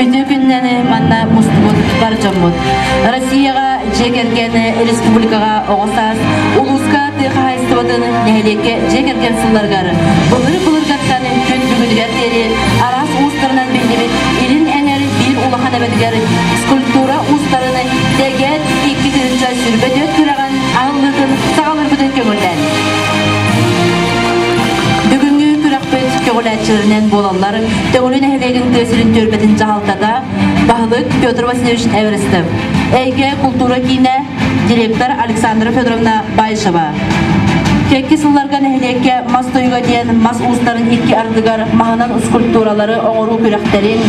Үтүө күннэни манна мустубут бар дьоммут. Россияҕа дьиэ кэргэн, республикаҕа оҕо саас, улууска тыа хаһаайыстыбатын, нэһилиэккэ дьиэ кэргэн сылларыгар былыр-былыргаттан күн бүгүнүгэр диэри араас уустарынан биллибит Илин эҥэр биир улахан эбэтигэр скульптура уустарын дэгэт 2024 күрэҕин аһыллыытын саҕалыырбытын көҥүллээн. Бүгүҥҥү күрэхпит көҕүлээччилэринэн буолаллар Төҥүлү нэһилиэгин тыа сирин түөлбэтин дьаһалтата, баһылык Петр Васильевич Эверестов, Эйгэ култуура киинэ, директор Александра Федоровна Баишева. Кэкки сылларга нэһилиэккэ мас тойуга диэн мас уустарын икки ардыгар маһынан скульптуралары оҥоруу күрэхтэрин,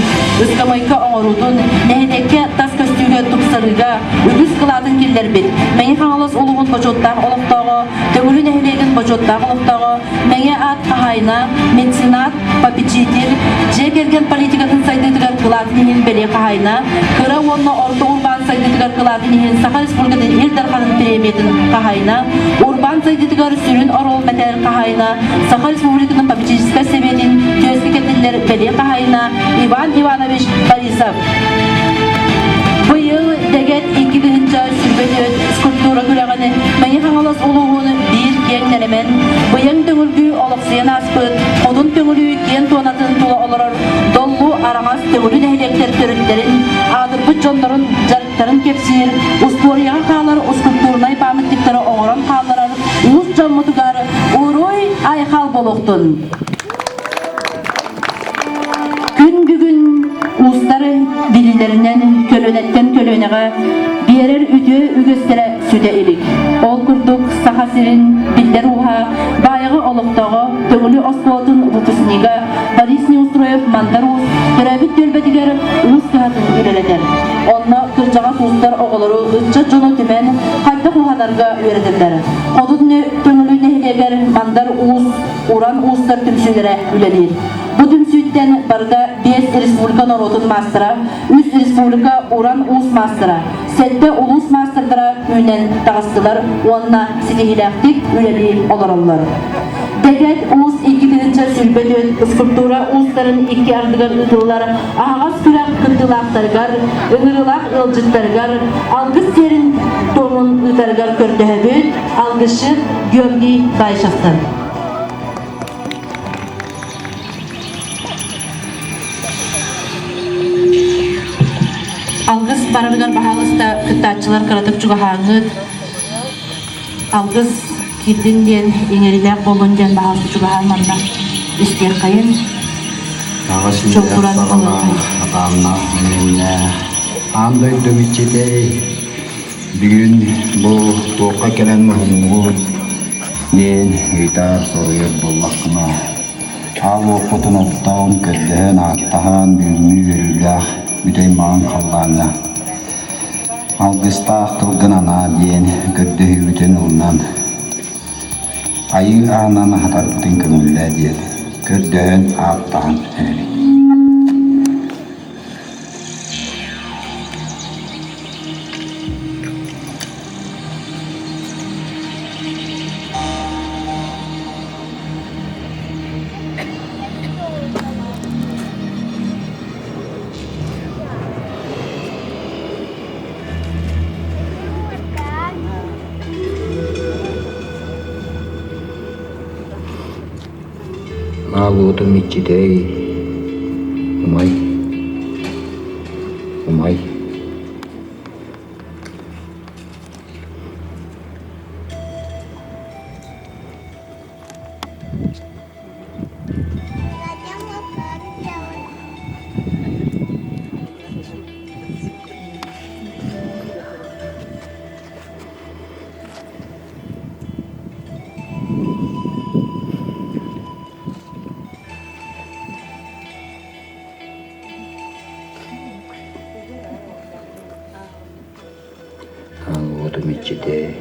ыскамыайка оҥоруутун, нэһилиэккэ тас көстүүгэ тупсарыыга үгүс кылаатын киллэрбит Мэҥэ Хаҥалас улууһун бочуоттаах олохтооҕо, Төҥүлү нэһилиэгин бочуоттаах олохтооҕо, Мэҥэ аат хаһаайына, меценат, попечитель, дьиэ кэргэн политикатын сайдыытыгар кылаатын иһин бэлиэ хаһаайына, кыра уонна орто урбаан сайдыытыгар кылаатын иһин Саха Республикатын Ил Дарханын премиятын хаһаайына, урбаан сайдыытыгар сүрүн оруол мэтээл хаһаайына, Саха Республикатын попечительскай сэбиэтин түөскэ кэтиллэр бэлиэ хаһаайына Иван Иванович Борисов. Быйыл Дэгэт 2024 скульптура күрэҕин Мэҥэ Хаҥалас улууһун биир киэҥ нэлэмэн, быйаҥ төҥүргүү олохсуйан ааспыт Хотун Төҥүлүү киэн туонатын тула олорор Доллу Араҥас Төҥүлү нэһилиэктэр төрүттэрин, аатырбыт дьоннорун дьарыктарын кэпсиир, устуоруйаҕа хаалар ускультурнай памятниктары оҥорон хаалларар уус дьоммутугар уруй айхал буолуохтун! Күн бүгүн уустары билиилэринэн көлүөнэттэн көлүөнэҕэ биэрэр үтүө үгэстэрэ сүтэ илик. Ол курдук Саха сирин биллэр ууһа, Баайаҕа олохтооҕо, Төҥүлү оскуолатын выпускнига Борис Неустроев Мандар Уус төрөөбүт түөлбэтигэр уус кыһатын үлэлэтэр. Онно кырдьаҕас уустар оҕолору, ыччат дьону түмэн хайдах уһанарга үөрэтэллэр. Хотун Төҥүлү нэһилиэгэр Мандар Уус Уран уустар түмсүүлэрэ үлэлиир. Бу түмсүүттэн барыта 5 республика норуотун маастара, 3 республика уран уус маастара, 7 улуус маастардара үүнэн таҕыстылар уонна ситиһиилээхтик үлэлии олороллор. Дэгэт уус 2024 скульптура уустарын икки ардыгар ыытыллар аһаҕас күрэх кыттыылаахтарыгар, ыҥырыылаах ыалдьыттарыгар алгыс сиэрин туомун ыытарыгар көрдөһөбүт алгысчыт Георгий Баишевтан. Алгыс барарыгар баһаалыста кыттааччылар кыратык чугаһааҥҥыт. Алгыс киирдин диэн иҥэрилээх буоллун диэн баһаалыста чугаһаан манна истиэххэйин. Аҕыс Чоппуран саҕалаах, атааннаах мэнэннээх, аан дойду иччитэй, Бүгүн бу туохха кэлэн муһуннугут диэн ыйытар, соруйар буоллаххына, аал уоппутун оттоон, көрдөһөн, ааттаһан, бүгүҥҥү үөрүүлээх бүтэй маҥан халлааҥҥа алгыстаах тылгын анаа диэн көрдөһүүбүтүн ылынан, айыы аанан аһатарбытын көҥүллээ диэн көрдөһөн, ааттаһан эрэбит. Аал уотум иччитэй, умай, умай. Аал уотум иччитэ,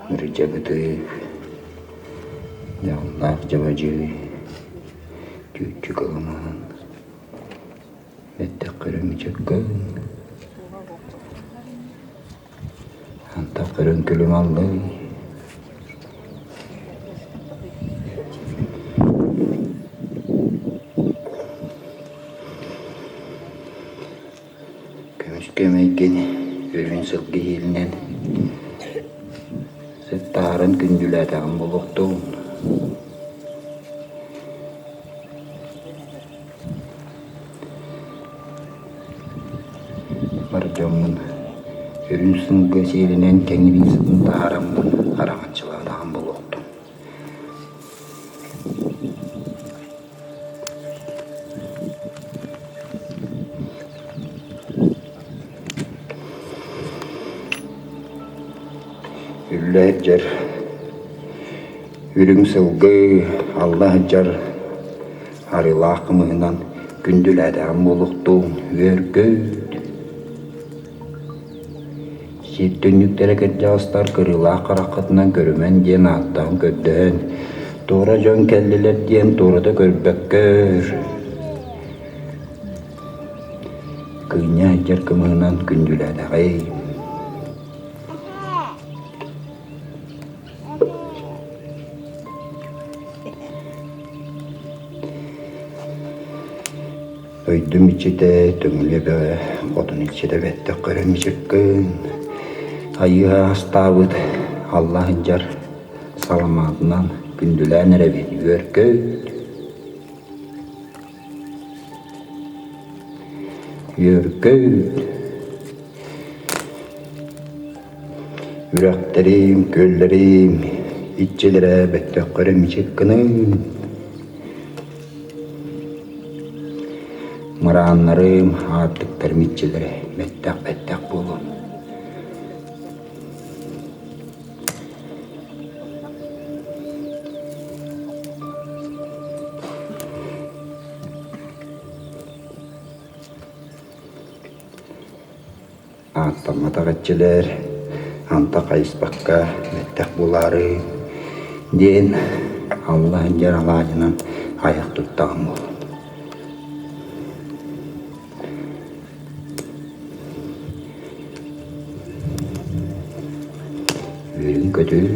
Нырдьагытык, дьааллаах дьабадьы, түүччүк аламаан, бэттэх көрүҥ чөккөҥ, антах көрүҥ күлүм аллый. Көмүскэ мэйгин үрүҥ сылгы иһиилинэн сыттаһарын күндүлээтэҕим буолуохтун. Бар дьоммун үрүҥ сылгы сиэлинэн кэҥириин сытын таһаараммын араҥаччылаатаҕым буолуохтун. Үллэ сылдьар үрүҥ сылгы алла сылдьар арыылаах кымыһынан күндүлээтэҕим буолуохтун үөргүт Сир түннүктэрэ кырдьаҕастар кырыылаах хараххытынан көрүмэн диэн ааттаан көрдөһөн, туора дьон кэллилэр диэн туората көрбөккөр, кыынньа сылдьар кымыһынан күндүлээтэҕэй. Дойдум иччитэ Төҥүлү эбэҕэ хотун иччитэ бэттэх көрөн мичиккин айыыһа астаабыт алла сылдьар саламаатынан күндүлээн эрэбин үөркөйт үөркөйт Үрэхтэрим, күөллэрим иччилэрэ бөттөххөрө мичик гыныҥ. Мырааннарым, аартыктарым иччилэрэ бэттэх-бэттэх буолуо. Ааттамматах иччилэр антах хайыспакка бэттэх буолаары диэн Алла сылдьар алаадьынан айах туттаҕым буолуо. Үөрүн-көтүн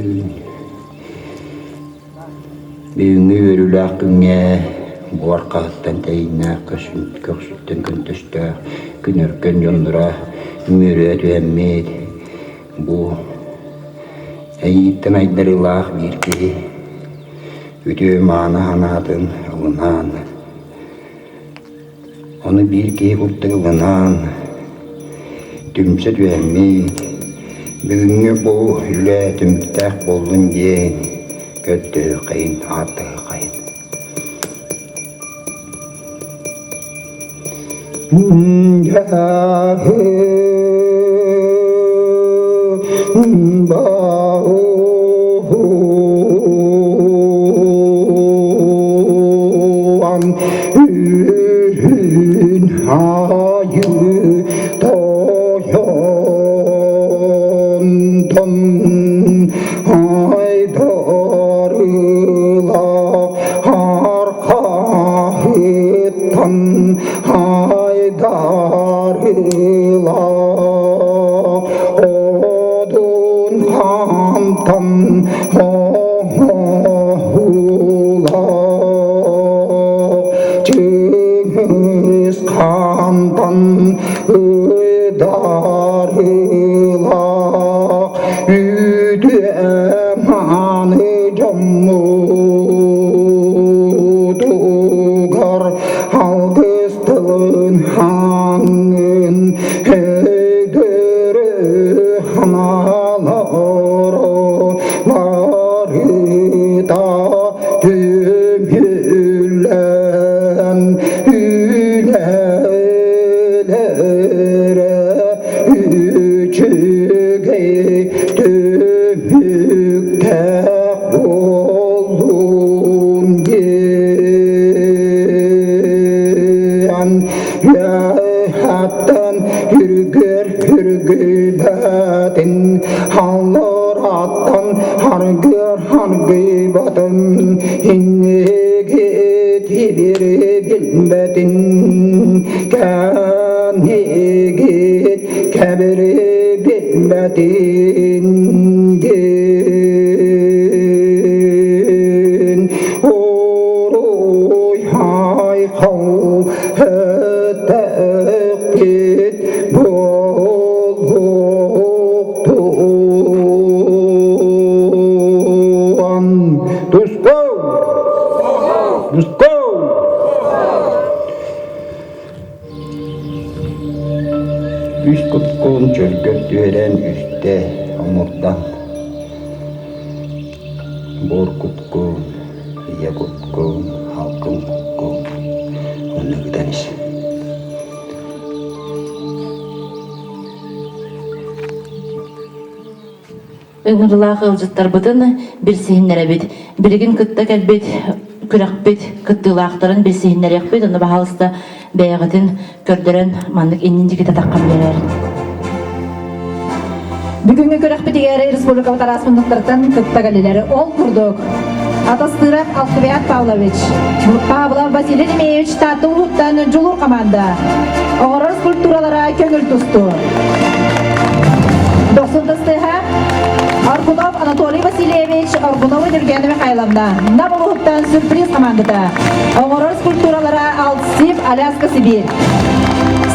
Бүгүҥҥү үөрүүлээх күҥҥэ буор хаһыттан тэйииннээх көхсүттэн көнтөстөөх күн өркөн дьонноро үмүөрүһэ түһэммит бу эйииттэн айдарыылаах биир киһи үтүө мааны санаатын ылынан Ону биир киһи курдук ылынан, түмсэ түһэммит, бүгүҥҥү бу үлэ түмүктээх буоллун диэн көрдөһүөххэйин, ааттаһыаххайын. Үүн аайы тойонтон айдарыла арқаһыттан айдарыла одун хантан оҥоһула Чыҥыс хантан ыйдарыла үтүө-мааны дьоммутугар алгыс тылын хаҥын өйдөрө ханаларо барыта түмүллэн үлэлэрэ үчүгэй түмүктээх буоллун диэн үөһэттэн үргэр үргүбэтин аллараттан аргыр аргыйбатын инниги тибири билбэтин кэннигит кэбири билбэтин диэн уруй айхал өтөхпүт буоллун. Үс куткун чөлгөр түһэрэн үстэ омурдан буор куткун, ийэ куткун, халкын куккун онно ыытан ис. Ыҥырылаах ыалдьыттарбытын билсиһиннэрэбит. Билигин кытта кэлбит күрэхпит кыттыылаахтарын билсиһиннэриэхпит. Ону баһаалыста бэйэҕитин көрдөрөн маннык иннин диэки татаххын биэрэр. Бүгүҥҥү күрэхпитигэр республикабыт араас муннуктарыттан кытта кэллилэр. Ол курдук, Атастыров Алквиат Павлович, Павлов Василий Демеевич Таатта улууттан Дьулуур команда. Оҥорор скульптуралара көҥүл тустуу. Дохсун тастыһа Аргунов Анатолий Васильевич, Аргунова Нюргена Михайловна. Нам улууһуттан сюрприз командата. Оҥорор скульптуралара Алтсив, Аляска, Сибирь.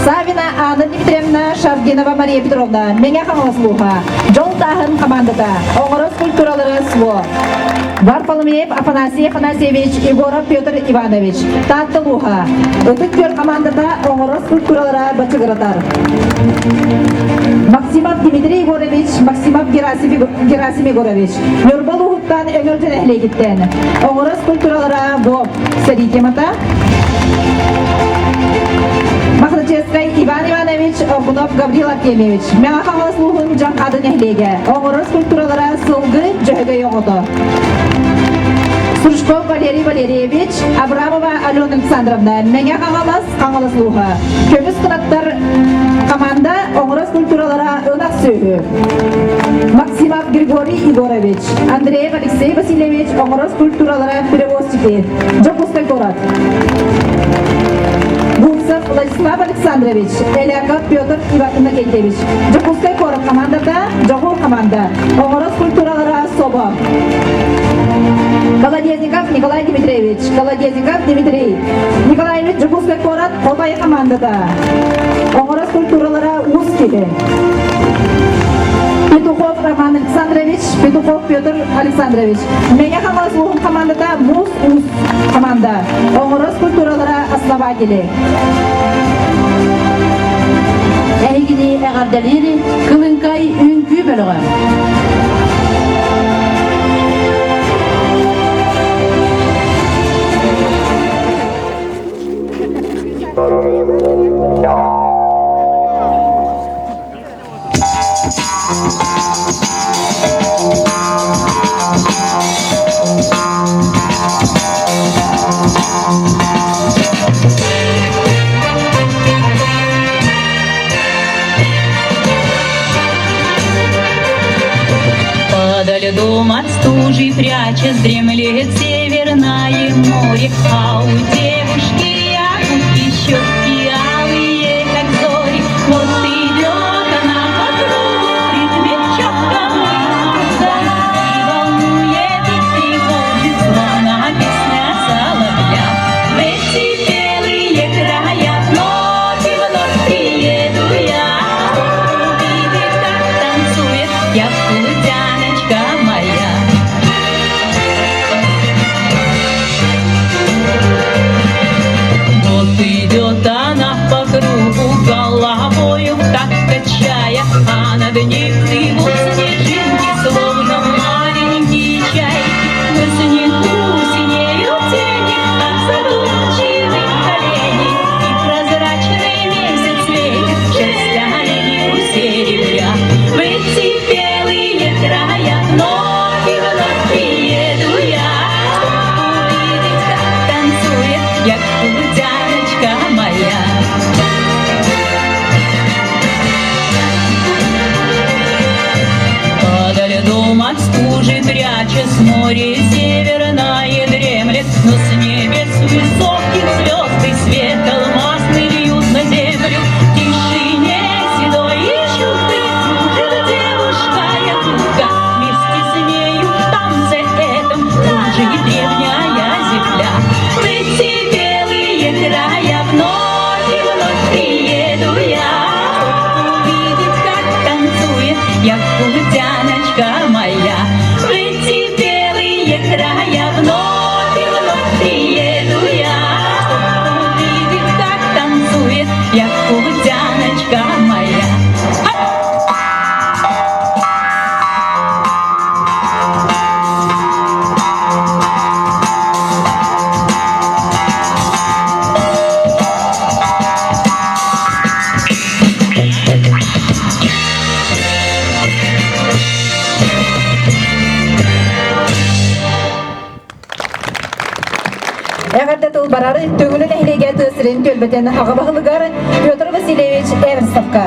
Савина Анна Дмитриевна, Шаргинова Мария Петровна, Мэҥэ Хаҥалас улууһа, Дьол тааһын командата, оҥорор скульптуралары СВО. Варфоломеев Афанасий Афанасьевич, Егоров Петр Иванович, Таатта улууһа, Ытык Күөл командата оҥорор скульптуралара бачыгыратар. Максимов Дмитрий Егорович, Максимов Герасим Егорович, Ньурба улууһуттан Өҥөлдьө нэһилиэгиттэн. Оҥорор скульптуралара бу сэрии темата. Махначевскай Иван Иванович, Оргунов Гаврил Артемьевич, Мэҥэ Хаҥалас улууһун Дьаҥхаады нэһилиэгэ. Оҥорор скульптуралара сылгы Дьөһөгөй оҕото. Стручков Валерий Валерьевич, Абрамова Алена Александровна, Мэҥэ Хаҥалас, Хаҥалас улууһа. Көмүс кынаттар команда оҥорор скульптуралара ынах сүөһү. Максимов Григорий Егорович, Андреев Алексей Васильевич оҥорор скульптуралара перевозчики. Дьокуускай куорат. Бурцев Владислав Александрович, Эляков Петр Иннокентьевич. Дьокуускай куорат командата, Дьоҕур команда. Оҥорор скульптуралара Собо. Колодезников Николай Дмитриевич, Колодезников Дмитрий Николаевич Дьокуускай куорат Хотой командата. Оҥорор скульптуралара Уус киһи. Петухов Роман Александрович, Петухов Петр Александрович. Мэҥэ Хаҥалас улууһун командата Муус Уус команда. Оҥорор скульптуралара основатели. Эһигини эҕэрдэлиир Кылыҥкай үҥкүү бөлөҕө. Подо льдом от стужи прячась дремлет северное море, А у девушки якутки щеки алые, как зори. Вот идет она по кругу, в ритме четком и волнует и тревожит, словно песня соловья. В эти белые края вновь и вновь приеду я. Увидеть, как танцует якутяночка моя. барар Төҥүлү нэһилиэгэ тыа сирин түөлбэтин аҕа баһылыгар Петр Васильевич Эверстовка.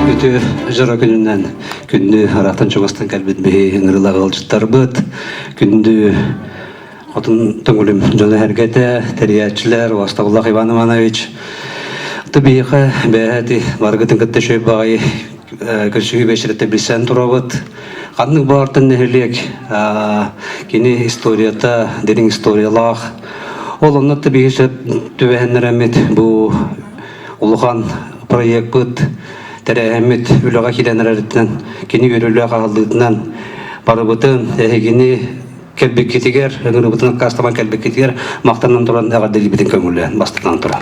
Үтүө дьоро күнүнэн күндү ыраахтан чугастан кэлбит биһи ыҥырыылаах ыалдьыттарбыт, күндү хотун Төҥүлүм дьоно эргэтэ, тэрийээччилэр, Уостабыллах Иван Иванович, биһиэхэ бэйэти барыгытын кытта үчүгэй баҕайы көрсүһүү бэчэрэтэ билсэн турабыт. Ханнык баартан нэһилиэк кини историята, дириҥ историялаах. Ол онно биһи сөп түбэһэннэрэммит бу улахан проекпыт тэрээһиммит үлэҕэ киирэн эрэриттэн кини үөрүүлээх аһыллыытынан барыбытын эһигини кэлбиккитигэр, ыҥырыбытын аккаастаман кэлбиккитигэр махтанан туран эҕэрдэлиибитин көҥүллээн бастатан туран.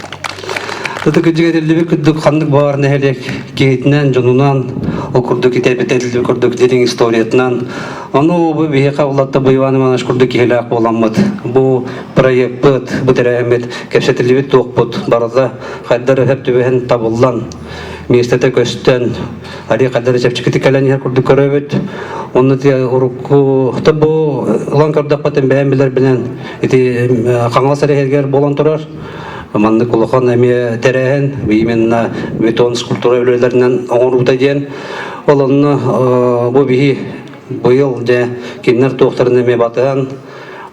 Ытык этиллибит курдук ханнык баар нэһилиэк киһитинэн, дьонунан, ол курдук итэбит курдук дириҥ историятынан, ону бу биһиэхэ улатта бу Иван Иванович курдук киһилээх буоламмыт, бу проекпыт, бу тэрээһиммит, кэпсэтиллибит туохпут барыта хайдар өһөп түбэһэн табыллан, миэстэтэ көстөн, арыы хайдары чэпчэкитик кэлэн иһэр курдук көрөбүт. Онно урукку бу ылан көрдөхпөтүн бэйэм билэрбинэн ити Хаҥалас эрэһигэр буолан турар. Маннык улахан эмиэ тэрээһин именно бетон скульптура үлэлэринэн оҥоруута диэн. Ол онно бу биһи быйыл дьэ кинилэр туохтарын эмиэ батыһан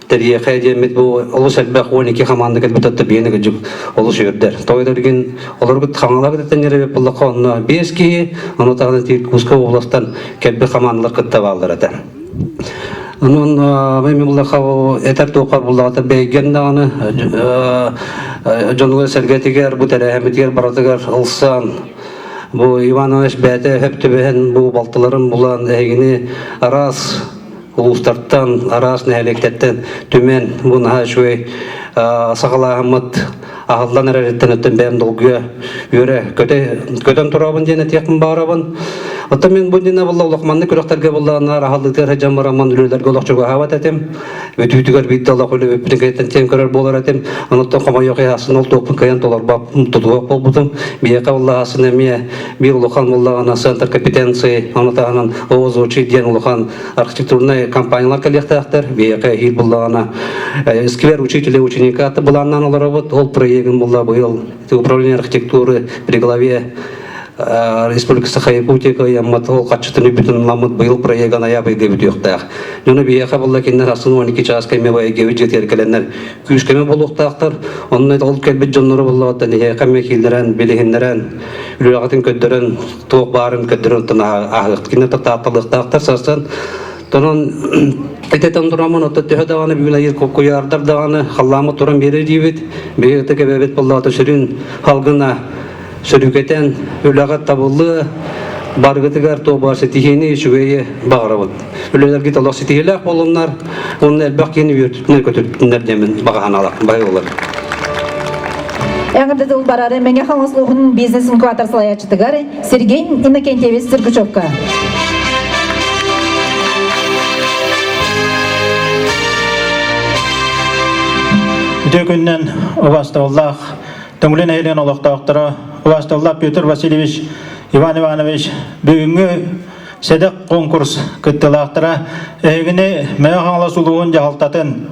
тэрийиэхэ диэммит бу олус элбэх 12 хамаанда кэлбит отто биэни кыдьык олус үөрдэр. Тоҕо дөргүн олоргут хаҥалар тэннэрэ буллахха онно биэс киһи, ону таһынан Иркутскай областан кэлбит хамаандалар кытта бааллар этэ. Онон мен буллаха этэр туохар буллаҕата бэйгэн даҕаны дьонугар сэргэтигэр бу тэрээһимитигэр барытыгар ылсан бу Иван Иванович бэйэтэ хөп түбэһэн бу балтыларын булан эһигини араас улуустартан, араас нэһилиэктэртэн түмэн бу наһаа үчүгэй саҕалааһыммыт аһыллан эрэриттэн өттөн бэйэм долгуйа үөрэ көтөн турабын диэн этиэхпин баарабын. Оттон мин бу иннинэ буолла олох маннык күрэхтэргэ буоллаҕына аһыллыытыгар сылдьан бараммын үлэлэргэ олох чугаһаабат этим. Бүтүүтүгэр биирдэ олох үлэбиппитин кэйтэн тиэн көрөр буолар этим. Онуттан хомойуох иһасын ол туохпун кыайан толорбаппын тутуох буолбутум. Биһиэхэ буоллаҕасын эмиэ биир улахан буоллаҕына центр компетенции, ону таһынан ООЗУЧИ диэн улахан архитектурнай компаниялар кэлиэхтээхтэр. Биһиэхэ эһиил буллаҕына сквер учителя ученика былааннаан олоробут. Ол проегын булла быйыл управление архитектуры при главе Республика Саха-Якутия кыайаммыт ол хаччытын үбүтүн ыламмыт быйыл проегын айа быйга бүтүөхтээх. Дьону биһиэхэ булла кинилэр асын 12 чааска эмиэ байгебит дьиэтигэр кэлэннэр күүскэме буолуохтаахтар. Онно ол кэлбит дьоннору буллаҕыттан эһиэхэ эмиэ киллэрэн, билиһиннэрэн, үлэҕитин көрдөрөн туох баарын көрдөрөн оттон ааһыах кинилэр таатталыахтаахтар сарсын Тонон итетен тураммын отто төһө даҕаны бүгүн айыр куйаардар даҕаны халлааммыт туран биэрэр диибит. Биһиги ытык эбэбит буоллаҕа сүрүн халгына сөрүкэтэн үлэҕэ табыллыы баргытыгар туох ситиһиини үчүгэйи баҕарабыт. Үлэлэргит олох ситиһиилээх буолуннар, уонна элбэх киһини үөртүтүнэр көтүртүннэр диэмин баҕа санаалаах баһы болар. Эҕэрдэ тыл барары Мэҥэ Хаҥалас улууһун бизнес-инкубатор салайааччытыгар Сергей Иннокентьевич Циркачевка. Үтүө күннэн убастабыллаах Төҥүлү нэһилиэгин олохтоохторо убастабыллаах Петр Васильевич, Иван Иванович бүгүҥҥү сэдэх конкурс кыттыылаахтара эһигини Мэҥэ Хаҥалас улууһун дьаһалтатын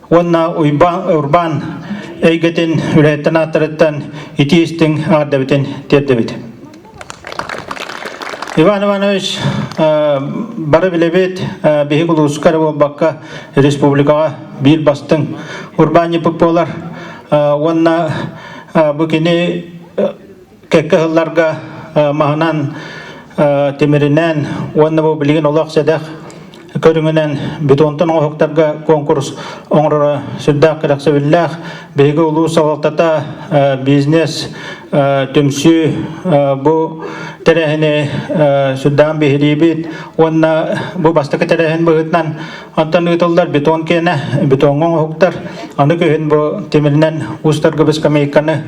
уонна урбаан эйгэтин үлэһиттэн ааттарыттан итии истиҥ эҕэрдэбитин тиэрдэбит. Иван Иванович бары билэбит, биһиги улууска эрэ буолбакка республикаҕа биир бастыҥ урбаанньыппыт буолар уонна бу кини кэккэ сылларга маһынан, тимиринэн уонна бу билигин олох сэдэх көрүҥүнэн бетонтан оҥоһуктарга конкурс оҥороро сүрдээх кэрэхсэбиллээх. Биһиги улуус салалтата бизнес түмсүү бу тэрээһини сүрдээх биһириибит уонна бу бастакы тэрээһин быһыытынан онтон ыытыллар бетон киэнэ, бетоҥҥа оҥоһуктар. Аны күһүн бу тимиринэн уустарга скамейканы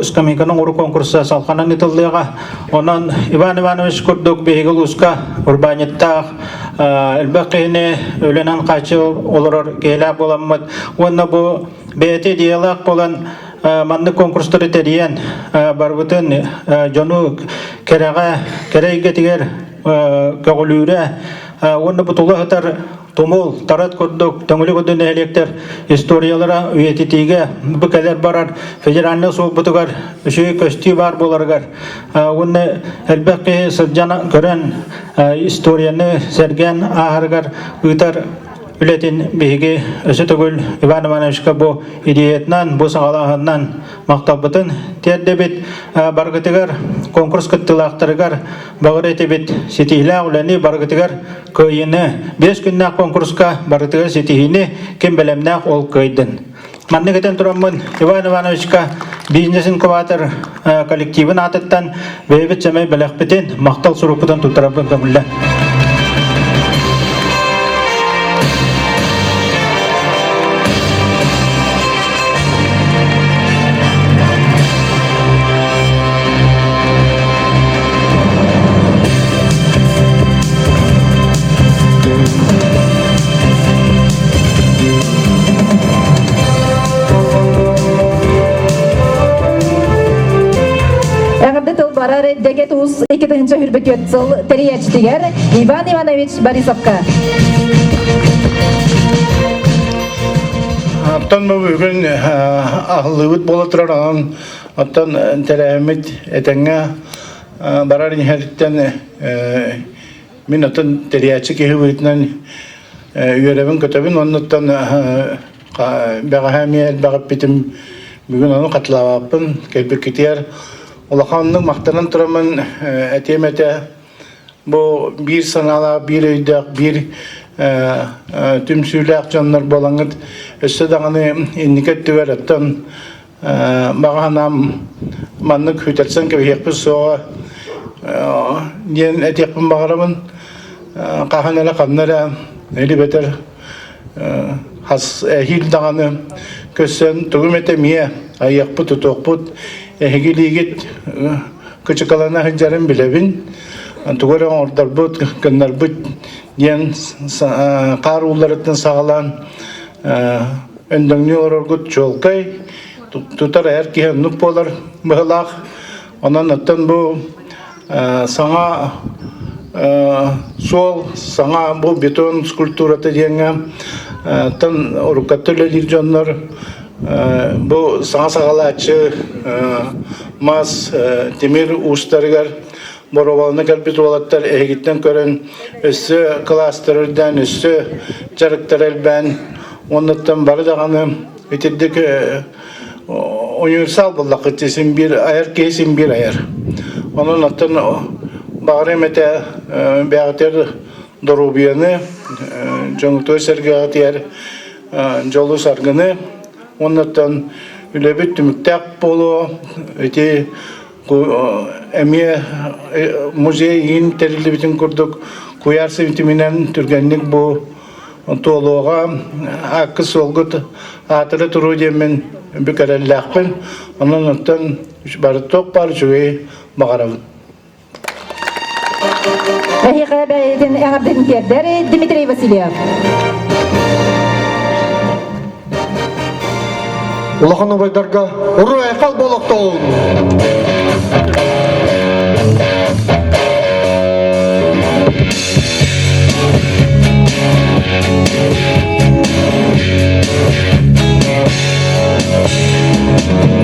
скамейканы оҥоруу конкурса салҕанан ыытыллыаҕа. Онон Иван Иванович курдук биһиги улууска урбаанньыттаах элбэх киһини үлэнэн хааччы олорор киһилээх буоламмыт уонна бу бэйэтэ идеялаах буолан маннык конкурстары тэрийэн барбытын дьону кэрэҕэ кэрэ эйгэтигэр көҕүлүүрэ уонна бу тула сытар. Тумул, Тарат курдук Төҥүлү курдук нэһилиэктэр историялара үйэтитиигэ бу кэлэр барар федеральнай суолбутугар үчүгэй көстүү баар буоларыгар уонна элбэх киһи сылдьан көрөн историяны сэргээн ааһарыгар ыытар үлэтин биһиги өссө төгүл Иван Ивановичка бу идеятынан, бу саҕалааһынынан махталбытын тиэрдэбит. Баргытыгар конкурс кыттыылаахтарыгар баҕар этибит ситиһилээх үлэни баргытыгар кыайыыны 5 күннээх конкурска барытыгар ситиһиини ким бэлэмнээх ол кыайдын. Маннык этэн тураммын Иван Ивановичка бизнес-инкубатор коллективын аатыттан бэйэбит сэмэй бэлэхпитин махтал сурукпутун туттарарбын көҥүллэ. Эҕэрдэ тыл барар Дэгэт Уус 2024 сыл тэрийээччитигэр Иван Иванович Борисовка. Оттон бу бүгүн аһыллыбыт буола турар, онон оттон тэрээһиммит этэҥҥэ барар иһэриттэн мин оттон тэрийээччи киһи быһыытынан үөрэбин-көтөбүн уонна бэҕэһээ эмиэ элбэх эппитим бүгүн ону хатылаабаппын кэлбиккитигэр улаханнык махтанан тураммын этиэм этэ бу биир санаалаах биир өйдөөх биир түмсүүлээх дьоннор буолаҥҥыт өссө даҕаны инники өттүгэр оттон баҕа санаам маннык хүтэрсэн кэбиһиэхпит суоҕа диэн этиэхпин баҕарабын хаһан эрэ ханна эрэ или бэтэр хас эһиил даҕаны көрсөн тугум этэ эмиэ айыахпыт тутуохпут эһиги илиигит кычыкалана сылдьарын билэбин тугу эрэ оҥордорбут гыннарбыт диэн хаар уулларыттан саҕалаан өндөҥнүү олороргут чуолкай тутар эр киһи оннук буолар быһылаах онон оттон бу саҥа суол саҥа бу бетон скульптурата диэҥҥэ тан уруккатта үлэлиир дьоннор бу саҥа саҕалааччы мас тимир уустарыгар боруобалана кэлбит уолаттар эһигиттэн көрөн өссө кылаастар үрдээн өссө дьарыктар элбээн оннуттан бары даҕаны итирдик универсал буоллаххыт син биир айар киһи син биир айар онон оттон баҕарыам этэ бэйэҕитигэр доруобуйаны дьоҥҥутугар сэргэҕитигэр дьолу саргыны уоннаттан үлэбит түмүктээх буолуо ити эмиэ музей иин тэриллибитин курдук куйаар ситиминэн түргэнник бу туолуоҕа ааккыт суолгут аатыра туруо диэммин бүк эрэллээхпин онон оттон бары туох баар үчүгэйи баҕарабын Эһиэхэ бэйэтин эҕэрдэтин тиэрдэр Дмитрий Васильев. Улахан убайдарга уруй-айхал буолуохтун!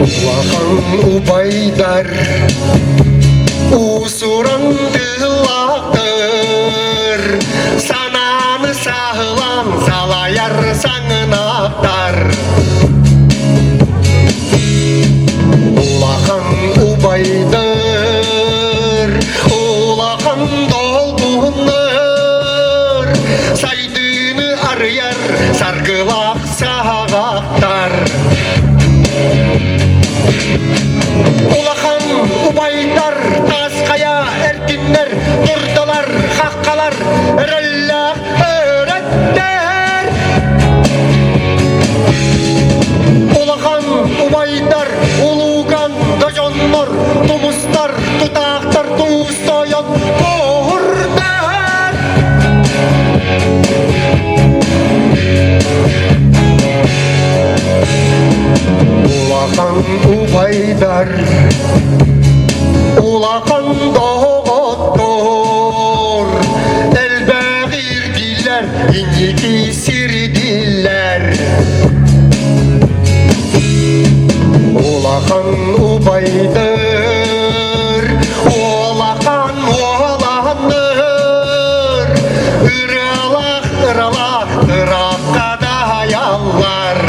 Улахан убайдар уусуран тыллаахтар санааны саһылан салайар саҥынаахтар Улахан убайдар улахан долгуннар сайдыыны арыйар саргылаах саҕахтар Улахан убайдар таас хайа эркиннэр турдалар хаххалар эрэллээх өрөттөр Улахан убайдар улууган дожоннор тумустар тутаахтар туустойон куһурдар Улахан убайдар улахан доҕоттор элбэх ирдиилэр инники сирдииллэр. Улахан убайдар, улахан уоланнар, ырыалаах ыралаах ыраахха даһайаллар.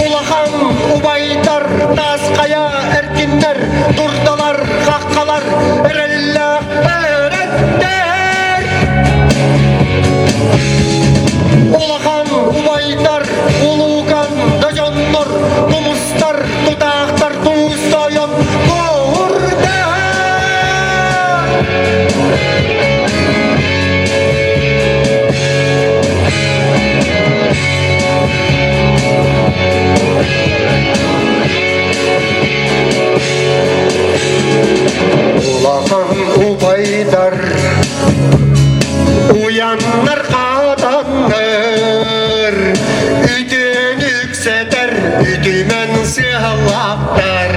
Улахан убайдар таас хайа эркиннэр, дурдалар, хаххалар, эрэллээх эрэттэр. Улахан убайдар, улуукан да дьоннор, тумустар, тутаахтар туус тойон куурдар. Улахан убайдар уяннар хаатаннар, үтүөн үксэтэр үтүмэн сыалаахтар.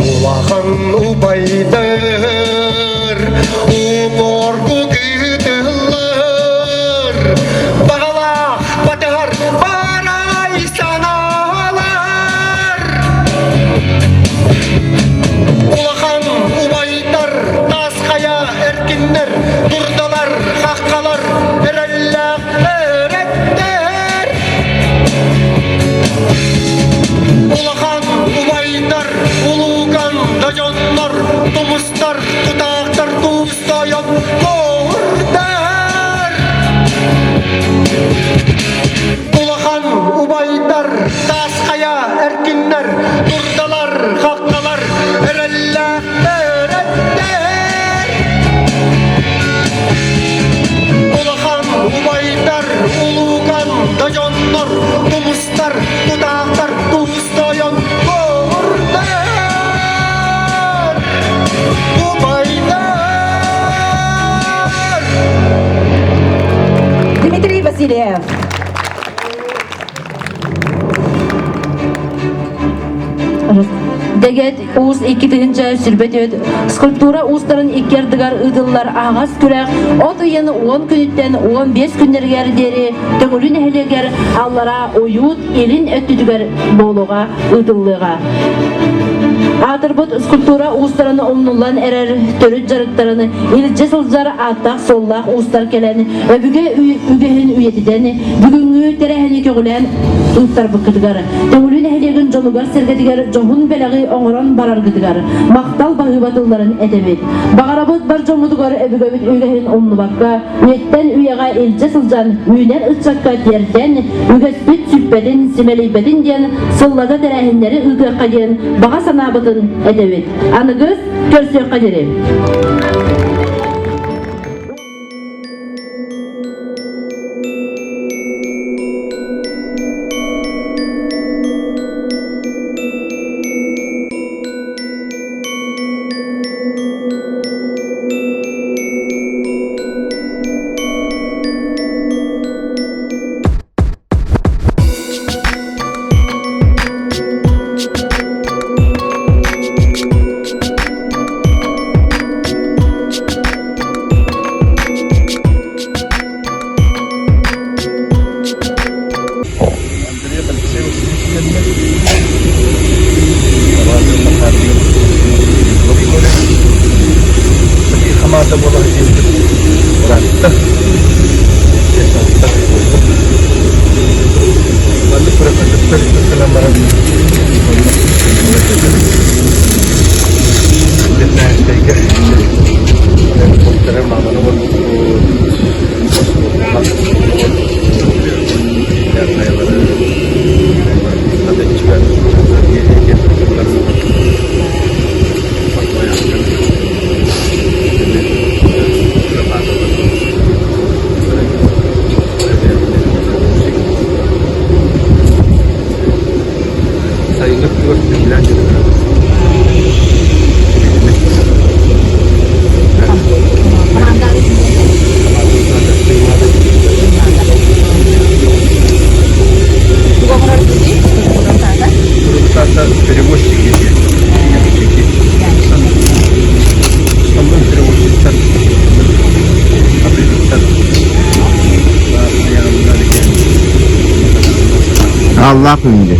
Улахан убайдар уҥуоргу кыытыллар, баҕалаах батыһар барай санаалар. Улахан убайдар таас хайа эркиннэр, дурдалар, хаххалар, эрэллээх эрэттэр. Улахан убайдар, улуукан да дьоннор, тумустар, тутаахтар туустайан куурдар. Улахан убайдар, таас хайа эркиннэр, дурдалар, хаххалар, эрэллээх эрэттэр. Улахан убайдар, улуукан да дьоннор, тумустар, тутаахтар туустайан куурдар. Убайдар! Дмитрий Васильев. Дэгэт уус 2024 скульптура уустарын икки ардыгар ыытыллар аһаҕас күрэх от ыйын 10 күнүттэн 15 күннэригэр диэри Төҥүлү нэһилиэгэр аллараа Уйуут илин өттүтүгэр буолуоҕа ыытыллыаҕа. Аатырбыт скульптура уустарын умнуллан эрэр төрүт дьарыктарын илдьэ сылдьар ааттаах-суоллаах уустар кэлэн өбүгэ үгэһин үйэтитэн бүгүҥҥү тэрээһини көҕүлээн ыыттарбыккытыгар, Төҥүлү нэһилиэгин дьонугар-сэргэтигэр дьоһун бэлэҕи оҥорон бараргытыгар махтал баһыыба тылларын этэбит. Баҕарабыт бар дьоммутугар өбүгэбит үгэһин умнубакка, үйэттэн үйэҕэ илдьэ сылдьан үүнэр ыччакка тиэрдэн, үгэспит сүппэтин, симэлийбэтин диэн сыллата тэрээһиннэри ыытыахха диэн баҕа санаабытын этэбит. Аныгыс көрсүөххэ диэри. Андрей Алексей Васильевич кэллэ. Алаатын Макарьев Такие хамаата буола сылдьыбыт ыраатта. Маннык күрэхтэһиктэр гынан баран Пятнадцатайга мааманы Сайыҥҥы өттүгэр сөбүлээн дьарыктанабыт. Перевозчик. Аллаах күндү.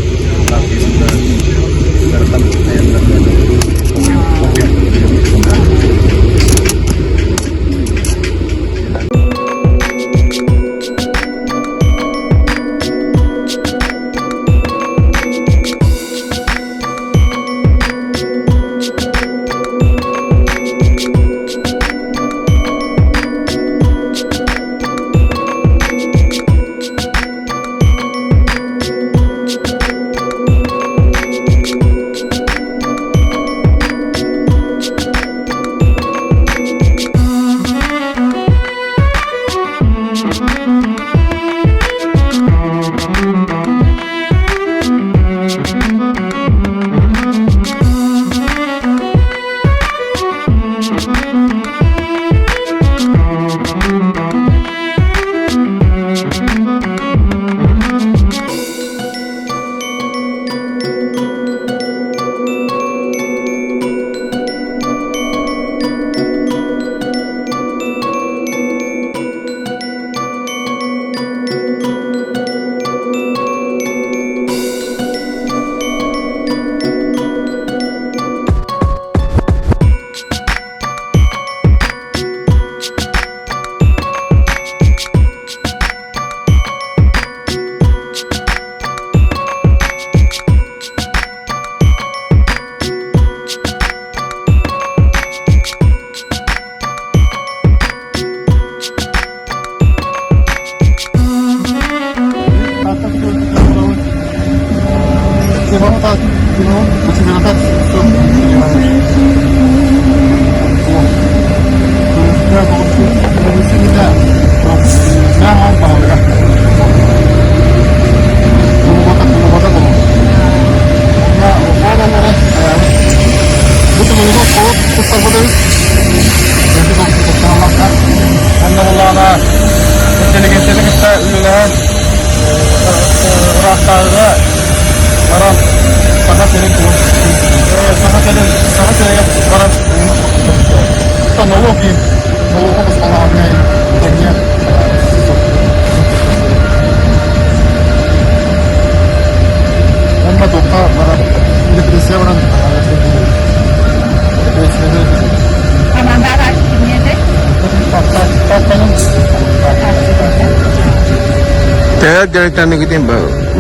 Төһө дьарыктаныгытын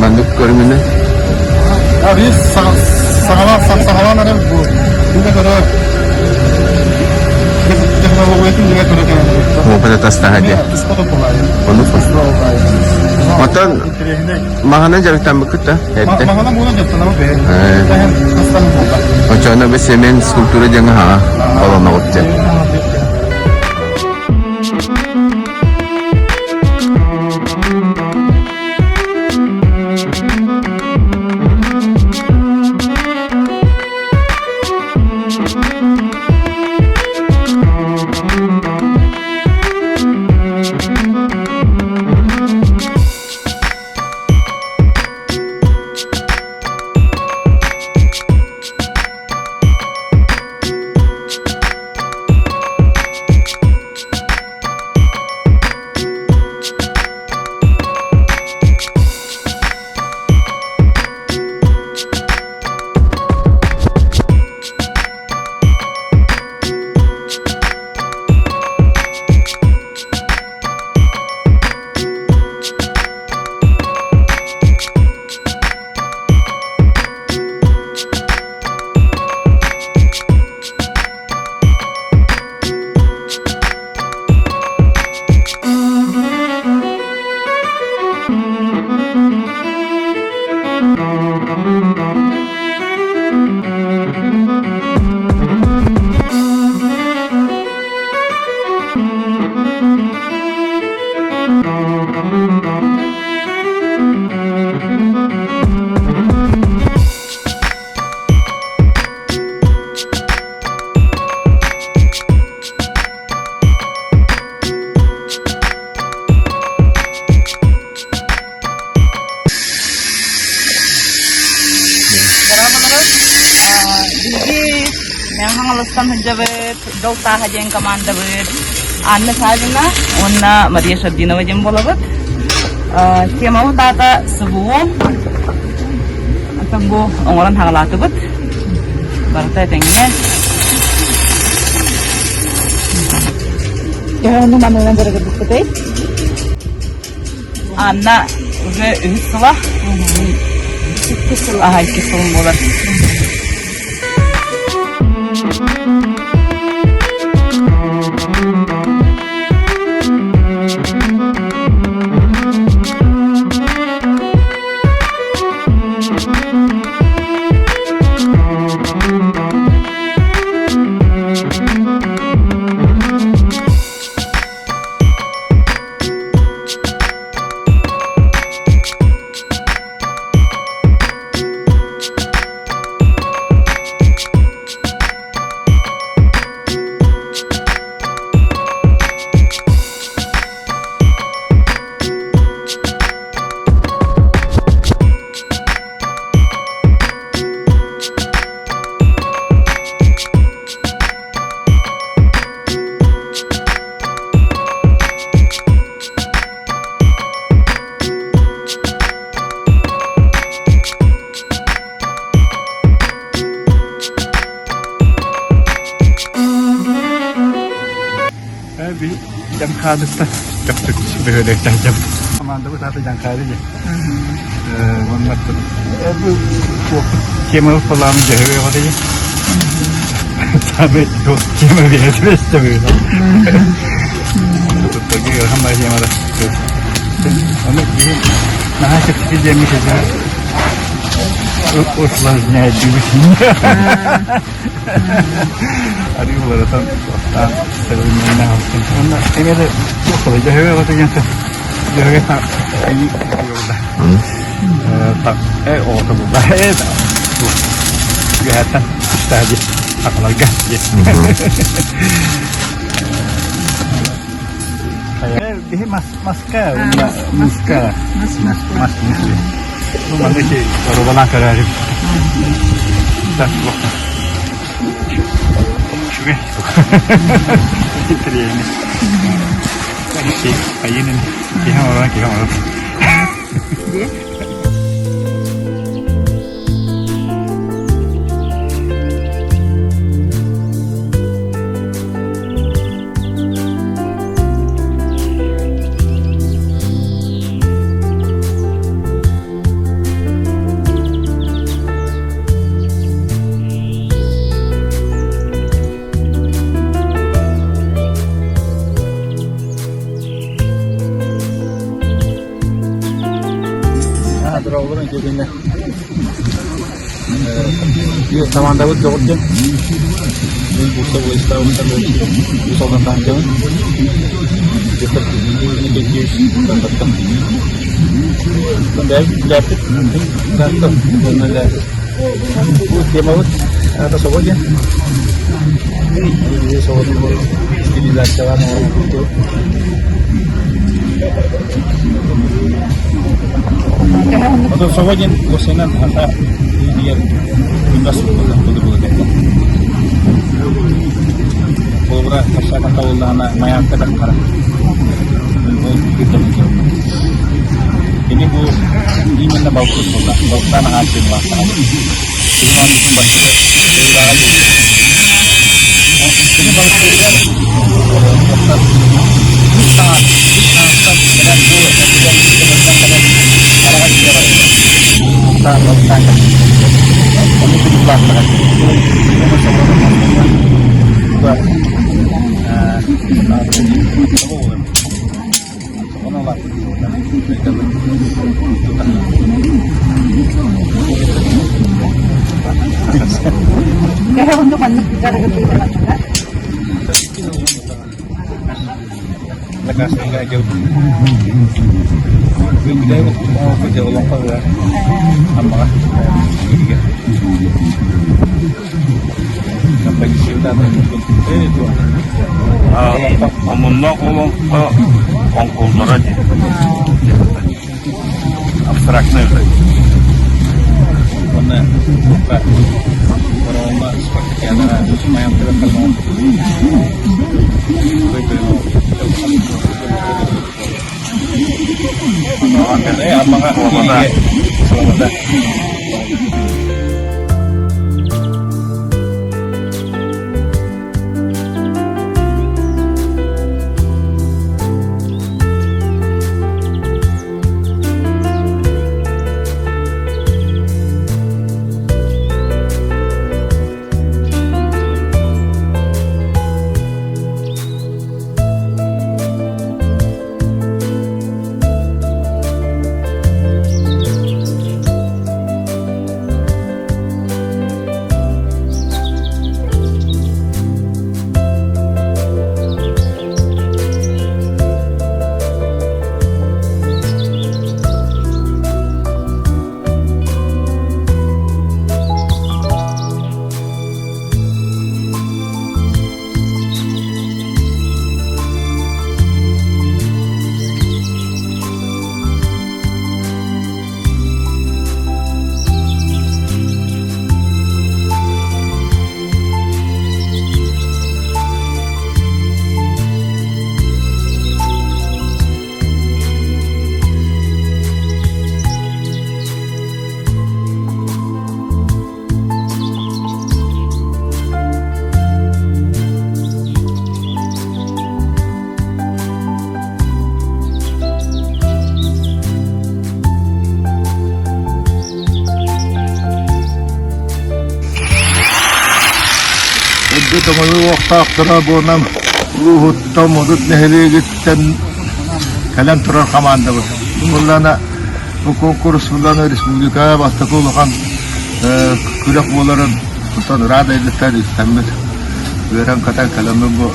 маннык көрүҥүнэн? Опыта тастаһа диэн. Оттон маһынан дьарыктаммыккыт да? Эрдэ. Оччоҕуна бу цемент скульптура диэҥҥэ хаҥа холоноҕут диэн. Биһиги Мэҥэ Хаҥаластан сылдьабыт, Дьол Тааһа диэн командабыт Анна Савина уонна Мария Шардинова диэн буолабыт. Темабыт аата СВО. Онтон бу оҥорон хаҕалаатыбыт. Барыта этэҥҥэ. Төһө онну манынан дьарыгырбыккытый? Анна уже үһүс сыла. Иккис сыл. Аха, иккис сылым буолар. Дьаҥхаадыттан чөкчөк бөһүөлэктэн дьам. Командабыт аата Дьаҥхаады диэн. Уонна бу темабыт полаамын дьөһөгөй оҕото диэн. Саамай тема биэрэ быһыылаах. Туттарга ыарахан баар темалар. Ону киһи наһаа чэпчэки диэммит этэ усложняет Арыы уларытан туохтаан современный алтын. Уонна эмиэ да туох буолай дьөһөгөй оҕото диэн дьөһөгөй айыы буолла. Э оҕото буолла. Э үөһэттэн түстээ дии сахаларга дии. Биһи маска муска мас Ну манна ки рубалаан көрөөрүм. Үчүгэй. Интэриэһинэй. Айыын киһи оҥорон киһи оҥорон. Дороолорун дьиэтинэ Командабыт доҕордун. Мин курса выставкам Усалдан таһырдьабын. Бу темабыт это собо диэн. Собону стилизациялаан оҥорбут. Отон собо диэн уопсайынан хата иһигэр күндас буолар кэллэ. Холобура, тахсаатан табыллаҕына майаакка таххара. Ол кырдамын Кини бу именно балкыт буолла. Балыктаан аһаан сыаналаахтаҕа. Кини оонньуутун бастакы ыйдааҕа Кини балыктыырыгар үс саҥа, үс саҥаттан кэлэн бу өттүгэр көмөтүнэн кэлэн хараҕа дьиэ барар. Балыктаан, балыктаан кэлбит. Ону кудуклаахтара. Ону соборон Төһө оннук оннук дьарыгырдыытын Омуннаах олоҥхо оҥкуллара диэн абстрактнай үлэ. Уонна Хороҕоҥҥо спартакиадаҕа майаҥкалар Суолата. Үрдүк тоҥойуу уохтаахтара буолан улууһуттан Модут нэһилиэгиттэн кэлэн турар хамаандабыт. Буоллаана бу куонкурус буоллаана республикаҕа бастакы улахан күрэх буоларын тутан ыраах дойдуттан истэммит үөрэн-көтөн кэлэммит бу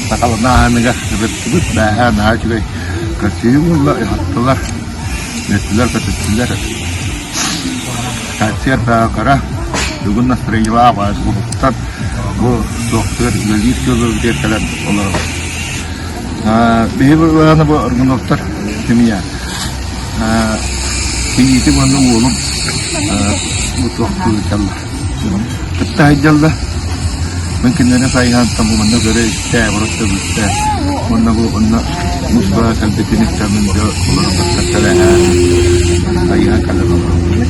сахаланааһыныгар сырыттыбыт. Бээһээ наһаа үчүгэй көрсүһүү буолла, ыһаттылар, үөртүлэр-көтүттүлэр. Концерт кыра, бүгүн настроениелаах уһуктан бу туохтугар үлэлиир сыалларбытыгар кэлэн олоробут. Биһи былаана бу Аргуновтар семья. Кийиитим уонна уолум бу туохтуу ыыталлар. Кытта сылдьаллар. Мин кинилэри сайыһантан бу манна көрө-истэ, просто бүттэ. Уонна бу онно муспа кэлбитин истэммин дьэ олорбуттар кэлэһэ сайыһа кэлэн олоробут.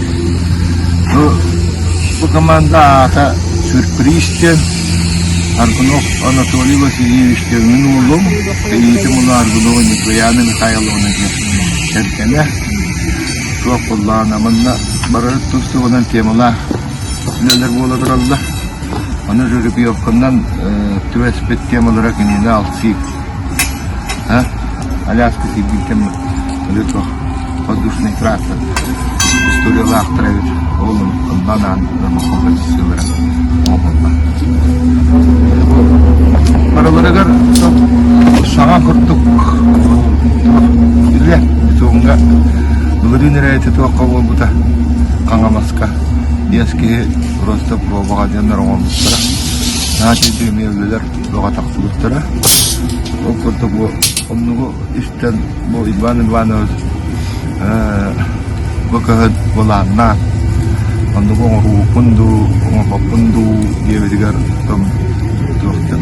Бу, бу команда аата сюрприз диэн Аргунов Анатолий Васильевич диэн мин уолум, кийиитим уола Аргунова Ньукуяна Михайловна диэн кэргэнэ. Туох буоллаҕына манна барары тус-туһунан темалаах үлэлэр буола тураллар. Аны жеребьевканан түбэспит темалара кинини алтсыыр. Аляска сиргиттэн туох воздушный трасса историялаахтар эбит. Ол онно анаан композициялара оҥоһуллар. Барыларыгар саҥа курдук үлэ бетоҥҥа былырыын эрэ ити туохха буолбута Хаҥаласка биэс киһи просто пробаҕа диэннэр оҥорбуттара. Наһаа үчүгэй эмиэ үлэлэр бөҕө тахсыбыттара. Ол курдук бу оннугу истэн бу Иван Иванович бу кыһын былааннаан оннугу оҥорууппун дуу, оҥорбоппун дуу диэбитигэр туохтан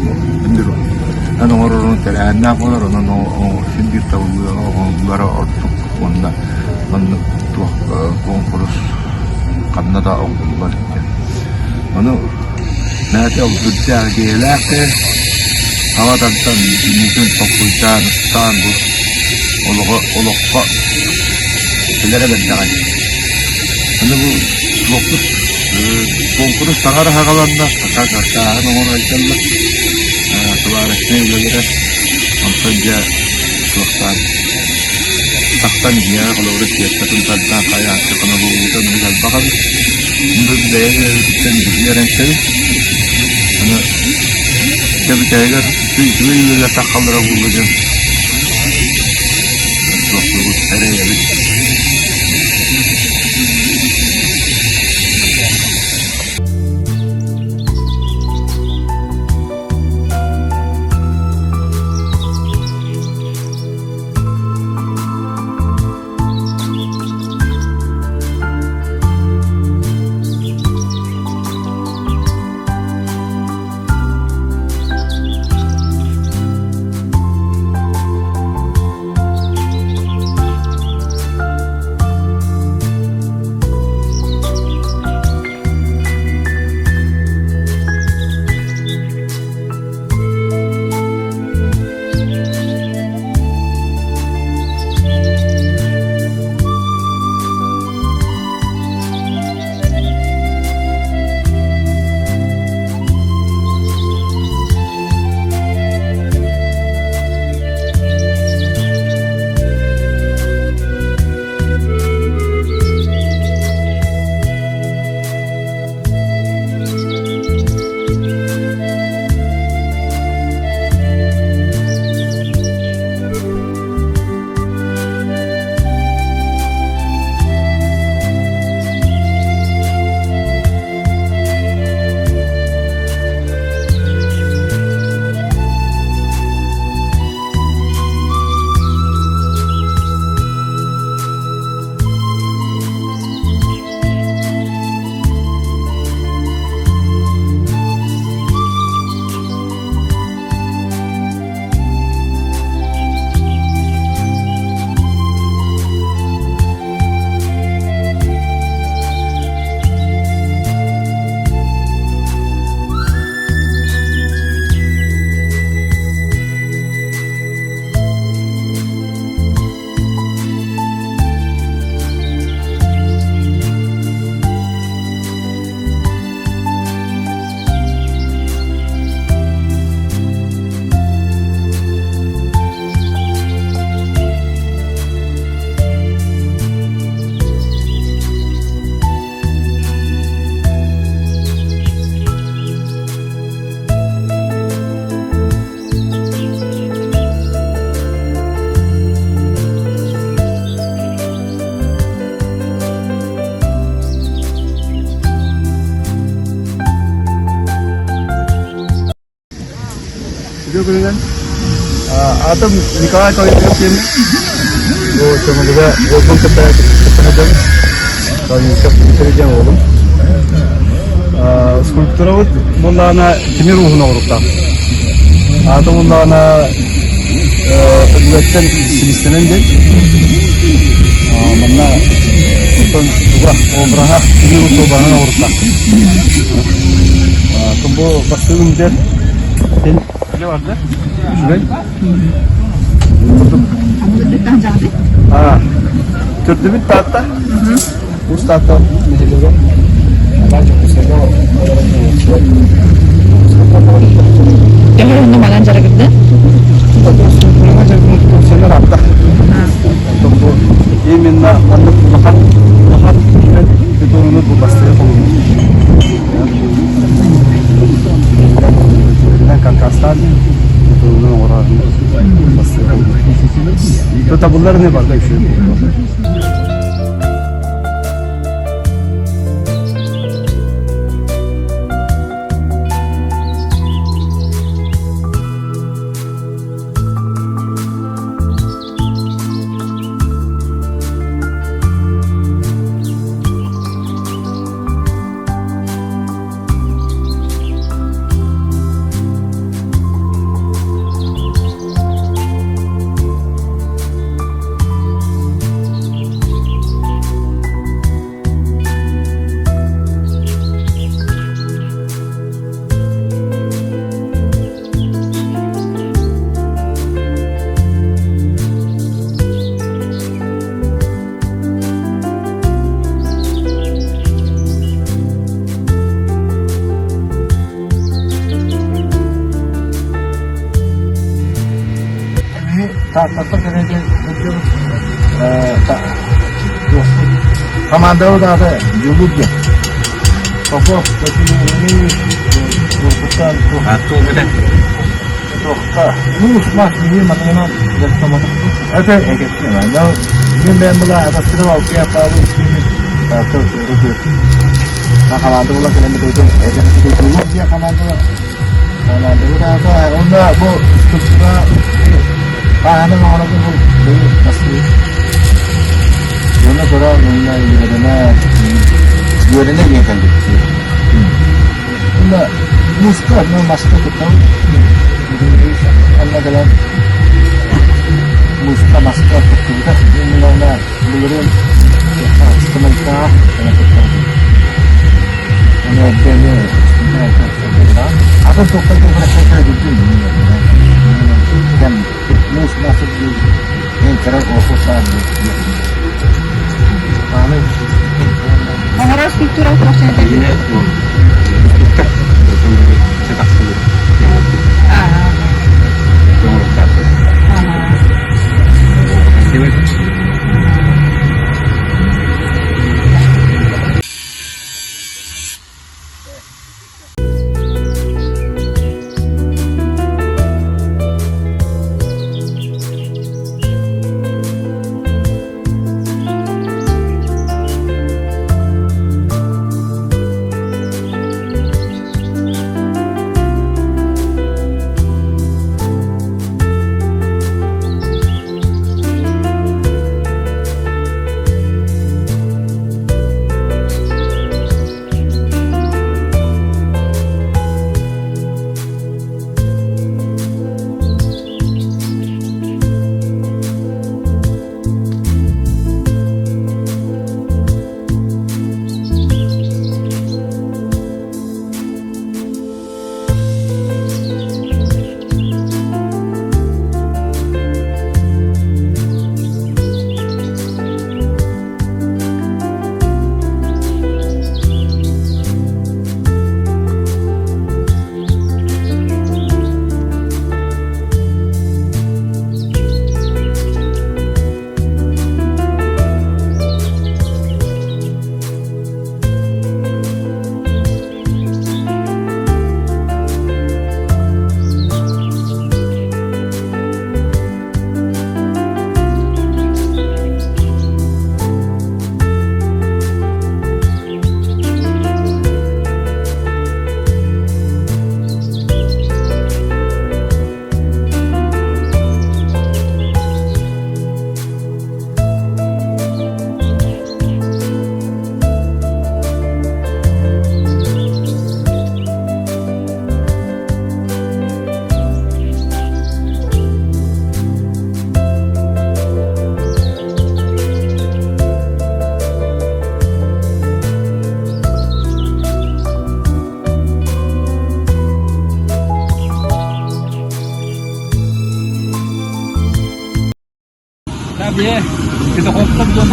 эн оҥорорун тэрээһиннээх буолар, онон син биир табыллыаҕа оҥоһуллара ордук уонна маннык туох куонкурус ханна да оҥоһуллар диэн. Ону Мээтэ сүрдээх идиэйэлээх киһи, хаба тардан инникин толкуйдаан, ыстаан бу олоҕу олоххо кэлэрэ бэрдэҕэй. Аны бу туохпут куонкурус таҥара саҕаланна, пока картааһын оҥоро сылдьаллар, сварочнай үлэлэрэ, онтон дьэ туохтаан тахсан иһиэҕэ холобура сеткатын тардаан хайааччы хонобуллубута оннук элбэх эбит. Бу бэйэ-бэйэбититтэн үөрэнсэбит. Аны кэбитэһигэр үчүгэй үлэлэр таххаллара буолла диэн туохтуубут эрэйэбит. Үтүө күнүнэн. Аатым Николай Колесов диэн. Бу Төҥүлүгэ уолбун кытта кытта сылдьабын. Колесов Дмитрий диэн уолум. Скульптурабыт буоллаҕына тимир ууһун оҥоруктаах. Аата буоллаҕына өбүгэттэн силистэнэн диэн. Манна оттон туга обраһа тимир уус обраһын оҥоруктаах. Бу бастыгым диэн Үлэ барда. Үчүгэй. Төрдүбүт Таатта. Уус Таатта нэһилиэгэ. Анаан Дьокуускайга олорон Төһө уһуннук манан дьарыгырдын? Дьарыгырда. Именно маннык улахан улахан бетонуну бу бастыгы холунуу. Каркастан бетонун оҥорор бастыгы. Табыллар не барда үчүгэй. Тааттаттан кэлэн Командабыт аата Дьулуур диэн. Попов Василий Уруккуттан туохха муус мас биир матынан дьарыктамматахпыт. Это эгэттим. Мин бэйэм была атастырып алтыйа аппаабын истиимин таатта Хамаанда була кэлэн битэтин Дьулуур диэн хамаандалар Хамаандабыт аата уонна бу скульптура Хаһаанын оҥоробун бу бастыыр. Уонна көрөн уонна үөрэнэ үөрэнэ диэн кэлбит. Уонна мууска, ну маска туттабыт. Онно кэлэн мууска, маска туттубута. Уонна былырыын ыстамайкаҕа кэлэн туттарбыт. Уонна эрдэ эмиэ Атын туохтан күрэхтэһэ кэм муус мас Мен кыра оҕо саам Аны Оҥорор скульптура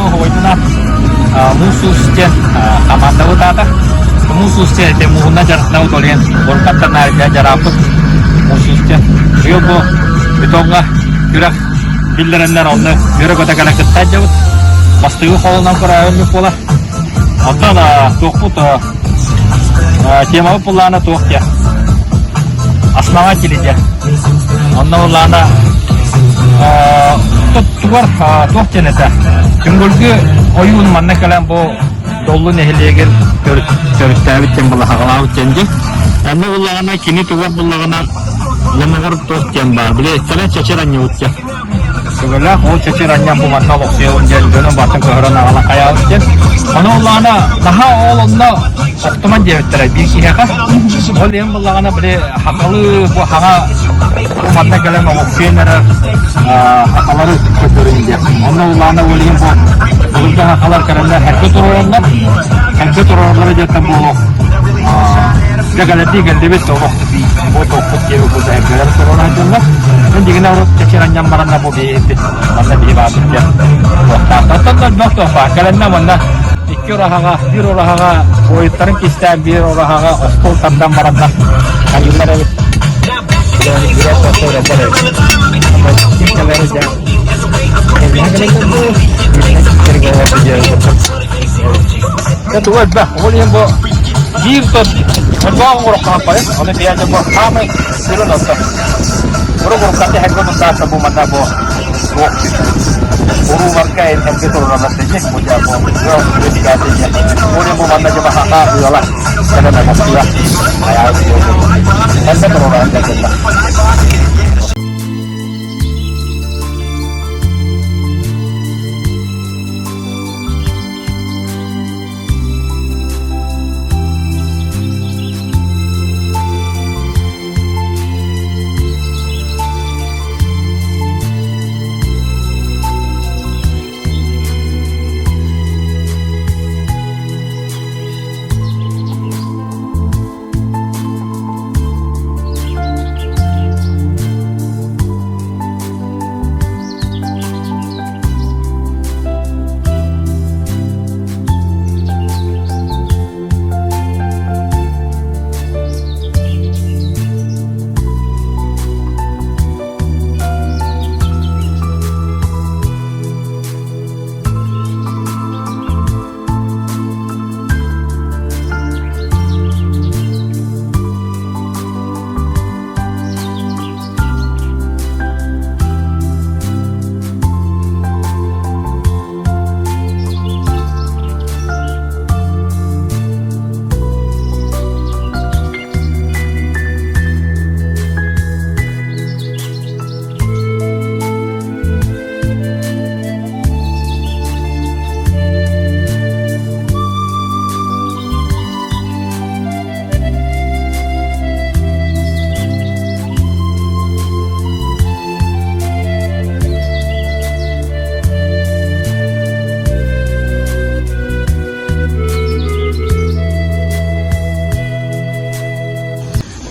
бу хойдуна муус уус диэн хамаандабыт аата. Муус уус диэн ити мууһунна дьарыктанабыт ол иһин уруккаттан наардыйа дьарааппыт муус уус диэн. Быйыл бу бетоҥҥа күрэх биллэрэннэр онно үөрэ-көтө кэлэн кытта сылдьабыт. Бастыгы холунан көрөөһүммүт буолар. Онтон туохпут темабыт буллаана туох диэ? Основатели диэ. Онно буллаана тугар туох диэн этэ? Түҥгүлгү ойуун манна кэлэн бу Доллу нэһилиэгин төрүттээбит диэн балаһаҕалаабыт диэн дии. Онно буллаҕына кини тугар буллаҕына ломоҕор туох диэн баар. Били кэлэн чэчир анньыбыт диэн. Көбөлөөх ол чэчир анньан бу манна олохсуйабын диэн дьону бартын көһөрөн аҕалан хайаабыт диэн. Ону улаана наһаа ол онно охтуман диэбиттэрэ биир киһиэхэ. Ол иһин буллаҕына били хахалы бу хаҥа бу манна кэлэн олохсуйан эрэр хахалары көрдөрүн диэн. Онно улаана ол иһин бу былыргы хахалар кэлэннэр хэргэ туруораллар. Хэргэ туруораллара диэттэн буолуох. Дьэ кэлэрдии кэллибит олох бу тохпут диэби бу эргэлэр туруора сылдьаллар. Мин дигинэ урут чэчир анньан баранна бу биһиппит манна биһи бааппыт диэн туохтаах. Оттон да элбэх туох баар. Кэлэннэ манна икки ураһаҕа, биир ураһаҕа буойуттарын кистээн биир ураһаҕа остуол тардан баранна хайыылар эбит. Тугу элбэх, ол иһин бу биир тот элбэх оҥороххо Ону биһиэхэ бу хаамай сүрүн отто. Урук-уруккаты эргэ тутаата бу манна бу туох урууларга эргэ туруралар дэнник бу дьэ бу ыал үөскээтэ диэн. Ол бу манна дьэ баһаха ыала кэлэн агастыа айаал Эргэ туруран дэннэ.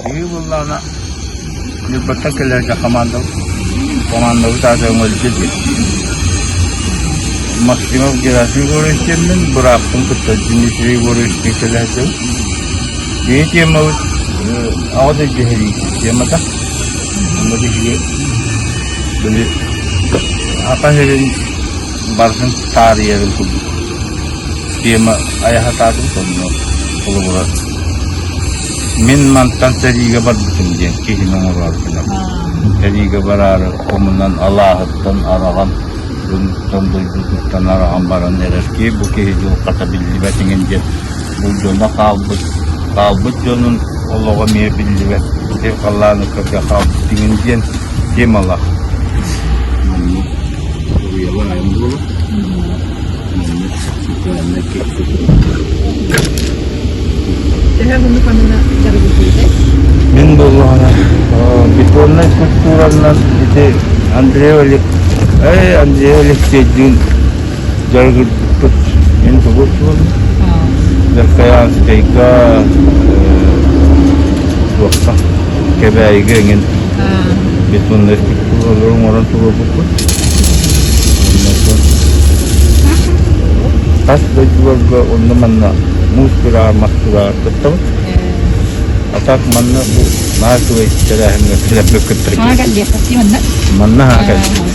Биһиги буоллаҕына Ньурбаттан кэлэргэ командабыт командабыт аата Өҥөлдьө диэн. Максимов Герасим Егорович диэммин, бырааппын кытта Дмитрий Егоровичтыын кэлэ сылдьабыт. Биһиги темабыт Аҕа дойду сэриитин темата. Онно биһиги били Саха сирин барытын таарыйарын курдук тема айаһатаатыбыт онно холобура мин мантан сэриигэ барбытым диэн киһини оҥороору гынабын. Сэриигэ бараары хомунан алааһыттан араҕан дьонуттан дойдутуттан араҕан баран эрэр киһи бу киһи дьылҕата биллибэт иҥин диэн Бу дьоно хаалбыт, хаалбыт дьонун олоҕо эмиэ биллибэт, сир халлааны көргө хаалбыт иҥин диэн темалаах. Маннык уруйалар айан буолар. Маннык социальнай Төһө муннук анына дьарыгырдыгытай? Мин буоллаҕына бетоннай скульптуранан ити Андрей Олег, эй Андрей Алексейдыын дьарыгырбыппыт мин тугу суолум Верхоянскайга туохха Кэбээйигэ эҥин бетоннай скульптуралары оҥорон туруорбуппут. Тас дойдуларга онно манна муус күрэҕэр, мас күрэҕэр кыттабыт. А так манна бу наар үчүгэй тэрээһиҥҥэ кэлэммит кыттар Манна? Манна аһаа кэлбит.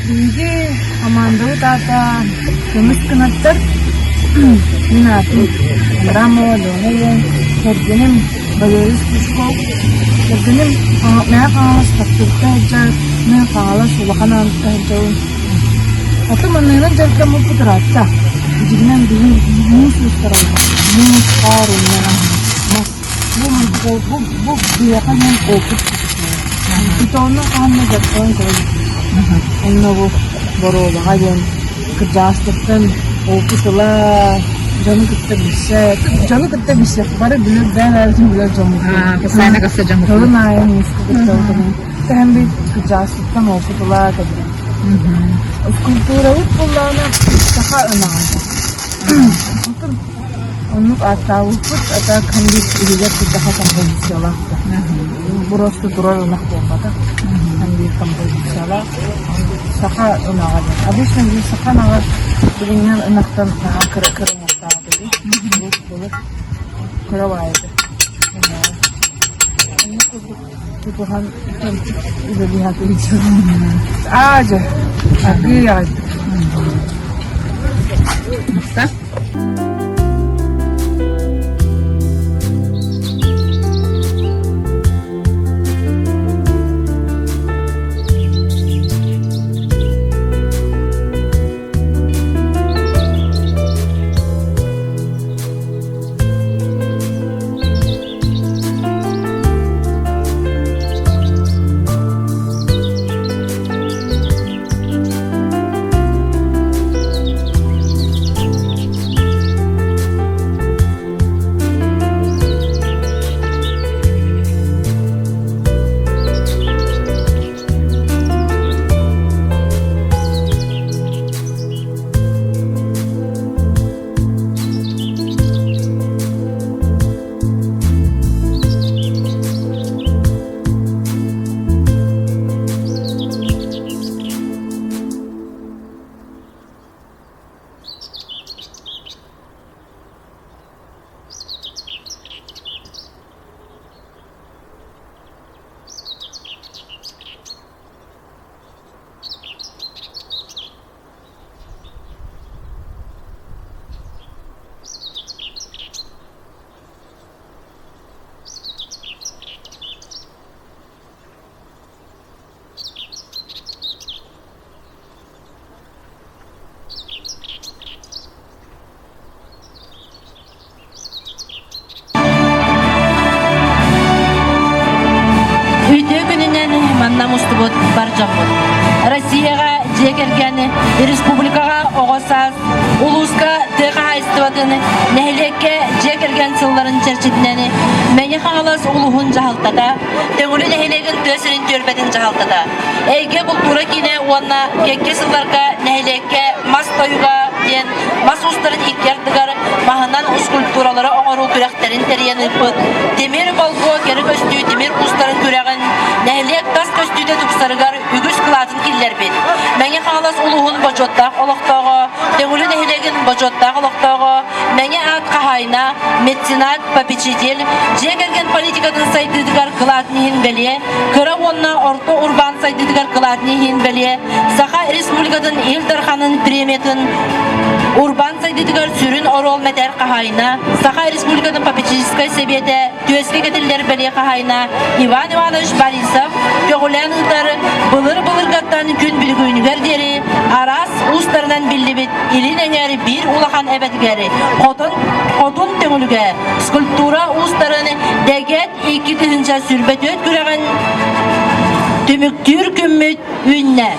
Биһиги хамаандабыт аата Көмүс кынаттар. Мин аатым Абрамова Лена диэн. Кэргэним Валерий Стручков. Кэргэним Мэҥэ Хаҥалас Таптыырга сылдьар, мин Хаҥалас Улахан Ааныска сылдьабын. Аты манныгынан дьарыктаммыппыт ыраатта. Дьиҥинэн билигин муус устараллар. Муус, хаар уонна мас. Бу бу бу биһиэхэ диэн опыт Питонну хаһан да дьарыктанан көрө Онно бу боруобаҕа диэн кырдьаҕастартан опыт ыла, дьону кытта билсэ, дьону кытта билсиэх бары билэр бэйэ-бэйэбитин билэр дьоммут. Постоянно көрсө дьоммут. Тылын аайы мууска кытта Тэһэн бит кырдьаҕастартан опыт ыла кэлбит. Скульптурабыт буоллаҕына саха ынаҕа. Оннук ааттаабыппыт, а так ханнык иһигэр саха композициялаах да. Просто турар ынах буолбатах. Ханнык композициялаах. Саха ынаҕа диэн. Обычно биир саха ынаҕа билиҥҥи ынахтан наһаа кыра кыра уҥуохтаах этэ. Былыр кыра баайыта. Оннук курдук тутуһан үлэлии сатыыр. Аа дьэ, аргыый аҕайдык. Россияҕа дьиэ кэргэн, республикаҕа оҕо саас, улууска тыа хаһаайыстыбатын, нэһилиэккэ дьиэ кэргэн сылларын чэрчитинэн Мэҥэ Хаҥалас улууһун дьаһалтата, Төҥүлү нэһилиэгин тыа сирин түөлбэтин дьаһалтата, Эйгэ култуура киинэ уонна кэккэ сылларга нэһилиэккэ мас тойуга диэн мас уустарын икки ардыгар маһынан скульптуралары оҥоруу күрэхтэрин тэрийэн ыыппыт Тимир болгуо кэрэ көстүү тимир уустарын күрэҕин нэһилиэк тас көстүүтэ тупсарыгар үгүс кылаатын киллэрбит Мэҥэ Хаҥалас улууһун бочуоттаах олохтооҕо, Төҥүлү нэһилиэгин бочуоттаах олохтооҕо, Мэҥэ аат хаһаайына, меценат, попечитель, дьиэ кэргэн политикатын сайдыытыгар кылаатын иһин бэлиэ, кыра уонна орто урбаан сайдыытыгар кылаатын иһин бэлиэ, Саха Республикатын Ил Дарханын премиятын урбаан сайдыытыгар сүрүн оруол мэтээр хаһаайына, Саха Республикатын попечительскай сэбиэтэ түөскэ кэтиллэр бэлиэ хаһаайына Иван Иванович Борисов көҕүлээн ыытар былыр-былыргаттан күн бүгүнүгэр диэри араас уустарынан биллибит илин эҥээр биир улахан эбэтигэр Хотун, Хотун Төҥүлүгэ скульптура уустарын дэгэт 2024 күрэҕин түмүктүүр күммүт үүннэ.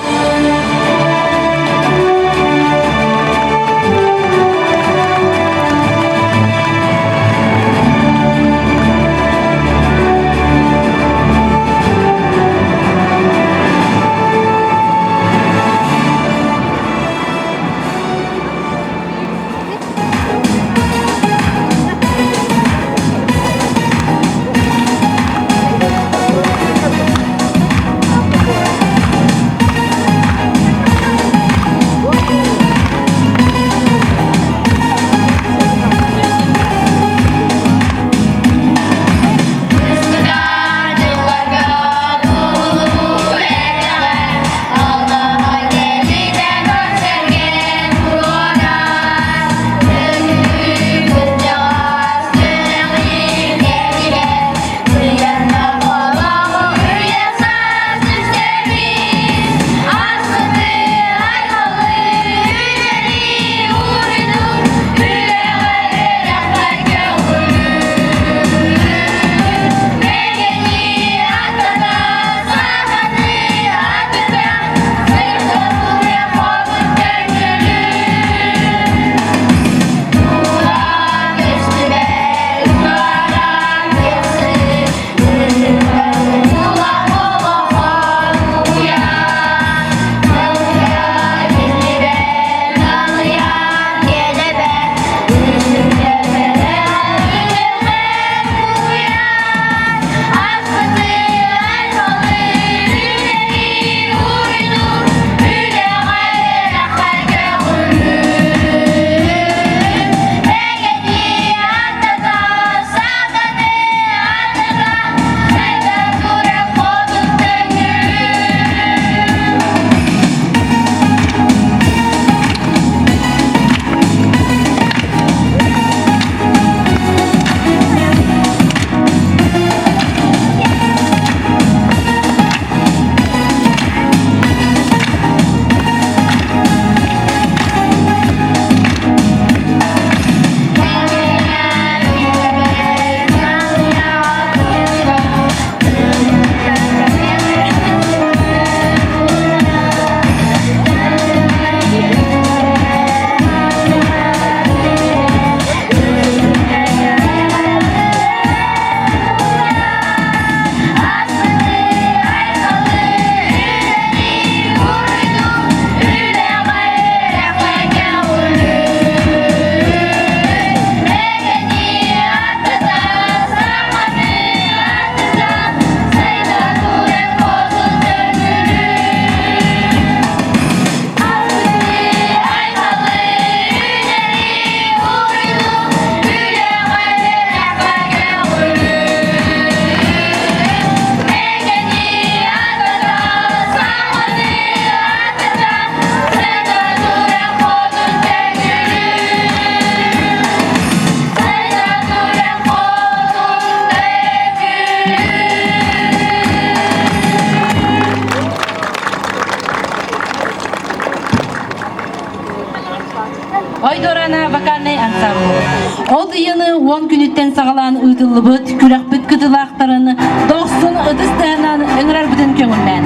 Ой Дорана вокальнай ансамбль. От ыйыны уон күнүттэн саҕалаан ыытыллыбыт күрэхпит кытылаахтарын дохсун ытыс тыаһынан ыҥырарбытын көҥүллээн.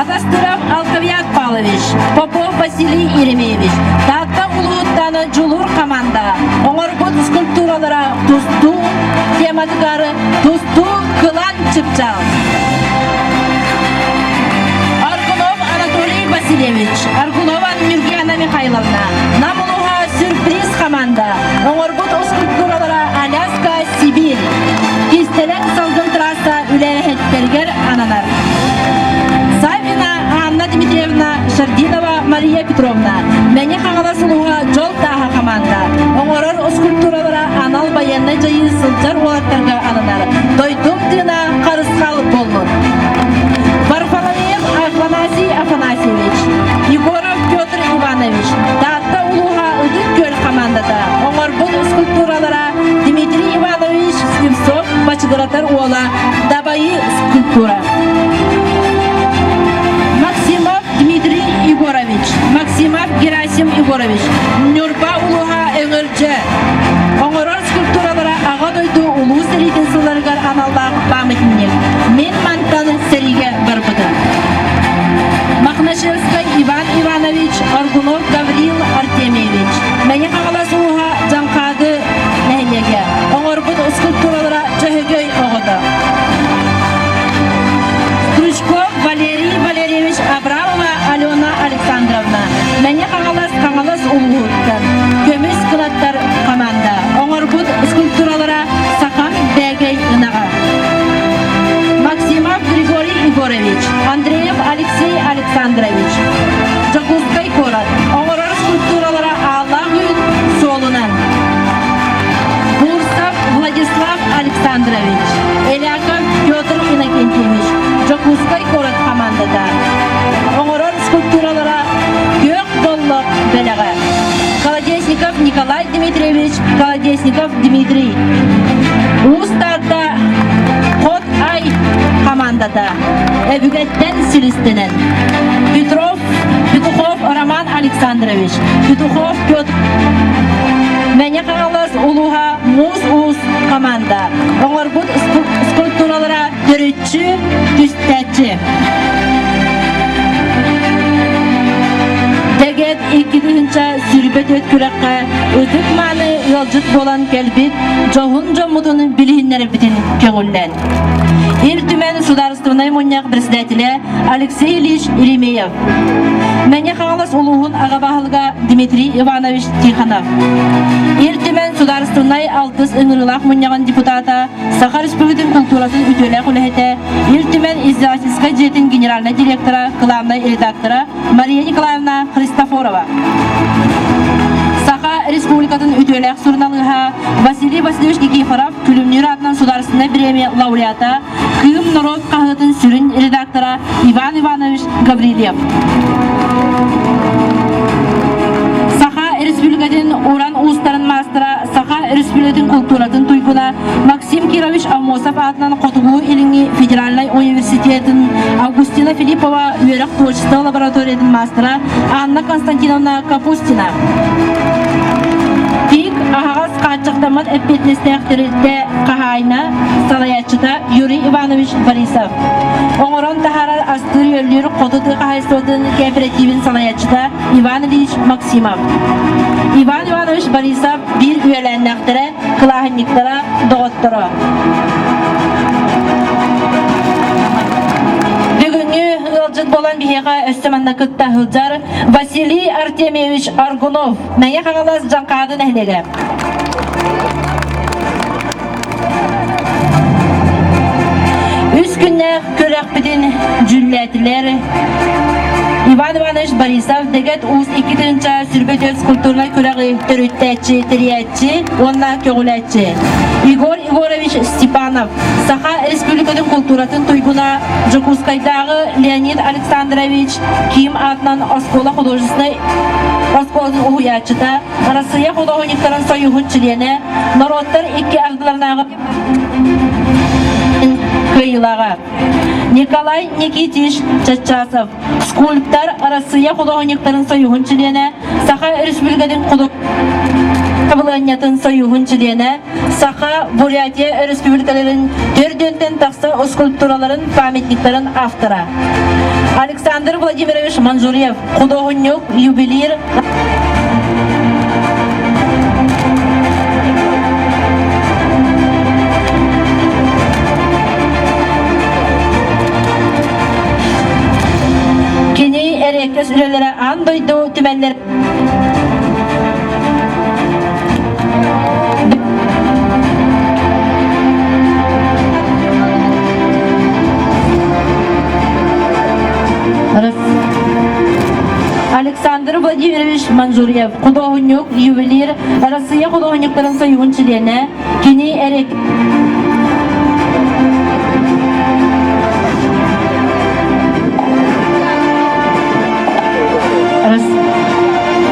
Атастыров Алковиат Павлович. Василий Еремеевич, Таатта улууһуттан Дьулуур хамаанда оҥорбут скульптуралара тустуу тематыгар тустуу кылан чыпчаал. Аргунов Анатолий Васильевич, Аргунова Нюргиана Михайловна, Нам улууһа сюрприз хамаанда оҥорбут скульптуралара Аляска, Сибирь. Кистэлэҥ салгын трасса үлэһиттэригэр ананар. Саввина Анна Дмитриевна, Шардинова Мария Петровна, Мэҥэ Хаҥалас улууһа Дьол тааһа хамаанда оҥорор скульптуралара анал байыаннай дьайыы сылдьар уолаттарга ананар. Дойдум тыына харысхал буоллун. Варфоломеев Афанасий Афанасьевич, Егоров Петр Иванович, Таатта улууһа Ытык Күөл хамаандата оҥорбут скульптуралара Дмитрий Иванович Слепцов бачыгыратар уола Дабайы скульптура. Максимов Дмитрий Егорович, Максимов Герасим Егорович, Ньурба улууһа Өҥөлдьө. Оҥорор скульптуралара Аҕа дойду улуу сэриитин сылларыгар аналлаах памятник. Мин мантан сэриигэ барбытым. Мохнашевскай Иван Иванович, Аргунов Гаврил Артемьевич, Мэҥэ Хаҥалас улууһа Дьаҥхаады нэһилиэгэ. Оҥорбут скульптуралара Дьөһөгөй оҕото. Стручков Валерий Валерьевич Абрамова Алена Александровна, Мэҥэ Хаҥалас Хаҥалас улууһуттан Көмүс кынаттар хамаанда оҥорбут скульптуралара Сахам Бээгэй ынаҕа. Максимов Григорий Егорович, Андреев Алексей Александрович, Дьокуускай куорат оҥорор скульптуралара Ааллаах Үүн суолунан. Бурсов Владислав Александрович, Эляков Петр Иннокентьевич, Дьокуускай куорат хамаандата. Оҥорор скульптуралара Күөх боллох бэлэҕэ. Колодезников Николай Дмитриевич, Колодезников Дмитрий. Уус Таатта Хот Ай хамаандата. Өбүгэттэн силистэнэн. Петров Петухов Роман Александрович, Петухов Петр Мэҥэ Хаҥалас улууһа Муус Уус хамаанда оҥорбут скульптуралара төрүччү түстээччи. Дэгэт 2024 күрэххэ ытык мааны ыалдьыт буолан кэлбит дьоһун дьоммутун билиһиннэрэрбитин көҥүллээн. Ил Түмэн Судаарыстыбаннай мунньах председателэ Алексей Ильич Еремеев, Мэҥэ Хаҥалас улууһун аҕа баһылыга Дмитрий Иванович Тихонов, Ил Түмэн Судаарыстыбаннай алтыс ыҥырыылаах мунньаҕын депутата, Саха Республикатын култууратын үтүөлээх үлэһитэ, Ил Түмэн издательскай дьиэтин генеральнай директора, кылаабынай редактора Мария Николаевна Христофорова. Саха Республикатын үтүөлээх суруналыыһа Василий Васильевич Никифоров Күлүмнүүр аатынан судаарыстыбаннай бириэмийэ лауреата, Кыым норуот хаһыатын сүрүн редактора Иван Иванович Гаврильев. Саха Республикатын уран уустарын маастара, Саха Республикатын култууратын туйгуна Максим Кирович Аммосов аатынан Хотугулуу-Илиҥҥи федеральнай университетын Августина Филиппова үөрэх творчество лабораториятын маастара Анна Константиновна Капустина. Пик аһаҕас хааччахтаммат эппиэтинэстээх тэрилтэ хаһаайына, салайааччыта Юрий Иванович Борисов. Оҥорон таһаарар астыыр-үөллүүр хоту тыа хаһаайыстыбатын кооперативин салайааччыта Иван Ильич Максимов. Иван Иванович Борисов биир үөлээннээхтэрэ, кылааһынньыктара, доҕотторо. Бүгүҥҥү ыалдьыт буолан биһиэхэ өссө манна кытта сылдьар Василий Артемьевич Аргунов, Мэҥэ Хаҥалас Дьаҥхаады нэһилиэгэ. Үс күннээх күрэхпитин дьүүллээтилэр Иван Иванович Борисов Дэгэт Уус 2024 скульптурнай күрэҕи төрүттээччи, тэрийээччи уонна көҕүлээччи. Егор Егорович Степанов Саха Республикатын култууратын туйгуна Дьокуускайдааҕы Леонид Александрович Ким аатынан оскуола художественнай оскуолатын уһуйааччыта, Арассыыйа худуоһунньуктарын союһун чилиэнэ, норуоттар икки ардыларынааҕы кыайыылааҕа. Николай Никитич Чаччасов, скульптор, Арассыыйа худуоһунньуктарын союһун чилиэнэ, Саха Республикатын худуоһунньуктарын союһун чилиэнэ, Саха, Бурятия өрөспүүбүлүкэлэрин төрдүөнтэн тахса скульптураларын, памятниктарын автора. Александр Владимирович Манжурьев, худуоһунньук, ювелир, Кини эриэккэс үлэлэрэ аан дойду түмэллэр Александр Владимирович Манжурьев, худуоһунньук, ювелир, Россия худуоһунньуктарын союһун чилиэнэ, кини эрик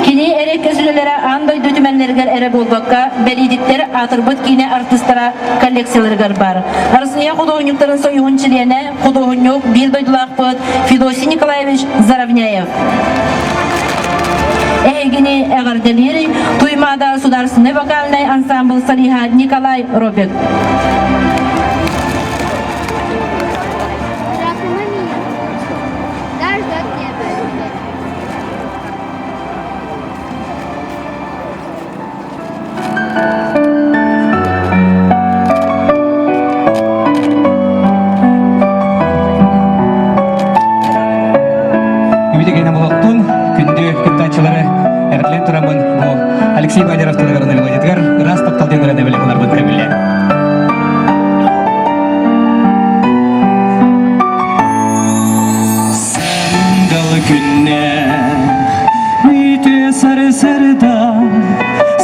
Кини эрэккэс үлэлэрэ аан дойду түмэллэригэр эрэ буолбакка, бэлиитиктэр аатырбыт киинэ артыыстара коллекцияларыгар бар. Россия худуоһунньуктарын союһун чилиэнэ, худуоһунньук биир дойдулаахпыт Федосий Николаевич Заровняев. Эһигини эҕэрдэлиир Туймаада государственный вокальный ансамбль солиһа Николай Робик. Үмүтүгэнэ болоттун күндү кыттааччылары эрдлен турамын бу Алексей Владимиров тылыгар мелодиятыгар ыраас таптал диэн ырыаны билэ көмүллэ. Сандал күннээх үтүө сарсыарда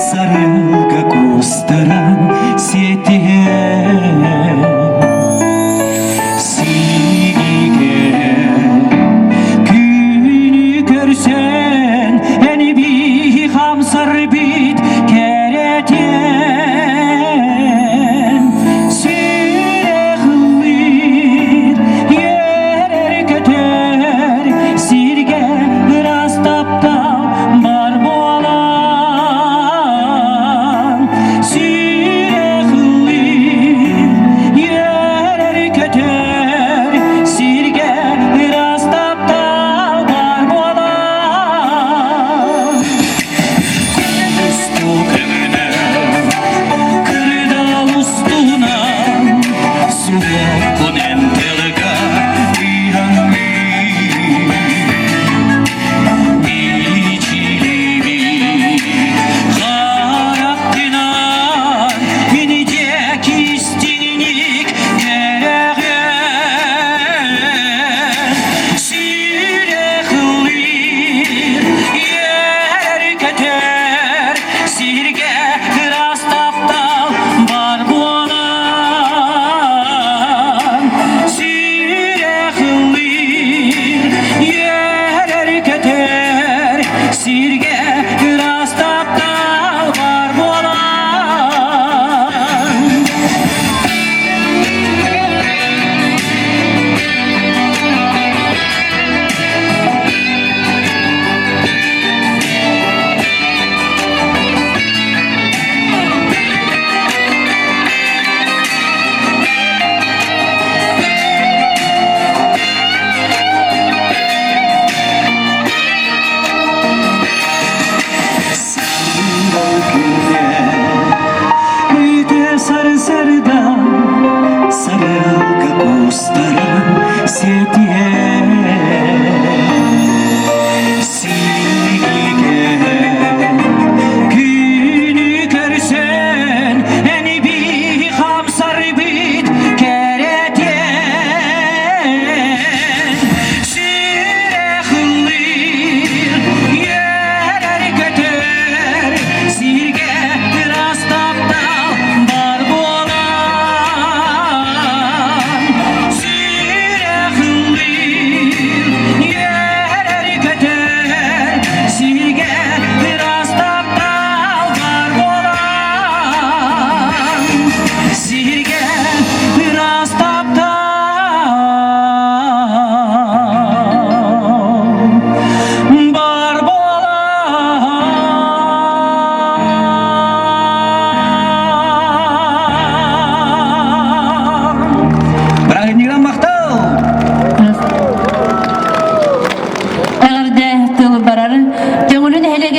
сарылга куустаран сиэтиһэн сиигэ күнү көрсөн эн биһи хамсар бит кэрэтиэн сүрэх ыллыыр үөрэр көтөр сиргэ ыраас таптал бар буолан сүрэх ыллыыр үөрэр көтөр сиргэ ыраас таптал бар буолан.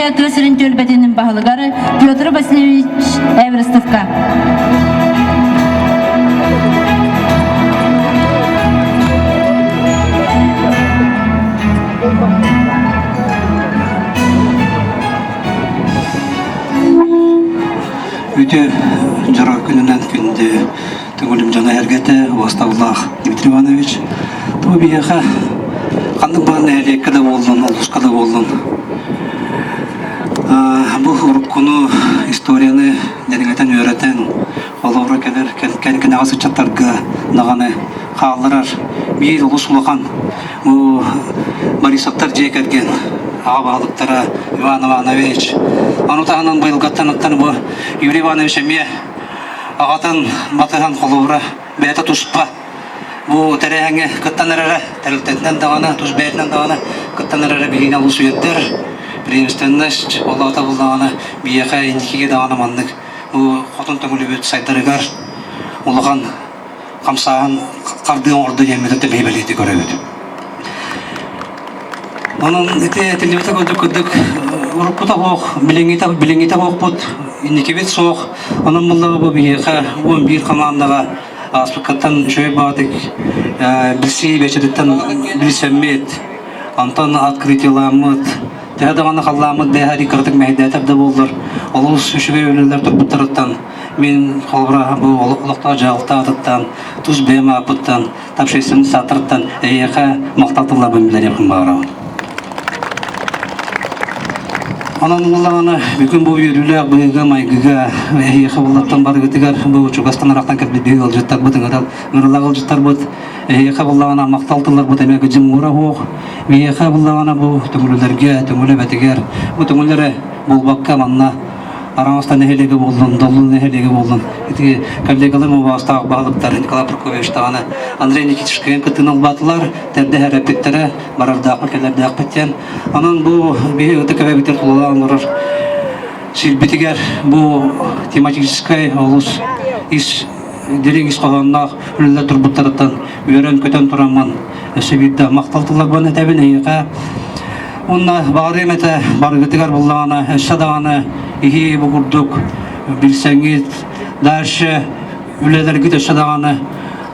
нэһилиэгэ тыа сирин түөлбэтин баһылыгар Петр Васильевич Эверстовка. Үтүө дьоро күнүнэн күндү Төҥүлүм дьоно эргэтэ уостабыллаах Дмитрий Иванович. Бу биһиэхэ ханнык баҕар нэһилиэккэ да буоллун, улууска да буоллун бу уруккуну, историяны дириҥэтэн үөрэтэн, олоҕура кэлэр кэнэҕэс ыччаттарга даҕаны хаалларар биир олус улахан бу Борисовтар дьиэ кэргэн аҕа баһылыктара Иван Иванович. Ону таһынан быйылгаттан оттон бу Юрий Иванович эмиэ аҕатын батыһан холобура бэйэтэ туспа бу тэрээһиҥҥэ кыттан эрэрэ тэрилтэтинэн даҕаны тус бэйэтинэн даҕаны кыттан эрэрэ биһигини олус үөрдэр преемственность олоото буллаҕына биһиэхэ инникигэ даҕаны маннык бу хотун төҥүлүбүт сайдарыгар улахан хамсааһын хардыы оҥордо диэммит өттө биһи бэлиэтии көрөбүт. Онон ити этиллибитэ курдук курдук уруккута суох, билиҥҥитэ билиҥҥитэ суохпут, инникибит суох. Онон буллаҕа бу биһиэхэ 11 хамаандаҕа ааспыккаттан үчүгэй баҕатык билсии бэчэтиттэн билсэммит, онтон открытиеламмыт, төһө даҕаны халлааммыт бэйэһэ кыратык мэһэйдээтэр да буоллар, олус үчүгэй үлэлэр турбуттарыттан мин холобура бу олохтоох дьаһалта аатыттан, тус бэйэм ааппыттан общественный саатарыттан эйиэхэ махтал тылларбын биллэриэхпин баҕарабын. Онон буоллаҕына бүгүн бу үөрүүлээх быһыыга-майгыга эһиэхэ буллаттан барыгытыгар бу чугастан ыраахтан кэлбит биһиги ыалдьыттарбыт ыҥырал ыҥырылаах ыалдьыттарбыт эһиэхэ буллаҕына махтал тылларбыт эмиэ кыдьыммыра суох биһиэхэ буллаҕына бу төҥүлүлэргэ төҥүлү эбэтигэр бу төҥүллэрэ буолбакка манна Араҥаста нэһилиэгэ буоллун, Доллун нэһилиэгэ буоллун. Ити коллегаларым убаастаах баһылыктар Николай Прокопьевич даҕаны Андрей Никитичкыын кыттыыны ылбатылар, тэрдэ эрэппиттэрэ, барардаахпыт, кэлэрдээхпит диэн. Онон бу биһи ытык эбэбитигэр тулалаан олорор сирбитигэр бу тематическай олус ис дириҥ ис хоһоонноох үлэлэр турбуттарыттан үөрэн-көтөн тураммын өссө биирдэ махтал тылларбын этэбин эйиэхэ Уонна баҕарыам этэ барыгытыгар буллаҕына өссө даҕаны иһии бу курдук билсэҥҥит дальше үлэлэргит өссө даҕаны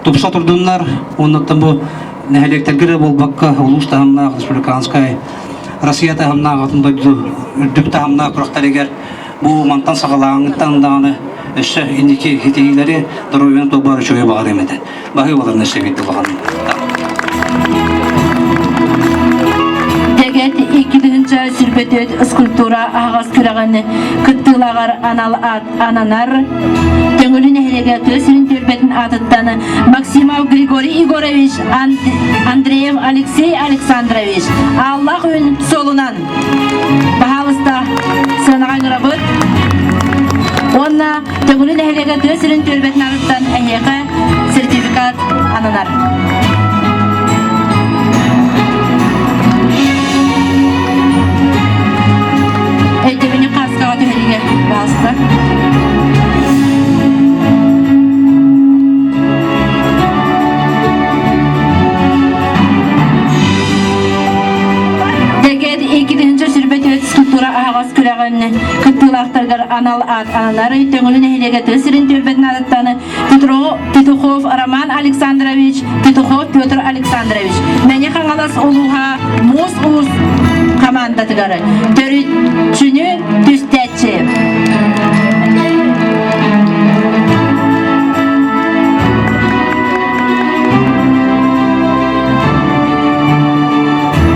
тупса турдуннар. Уоннаттан бу нэһилиэктэргэ эрэ буолбакка улуус таһымнаах республиканскай Россия таһымнаах атын дойду үрдүк таһымнаах күрэхтэригэр бу мантан саҕалааҥҥыттан даҕаны өссө инники ситиһиилэри доруобуйаны туолбар үчүгэй баҕарыам этэ. Баһыыбаларын өссө биирдэ улахан Дэгэт 2024 скульптура аһаҕас күрэҕин кыттыылааҕар анал аат ананар. Төҥүлү нэһилиэгэ тыа сирин түөлбэтин аатыттан Максимов Григорий Егорович, Андреев Алексей Александрович Ааллаах Үүн суолунан баһаалыста сыанаҕа ыҥырабыт. Уонна Төҥүлү нэһилиэгэ тыа сирин түөлбэтин аатыттан эһиэхэ сертификат ананар. Өйдөбүнньүк хааскаҕа түһэриигэ баҕаста. Дэгэт 2024 скульптура аһаҕас күрэҕин кыттыылаахтарыгар анал аат ананар Төҥүлү нэһилиэгэ тыа сирин түөлбэтин аатыттан Петухов Роман Александрович, Петухов Петр Александрович, Мэҥэ Хаҥалас улууһа Муус Уус хамаандатыгар төрүччүнү түстээччи.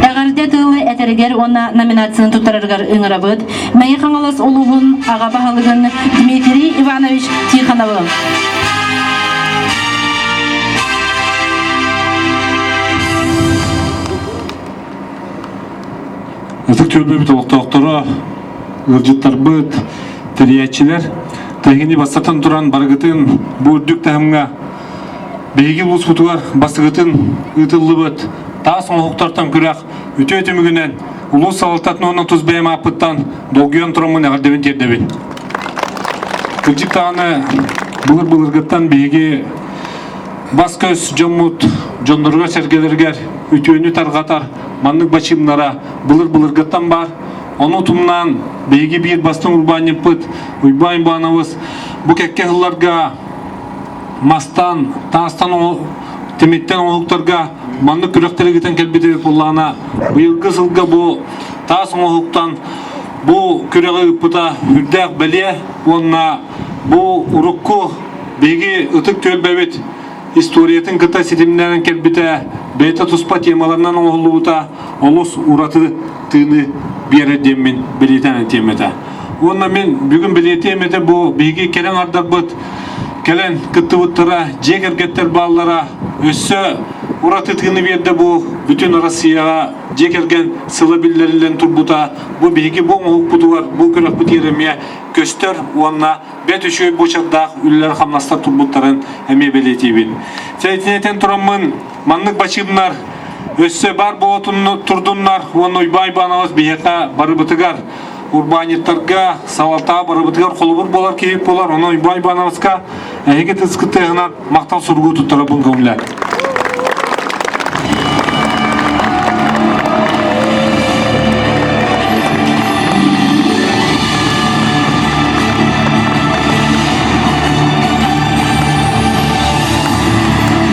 Эҕэрдэ тылы этэригэр уонна номинацияны туттарарыгар ыҥырабыт Мэҥэ Хаҥалас улууһун аҕа баһылыгын Дмитрий Иванович Тихоновы. Ытык түөлбэбит олохтоохторо, ыалдьыттарбыт, тэрийээччилэр, тэһигини бастатан туран барыгытын бу үрдүк таһымҥа биһиги улууспутугар бастакытын ыытыллыбыт таас оҥоһуктартан күрэх үтүө түмүгүнэн улуус салалтатын уонна тус бэйэм ааппыттан долгуйан тураммын эҕэрдэбин тиэрдэбин. Кырдьык даҕаны былыр-былыргыттан биһиги бас-көс дьоммут дьонноругар-сэргэлэригэр үтүөнү тарҕатар маннык бачыымнара былыр-былыргыттан баар. Ону утумнаан биһиги биир бастыҥ урбаанньыппыт Уйбаан Ивановыс бу кэккэ сылларга мастан, таастан тимиттэн оҥоһуктарга маннык күрэхтэри ыытан кэлбит эбит буоллаҕына, быйылгы сылга бу таас оҥоһуктан бу күрэҕи ыыппыта үрдээх бэлиэ уонна бу урукку биһиги ытык түөлбэбит историятын кытта ситимнэнэн кэлбитэ, бэйэтэ туспа темаларынан оҥоһуллубута олус ураты тыыны биэрэр диэммин бэлиэтээн этиэм этэ. Уонна мин бүгүн бэлиэтиэм этэ бу биһиги кэлэн ардарбыт кэлэн кыттыбыттара, дьиэ кэргэттэр бааллара өссө ураты тыыны биэрдэ бу бүтүн Россияҕа дьиэ кэргэн сыла биллэриллэн турбута бу биһиги бу оҥоһукпутугар бу күрэхпитигэр эмиэ көстөр уонна бэрт үчүгэй буочардаах үлэлэр-хамнастар турбуттарын эмиэ бэлиэтиибин. Сэтинэтэн тураммын маннык бачыымнар өссө баар буола турдуннар уонна Уйбаан Иванович биһиэхэ барыбытыгар урбаанньыттарга, салалтаҕа барыбытыгар холобур буолар киһи буолар. Онон Уйбаан Ивановичка эһиги тыскытыаһынан махтал суругу туттарабын көҥүлэ.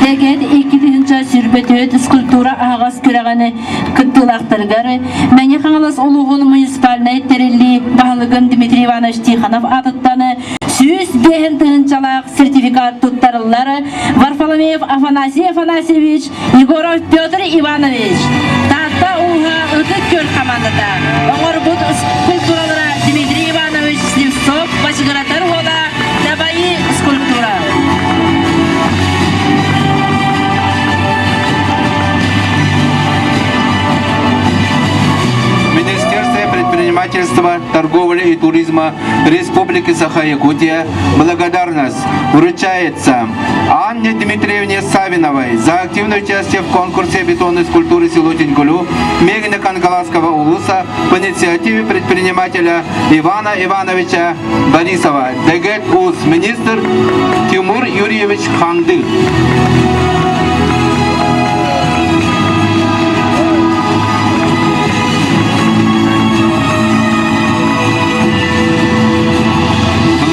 Дэгэт 2024 скульптура аһаҕас күрэҕин кыттыылаахтарыгар Мэҥэ Хаҥалас улууһун муниципальнай тэриллии баһылыгын Дмитрий Иванович Тихонов аатыттан 105 тыһыынчалаах сертификат туттарыллар Варфоломеев Афанасий Афанасьевич, Егоров Петр Иванович, Таатта ууһа Ытык Күөл хамаандата, оҥорбут скульптуралара Дмитрий Иванович Слепцов, Бачыгыратар уола, Дабайыы скульптура. Министерство предпринимательства, торговли и туризма Республики Саха-Якутия благодарность вручается Анне Дмитриевне Савиновой за активное участие в конкурсе бетонной скульптуры село Тинькулю Мегина Кангаласского улуса по инициативе предпринимателя Ивана Ивановича Борисова. Дегет УС министр Тимур Юрьевич Ханды.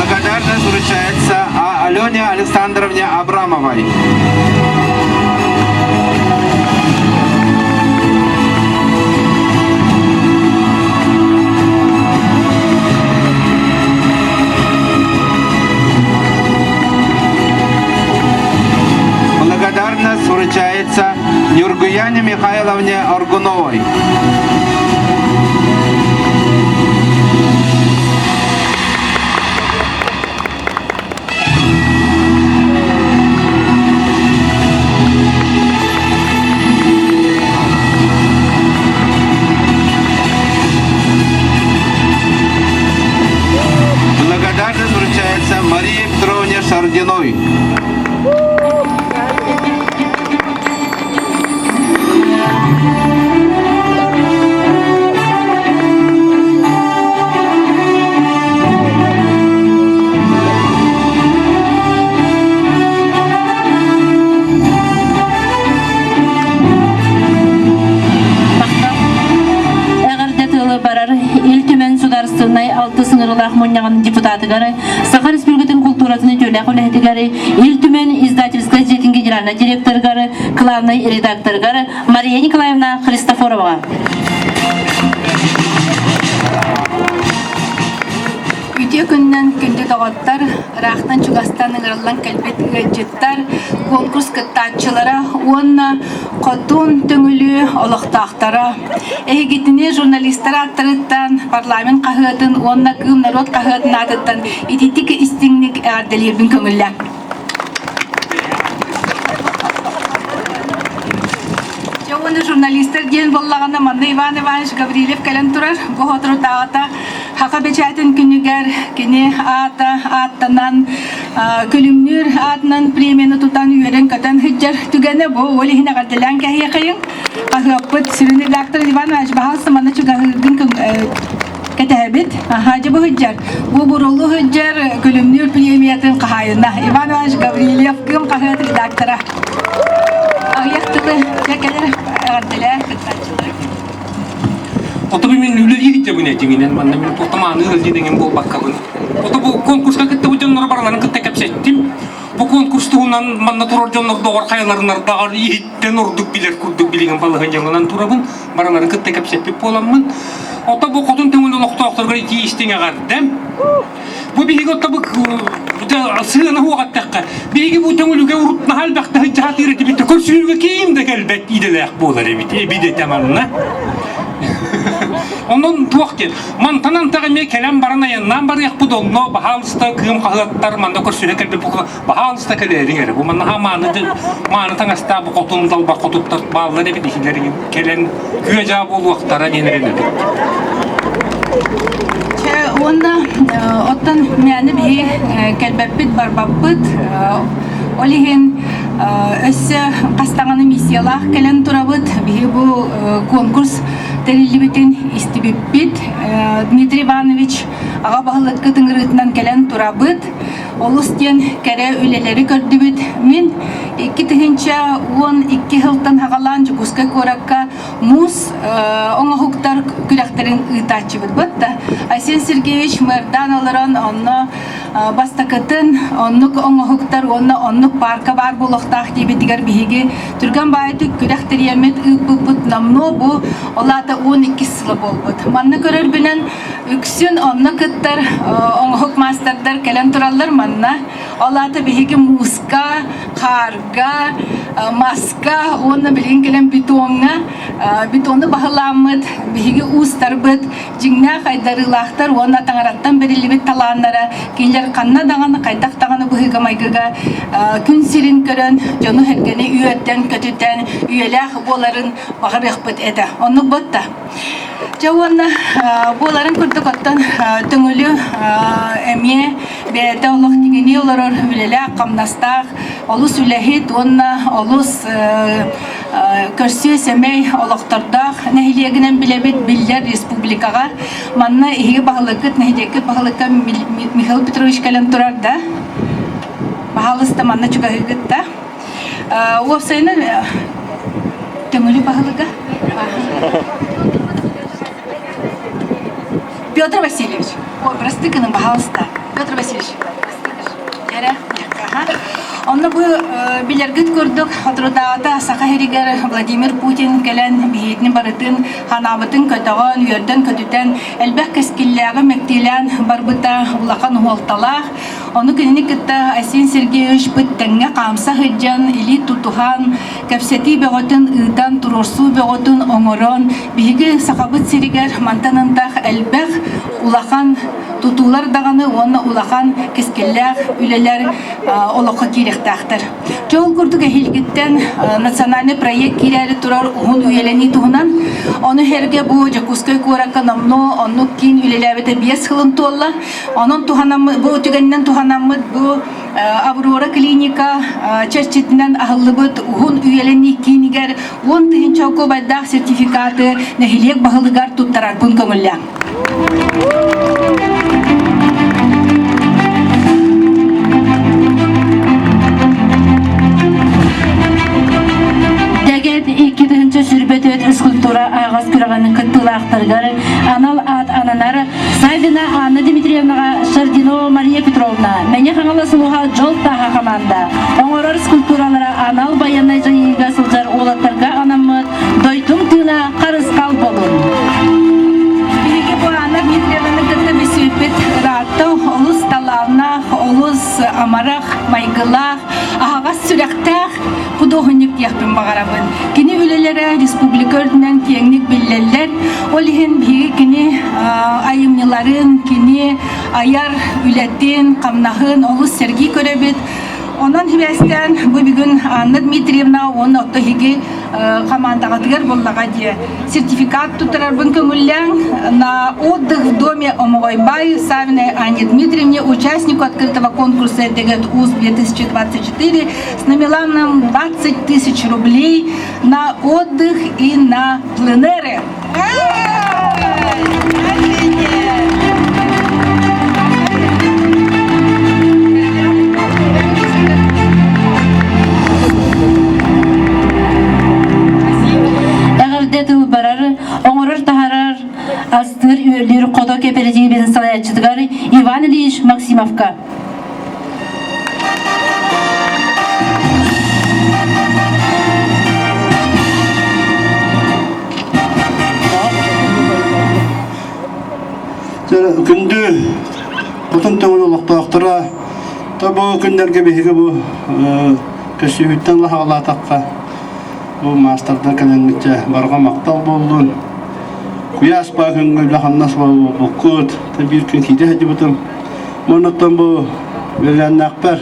Благодарность вручается Алене Александровне Абрамовой. Благодарность вручается Нюргуяне Михайловне Аргуновой. Благодарность вручается Марии Петровне Шардиной. Эҕэрдэ тылы барар Ил Түмэн Судаарыстыбаннай алтыс ыҥырыылаах мунньаҕын депутатыгар, Саха Республикатын култууратын үтүөлээх үлэһитигэр, Ил Түмэн издательскай дьиэтин генеральнай директорыгар, главнай редакторыгар Мария Николаевна Христофороваҕа. Үтүө күнүнэн күндү доҕоттор, ыраахтан чугастан ыҥырыллан кэлбит ыалдьыттар, конкурс кыттааччылара уонна Хотун Төҥүлү олохтоохторо. Эһигитини журналистар ааттарыттан, парламент хаһыатын уонна Кыым норуот хаһыатын аатыттан ититик истиҥник эҕэрдэлиирбин көҥүллээҥ. Дьэ уонна журналистар диэн буоллаҕына манна Иван Иванович Гаврильев кэлэн турар. Бу соторутааҕыта Саха бэчээтин күнүгэр кини аата ааттанан Күлүмнүүр аатынан премияны тутан үөрэн-көтөн сылдьар түгэнэ бу ол иһин эҕэрдэлээн кэһиэхэйиҥ. Хаһыаппыт сүрүн редактор Иван Иванович баһаалыста манна чугаһыыргын кэтэһэбит. Аха, дьэ бу сылдьар. Бу бурулу сылдьар Күлүмнүүр премиятын хаһаайына Иван Иванович Гаврильев Кыым хаһыат редактора. Аҕыйах тылы кэлэр эҕэрдэлээн кыттааччылар. Ото бу мин үлэлиир дьабын этиҥинэн манна мин туохта мааны ыалдьын эҥин буолбаккабын. Ото бу конкурска кыттыбыт дьоннору барыларын кытта кэпсэттим. Бу конкурс туһунан манна турар дьоннордооҕор хайаларынардаҕар иһиттэн ордук билэр курдук билигин балаһыанньаланан турабын. Барыларын кытта кэпсэппит буоламмын. Ото бу хотун төҥүл олохтоохторугар итии истиҥ эҕэрдэм. Бу биһиги оттабык сыана суох эттэххэ, биһиги бу төҥүлүгэ урут наһаа элбэхтэ сылдьаатыыр этибит да көрсүһүүгэ киим да кэлбэт идэлээх буолар эбит эбит этэ манна. Онон туох диэн, мантан антах эмиэ кэлэн баран айаннаан барыахпыт онно баһаалыста кыым хаһыаттар манна көрсүһэ кэлбит баһаалыста кэлээриҥ эрэ. Бу манна мааны мааны таҥастаах бу хотун далбар хотуттар бааллар эбит иһилэр кэлэн күө-дьаа буолуохтара диэн эрэнэбит. Чэ, уонна оттон мээнэ биһи кэлбэппит, барбаппыт. Ол иһин өссө хас даҕаны миссиялаах кэлэн турабыт. Биһи бу конкурс тэриллибитин истибиппит. Дмитрий Иванович аҕа баһылыккыт ыҥырыытынан кэлэн турабыт. Олус диэн кэрэ үлэлэри көрдүбүт. Мин 2012 сылтан саҕалаан Дьокуускай куоракка муус оҥоһуктар күрэхтэрин ыытааччыбыт. Бытта Айсен Сергеевич мэрдаан олорон онно бастакытын оннук оҥоһуктар уонна оннук паарка баар буолуохтаах диэбитигэр биһиги түргэн баайытык күрэх тэрийэммит ыыппыппыт номнуо бу ол аата 12 сыла буолбут. Манна көрөрбүнэн үксүн онно кыттар оҥоһук маастардар кэлэн тураллар манна. Ол аата биһиги мууска, хаарга, маска уонна билигин кэлэн бетоҥҥа бетону баһылааммыт биһиги уустарбыт дьиҥнээх айдарыылаахтар уонна таҥараттан бэриллибит талааннара кинилэр ханна даҕаны хайдах даҕаны быһыыга-майгыга күн сирин көрөн дьону-сэргэни үөрдэн көтүтэн үйэлээх буоларын баҕарыахпыт этэ. Оннук ботта. Дьэ уонна буоларын курдук оттон Төҥүлү эмиэ бэйэтэ олох тигинии олорор үлэлээх-хамнастаах, олус үлэһит уонна олус көрсүө сэмэй олохтордоох нэһилиэгинэн билэбит, биллэр республикаҕа. Манна эһиги баһылыккыт, нэһилиэккит баһылыкка Михаил Петрович кэлэн турар да? Баһаалыста манна чугаһыыгыт да? Уопсайынан Төҥүлү баһылыга Петр Васильевич. Ой, прости гыным, пожалуйста. Петр Васильевич. Эрэ. Онно бу билэргит курдук соторутааҕыта Саха сиригэр Владимир Путин кэлэн биһиэтини барытын ханаабытын көтөҕөн, үөрдэн-көтүтэн элбэх кэскиллээҕи мэктиэлээн барбыта улахан уһуолталаах. Ону кинини кытта Айсен Сергеевич быт тэҥҥэ хаамса сылдьан, илии тутуһан, кэпсэтии бөҕөтүн ыытан, туруорсуу бөҕөтүн оҥорон, биһиги Сахабыт сиригэр мантан ынтах элбэх улахан тутуулар даҕаны уонна улахан кэскиллээх үлэлэр олоххо киириэхтээхтэр. Дьэ ол курдук эһиилгиттэн национальный проект киирээри турар уһун үйэлэнии туһунан. Ону сэргэ бу Дьокуускай куоракка номнуо оннук киин үлэлээбитэ 5 сылын туолла. Онон туһанаммыт, бу түгэнинэн туһанаммыт бу Аврора клиника чэрчитинэн аһыллыбыт уһун үйэлэнии киинигэр 10 000 солкуобайдаах сертификаты нэһилиэк баһылыгар туттарарбын көҥүллээн. Дэгэт 2024 скульптура аҕас күрэҕин кыттыылаахтарыгар анал аат ананар Саввина Анна Дмитриевнаҕа Шардинова Мария Петровна, Мэҥэ Хаҥалас улууһа Дьол Тааһа хамаанда оҥорор скульптуралара анал байыаннай дьайыыга сылдьар уолаттарга анаммыт «Дойдум тыына харысхал болун». Биһиги бу Анна Дмитриевнаны кытта билсибиппит ыраатта олус талааннаах, олус амарах, майгылаах, аһаҕас сүрэхтээх худуоһунньук диэхпин баҕарабын. Кини үлэлэрэ республика үрдүнэн киэҥник биллэллэр. Ол иһин биһиги кини айымньыларын, кини айар үлэтин, хамнаһын олус сэргии көрөбүт. Онон сибээстээн бу бүгүн Анна Дмитриевна уонна отто иһиги командаҕытыгар буллаҕа диэ сертификат туттарарбын көҥүллээҥ на отдых в доме Омоҕойбай Савиной Анне Дмитриевне участнику открытого конкурса Дегет УЗ 2024 с номиналом 20 тысяч рублей на отдых и на пленэры. Эҕэрдэ тыл барар, оҥорор таһарар. астыыр-үөллүүр хото кэпэрэтиибин салайааччытыгар Иван Ильич Максимовка. Күндү Хотун Төҥүлү олохтоохторо, то бу күннэргэ биһиги бу көссүүһүттэн лаһаҕалаатахха бу маастардар кэлэҥҥитчэ барҕа махтал буоллун. Куйаас баа күҥҥэ үлэ-хамнас буолбуккут, биир күн киирэ сылдьыбытым. Оннуттан бу үөлээннээхпэр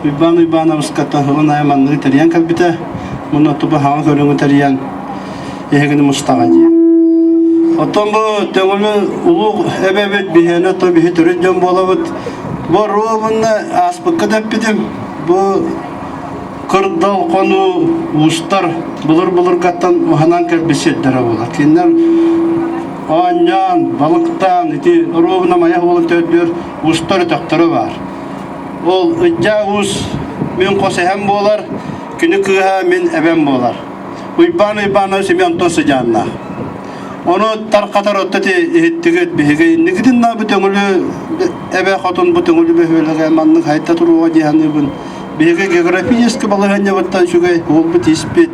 Уйбаан Уйбаанабыскаттан сылын аайы манныгы тэрийэн кэлбитэ. Мунна тубу хаҥа көрүҥү тэрийэн эһигини мустаҕа дии. Оттон бу Төҥүлү улуу эбэбит биһиэнэ то биһи төрүт дьон буолабыт. Бу ровно ааспыкка да эппитим. Бу кырдал хонуу уустар былыр-былыргаттан уһанан кэлбит сирдэрэ буолар. Кинилэр оонньоон, балыктаан ити ровно майах буолан төрдүөр устар өтөхтөрө баар. Ол Ыдьаа уус мин хос эһэм буолар, күнү кыыһа мин эбэм буолар. Уйбаан Уйбаанов Семен сыдьааннаах. Ону тархатар отто иһиттигит биһиги инникитин да бу төҥүлү эбэ хотун бу төҥүлү бөһүөлэгэ маннык хайта туруоҕа дии саныыбын. Биһиги географическай балаһыанньабыттан үчүгэй уолбут испит.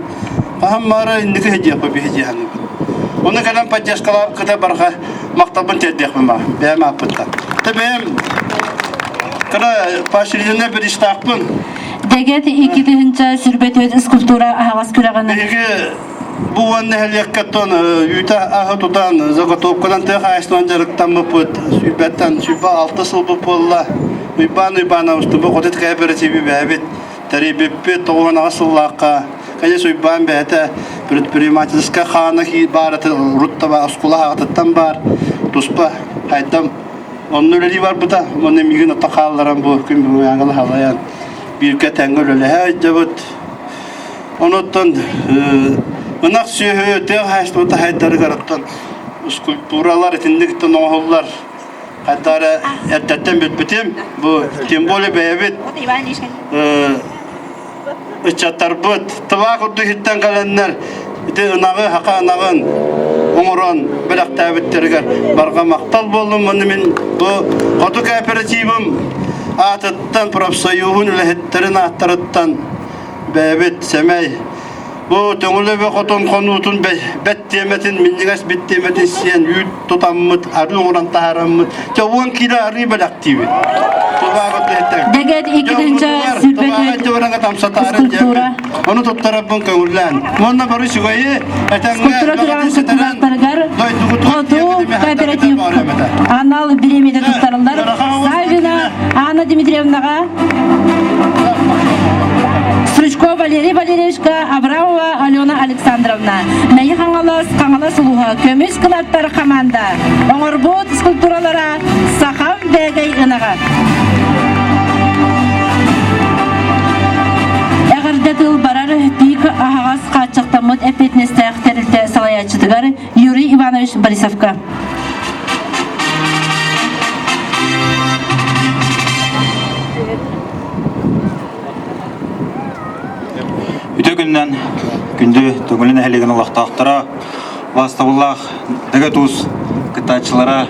Хаһан маара инники сылдьыахпыт биһи дии саныыбын. Ону кэлэн поддержкалаабыккыта барҕа махталбын тиэрдиэхпин баа. Бэйэм ааппыттан. Тэ бэйэм кыра поощрительнай бириистаахпын. Дэгэт 2024 скульптура аһаҕас күрэҕин Биһиги бу уон нэһилиэккэ тон үүтэ аһы тутан заготовканан тыа хаһаайыстыбанан дьарыктаммыппыт сүүрбэттэн 26 сылбыт буолла. Уйбаан Уйбаанабыс бу хотут кооперативы бэйэбит тэрийбиппит 98 сыллаахха конечно Уйбаан бэйэтэ предпринимательскай хаана баар урут да оскуола аҕатыттан баар туспа хайдам онно үлэлии барбыта уонна миигин ото хаалларан бу күн бүгүн халайан бииргэ тэҥҥэ үлэлэһэ сылдьабыт онуттан ынах сүөһү тыа хаһаайыстыбата хайдарыгар оттон скульптуралар итинник оҥоһуллар Хайдах эрэ эрдэттэн билбитим. Бу тем более бэйэбит ыччаттарбыт тыва курдук иһиттэн кэлэннэр ити ынаҕы хака ынаҕын оҥорон бэлэхтээбиттэригэр барҕа махтал буоллум. Уонна мин бу Хоту кооперативым аатыттан профсоюһун үлэһиттэрин ааттарыттан бэйэбит сэмэй Бу Төҥүлү хотон хонуутун бэт тиэмэтин, минньигэс бит тиэмэтин сиэн үүт тутаммыт, арыы оҥорон таһаараммыт, дьэ уон киилэ арыы бэлэхтиибит. Дэгэт иккитинчэ сүрбэт скульптура. Ону туттарарбын көҥүллээн. Уонна бары үчүгэйи этэҥҥэ Скульптура күрэҕин кыттыылаахтарыгар Хоту кооператив анал бириэмийэтэ туттарыллар. Саввина Анна Дмитриевнаҕа Стручкова Валерий Валерьевичка, Абрамова Алена Александровна, Мэйи Хаҥалас, Хаҥалас улууһа, Көмүс кынаттар хамаанда, оҥорбут скульптуралара Сахам Бээгэй ынаҕа. Эҕэрдэ тыл барар пик аһаҕас хааччахтаммыт эппиэтинэстээх тэрилтэ салайааччытыгар Юрий Иванович Борисовка. Үтө күннэн күндү Төҥүлү нэһилиэгин олохтоохторо, бастабыллаах Дэгэ Туус кыттааччылара,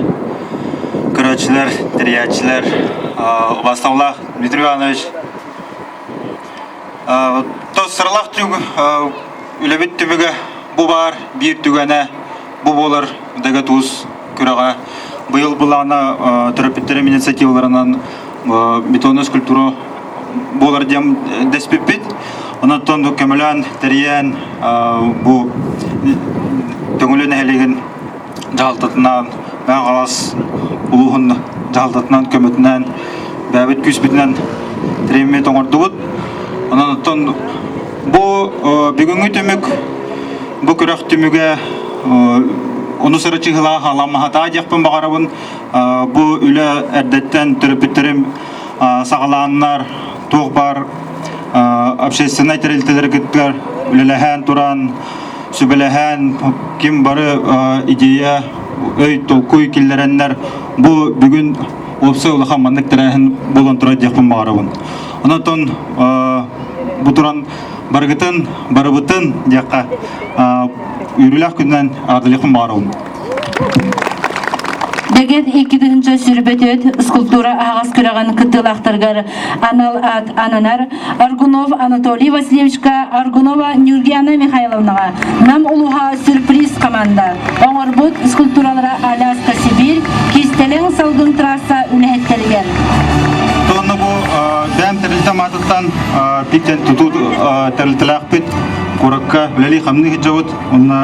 көрөөччүлэр, тэрийээччилэр, бастабыллаах Дмитрий Иванович Сыралаах үлэбит түмүгэ бу баар биир түгэнэ бу буолар Дэгэ Туус күрэҕэ. Быйыл былаана төрөппүттэрим инициативаларынан бетонная скульптура буолар диэн дэспиппит. Онон көмөлөөн, тэрийэн бу Төҥүлү нэһилиэгин дьаһалтатынан, Мэҥэ Хаҥалас улууһун дьаһалтатынан көмөтүнэн бэйэбит күүспүтүнэн тириэммит оҥордубут. Онон оттон бу бүгүҥҥү түмүк бу күрэх түмүгэ ону сыры чыһылаах аламаһатаа диэхпин баҕарабын. Бу үлэ эрдэттэн төрөппүттэрим саҕалааннар туох баар общественнай тэрилтэлэри кытта үлэлэһэн туран сүбэлэһэн ким бары идея өй толкуй киллэрэннэр бу бүгүн уопсай улахан маннык тэрээһин буолан турар диэхпин баҕарабын. Онон бу туран барыгытын барыбытын диэххэ үөрүүлээх күнүнэн аҕардалыахпын баҕарабын. Дэгэт 2024 скульптура аһаҕас күрэҕин кыттыылаахтарыгар анал аат ананар Аргунов Анатолий Васильевичка, Аргунова Нюргиана Михайловнаҕа Нам улууһа сюрприз команда оҥорбут скульптуралара Аляска Сибирь кистэлэҥ салгын трасса үлэһиттэригэр. Тонна бу бэйэм тэрилтэм аатыттан бииртэн тутуу тэрилтэлээхпит куоракка үлэлии-хамныы сылдьабыт. Онно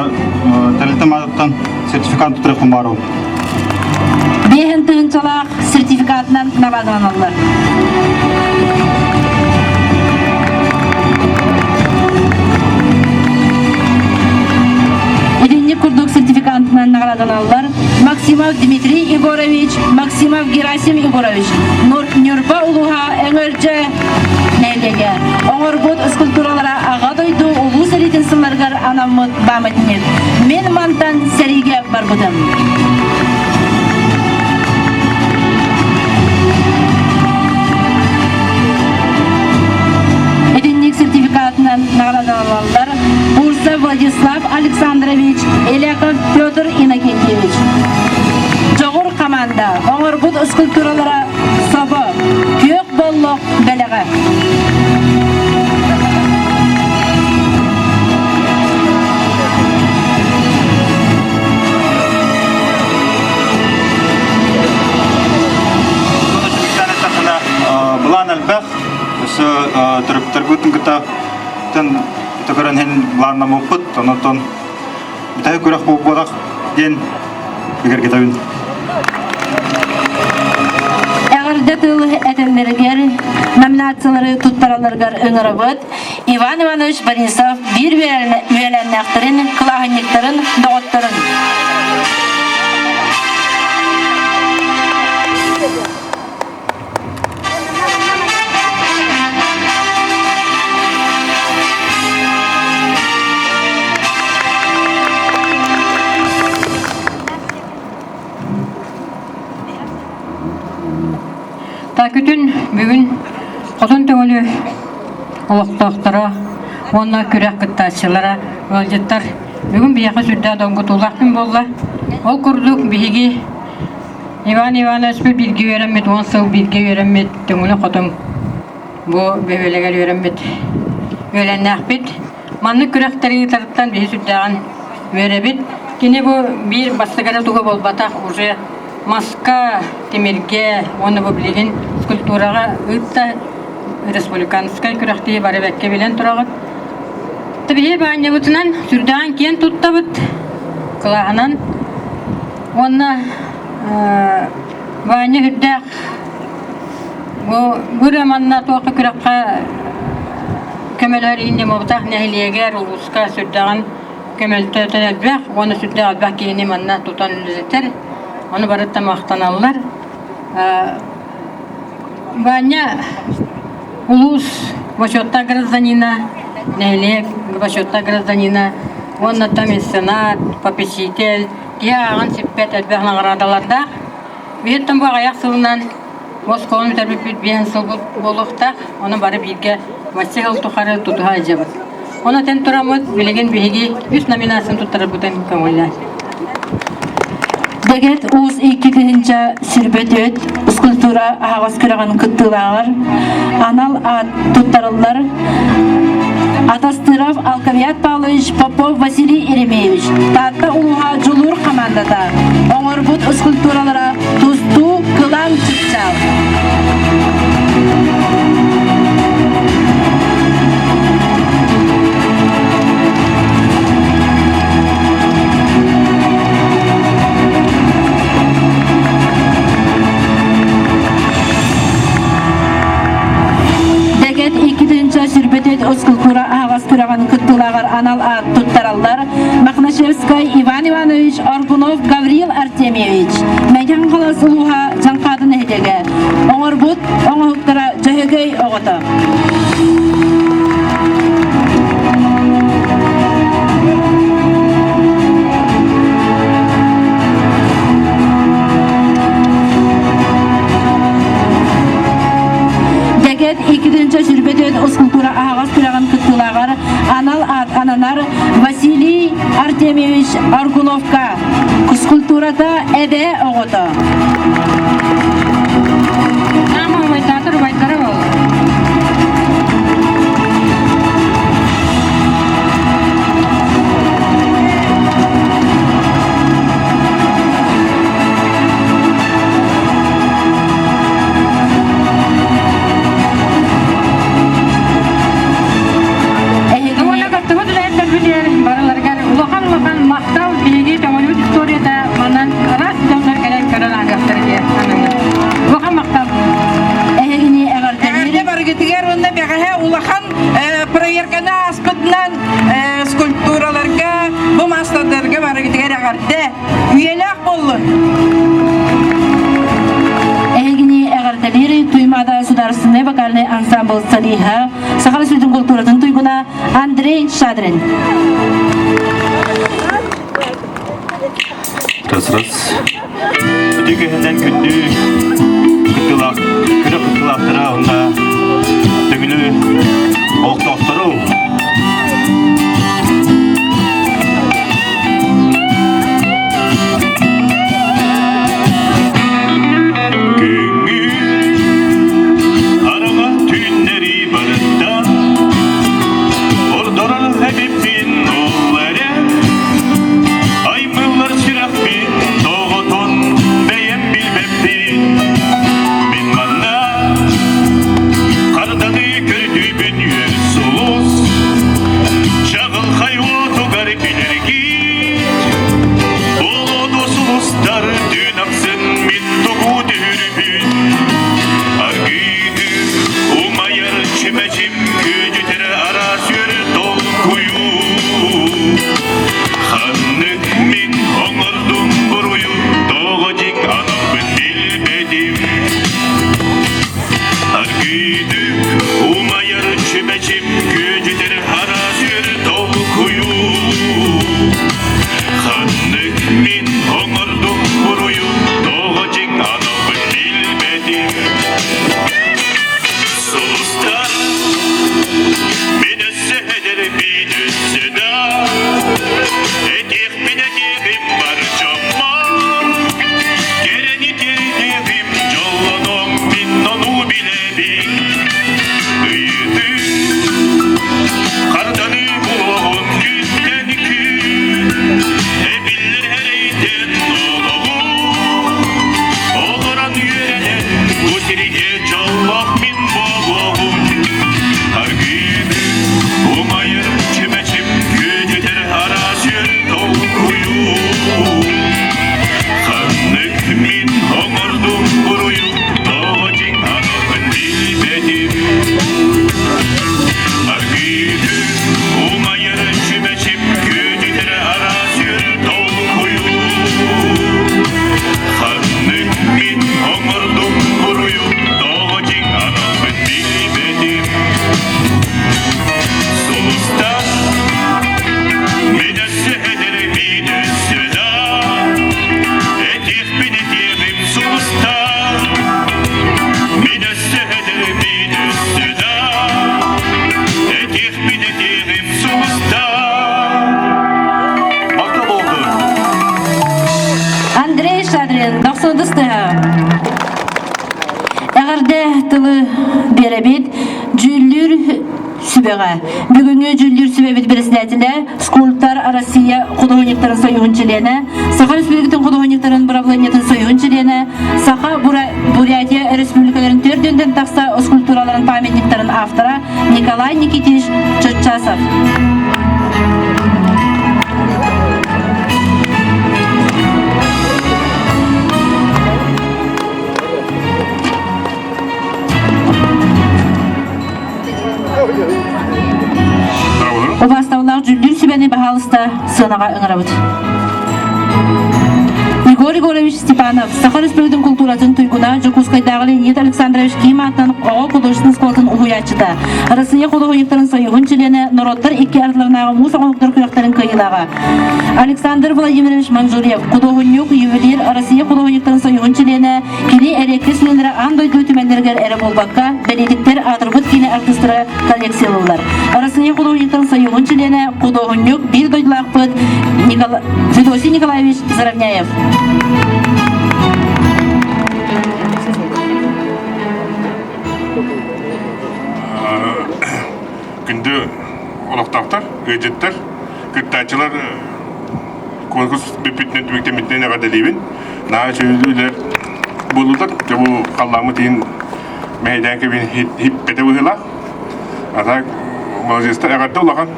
тэрилтэм аатыттан сертификат тутарыахпын баарым. Биэһин тыһыынчалаах сертификатынан наҕараадаланаллар. Итинник курдук сертификатынан наҕараадаланаллар Максимов Дмитрий Егорович, Максимов Герасим Егорович, Ньурба улууһа Өҥөлдьө нэһилиэгэ оҥорбут скульптуралара Аҕа дойду Улуу сэриитин сылларыгар анаммыт памятник. Мин мантан сэриигэ барбытым. Итинник сертификатынан наҕараадаланаллар Бурса Владислав Александрович, Эляков Петр Иннокентьевич. Дьоҕур команда оҥорбут скульптуралара собо, күөх боллох бэлэҕэ. Былаан элбэх, өссө төрөппүттэрбитин кытта көрөн иһин былааннаммыппыт, онон бүтэһик күрэх буолбатах диэн бигэргэтэбин. Эҕэрдэ тыл этэллэригэр номинациялары туттаралларыгар ыҥырабыт. Иван Иванович Борисов биир үөлээннээхтэрин, кылааһынньыктарын, доҕотторун. Такүтүн бүгүн Хотун Төҥүлү олохтоохторо уонна күрэх кыттааччылара ыалдьыттар бүгүн биһиэхэ сүрдээх долгутуулаах күн буолла. Ол курдук биһиги Иван Ивановичпыт бииргэ үөрэммит, 10 сыл бииргэ үөрэммит Төҥүлү Хотун бу бөһүөлэгэр үөрэммит үөлэннээхпит. Маннык күрэхтэри ыытарыттан биһи сүрдээҕин үөрэбит. Кини бу биир бастакы эрэ туга буолбатах, уже маска, тимиргэ уонна бу билигин скульптураҕа ыытта республиканскай күрэхтэһии бары бэркэ билэн тураҕыт. Биһи баанньабытынан сүрдээҕин киэн туттабыт, кылааһынан Уонна Ваня үрдээх бу бу эрэ манна туохха күрэххэ көмөлөһөр ииннэмобутах нэһилиэгэр улууска сүрдээҕин көмөлтөтөн элбэх уонна сүрдээх элбэх киһини манна тутан үлэлэтэр ону барыттан махтаналлар Ваня улуус бочуоттаах гражданина, нэһилиэк бочуоттаах гражданина уонна там меценат, попечитель Киһи ааҕан сиппэт элбэх наҕараадалардаах. Биһиттэн бу аҕыйах сылынан оскуоланы бүтэрбиппит биэһин сыл буолуохтаах. Ону бары бииргэ вачча сыл тухары тутуһа сылдьабыт. Ону этэн тураммыт, билигин биһиги үс номинацияны туттарарбытын көҥүллээн. Дэгэт Уус 2024 скульптура аһаҕас күрэҕин кыттыылааҕар анал аат туттарыллар Атастыров Алкавиат Павлович Попов Василий Еремеевич Таатта улууһа Дьулуур хамаандата оҥорбут скульптуралара тустуу кылаан чыпчаал. Дэгэт 2024 скульптура аһаҕас күрэҕин кыттыылааҕар анал аат туттараллар Мохначевскай Иван Иванович, Аргунов Гаврил Артемьевич, Мэҥэ Хаҥалас улууһа Дьаҥхаатын нэһилиэгэ. Оҥорбут оҥоһуктара Дьөһөгөй оҕото. Дэгэт 2024 скульптура аһаҕас күрэҕин кыттыылааҕар анал аат ананар Василий Артемьевич Аргуновка. Скульптурата эбээ оҕото. Ама убайдаатар убайдара буолла. Уонна кыттыбыт үлэһиттэрбитигэр барыларыгар улахан-улахан махтал биһиги Төҥүлүбүт историята манан араас дьоннор кэлэн көрөн ааһыахтара диye саныыбын. Улахан махтал. Эһигини эҕэрдэлиир. Эҕэрдэ барыгытыгар уонна бэҕэһээ улахан проверканы ааспытынан скульптураларга, бу маастардарга барыгытыгар эҕэрдэ. Үйэлээх буоллун! Эһигини эҕэрдэлиир Туймаада государственный вокальный ансамбль солиһа, Саха Республикатын культуратын туйгуна Андрей Шадрин. Раз раз. Үтүө күһүнэн күндү кыттыылаах күрэх кыттыылаахтара уонна Төҥүлү олохтоохтору Күҥҥү араҥа түүннэри барыттан ордорор эбиппин ол эрэ Аймыллар сүрэхпин тоҕотон бэйэм билбэппин Мин манна харданы көрдүүбүн үөр сулус Чаҕылхай уотугар билэргит Болоду сулустар түүн ахсын мин тугу түһүрбүн Аргыыды умайар чүмэчим күөдьүтэр араас үөр толкуйу Ханнык мин оҥордум буруйу тоҕо дьиҥ аналбын билбэтим Аргыыды умайар чүмэчим күөдьүтэр араас үөр толкуйу Ханнык мин оҥордум буруйу тоҕо дьиҥ аналбын билбэтим Сулустар мин өссө эдэрбин өссө да этиэхпин этиэҕим бар дьоммор кэрэни кэрдиэҕим дьоллонуом мин ону билэбин ыйытыы харданы булуоҕун күнтэн күн эбиллэр эрэйтэн олоҕу олорон үөрэнэн бу сиригэ дьоллоох мин буолуоҕум аргыыны умайар чүмэчим күөдьүтэр араас үөр толкуйу ханнык мин оҥордум буруйу тоҕо дьиҥ аналбын билбэтим аргыыны умайар чүмэчим күөдьүтэр араас үөр толкуйу Ханнык мин оҥордум буруйу тоҕо дьиҥ аналбын билбэтим Сулустар мин өссө эдэрбин өссө да этиэхпин этиэҕим сулустар мин өссө эдэрбин өссө да этиэхпин этиэҕим сулустар Махтал болду. Андрей Шадрин, Дохсундустыһа. Эҕэрдэ тылы биэрэбит дьүүллүүр сүбэҕэ. Бүгүҥҥү дьүүллүүр сүбэбит председателэ, скульптор Россия художниктарын союһун чилиэнэ, Саха Республикатын художниктарын бырабылыанньатын союһун чилиэнэ, Саха Бурятия республикаларын төрдүнтэн тахса скульптураларын памятниктарын автора Николай Никитич Чоччасов. Убаастабыллаах дьүүллүүр сүбэни баһаалыста сыанаҕа ыҥырабыт. Егор Егорович Степанов, Саха Республикатын култууратын туйгуна, Дьокуускайдааҕы Леонид Александрович Ким аатынан оҕо художественнай оскуолатын уһуйааччыта, Россия художниктарын союһун чилиэнэ, норуоттар икки ардыларынааҕы муус оҥоһуктар күрэхтэрин кыайыылааҕа. Александр Владимирович Манжурьев, худуоһунньук, ювелир, Россия худуоһунньуктарын союһун чилиэнэ, кини эриэккэс үлэлэрэ аан дойду түмэллэригэр эрэ буолбакка, бэлиитиктэр аатырбыт киинэ артыыстара коллекциялыыллар. Россия худуоһунньуктарын союһун чилиэнэ, худуоһунньук, биир дойдулаахпыт Николай. Никол... Федосий Николаевич Заровняев. Күндү олохтоохтор, ыалдьыттар, кыттааччылар конкурс бүппүтүнэн түмүктэммитинэн эҕэрдэлиибин. Наһаа үчүгэй буоллулар. Дьэ бу халлааммыт иһин мэһэйдээн кэбин хиппэтэ быһыылаах. А так молодецтар эҕэрдэ улахан.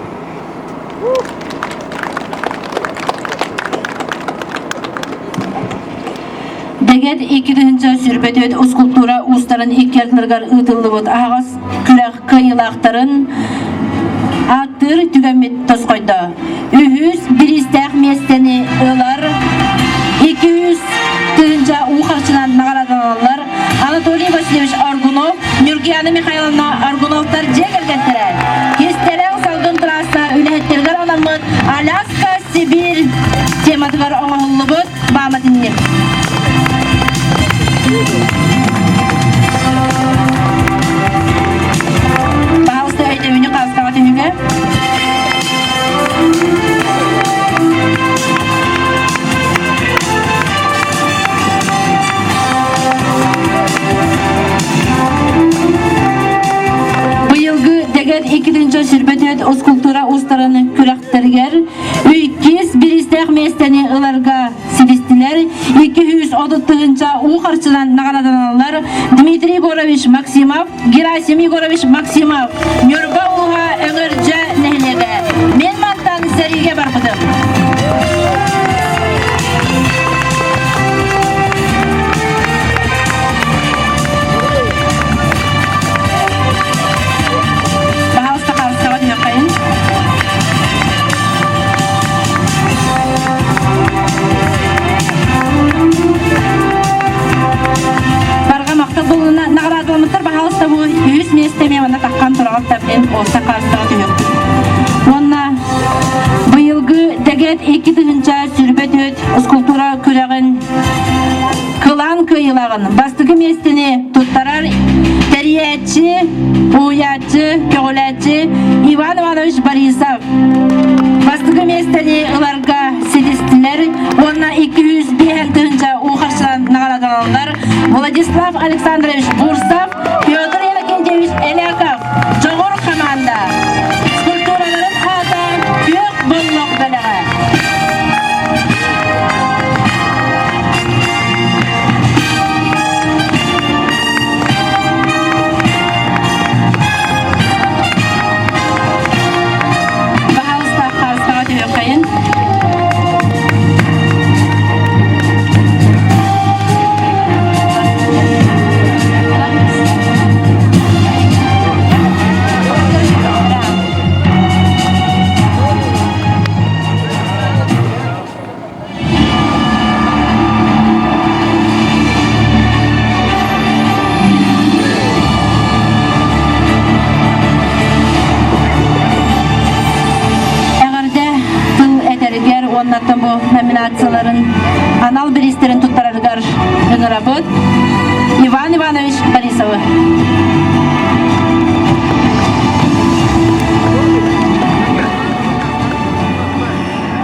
Дэгэт 2024 скульптура уустарын икки ардыларыгар ыытыллыбыт аһаҕас күрэх кыайыылаахтарын ааттыыр түгэммит тосхойдо. Үһүс бириистээх миэстэни ылар 200 тыһыынча уу харчынан наҕараадаланаллар Анатолий Васильевич Аргунов, Нюргияна Михайловна Аргуновтар дьиэ кэргэттэрэ. Кистэлэҥ салгын трасса үлэһиттэригэр анаммыт Аляска Сибирь тематыгар оҥоһуллубут пааматынньык. Пожалуйста, өйдөбүнү хаастаҕа түһүгэ. Быйылгы Дэгэт 224 скульптура уустарын күрэхтэригэр иккис бириистээх миэстэни ыларга ситистилэр. 230 тыһыынча уу харчынан наҕараадаланаллар Дмитрий Егорович Максимов, Герасим Егорович Максимов, Ньурба улууһа Өҥөрдьө нэһилиэгэ. Мен мантан сэриигэ барбытым. Пожалуйста, хаалыстаҕа түһүөххэйин. Барҕа махтал буолуна наҕараадаламмыттар баһаалыста бу үһүс миэстэ эмиэ манна таххан тураҕыт таблин уоста хаастаҕа түһүөхпүт. Уонна быйылгы Дэгэт 2024 скульптура күрэҕин Кылаан кыайыылааҕын бастакы миэстэни туттарар тэрийээччи, уһуйааччы, көҕүлээччи Иван Иванович Борисов. Бастакы миэстэни ыларга ситистилэр уонна 205 тыһыынча уу харчынан наҕараадаланаллар Владислав Александрович Бурсов, Петр Иннокентьевич Эляков, Дьоҕур хамаанда. Скульптураларын аата Күөх боллох бэлэҕэ. Баһаалыста хаастаҕа түһүөххэйин. Эҕэрдэ тыл этэригэр уонна бу номинацияларын анал бириистэрин туттарарыгар ыҥырабыт Иван Иванович Борисовы.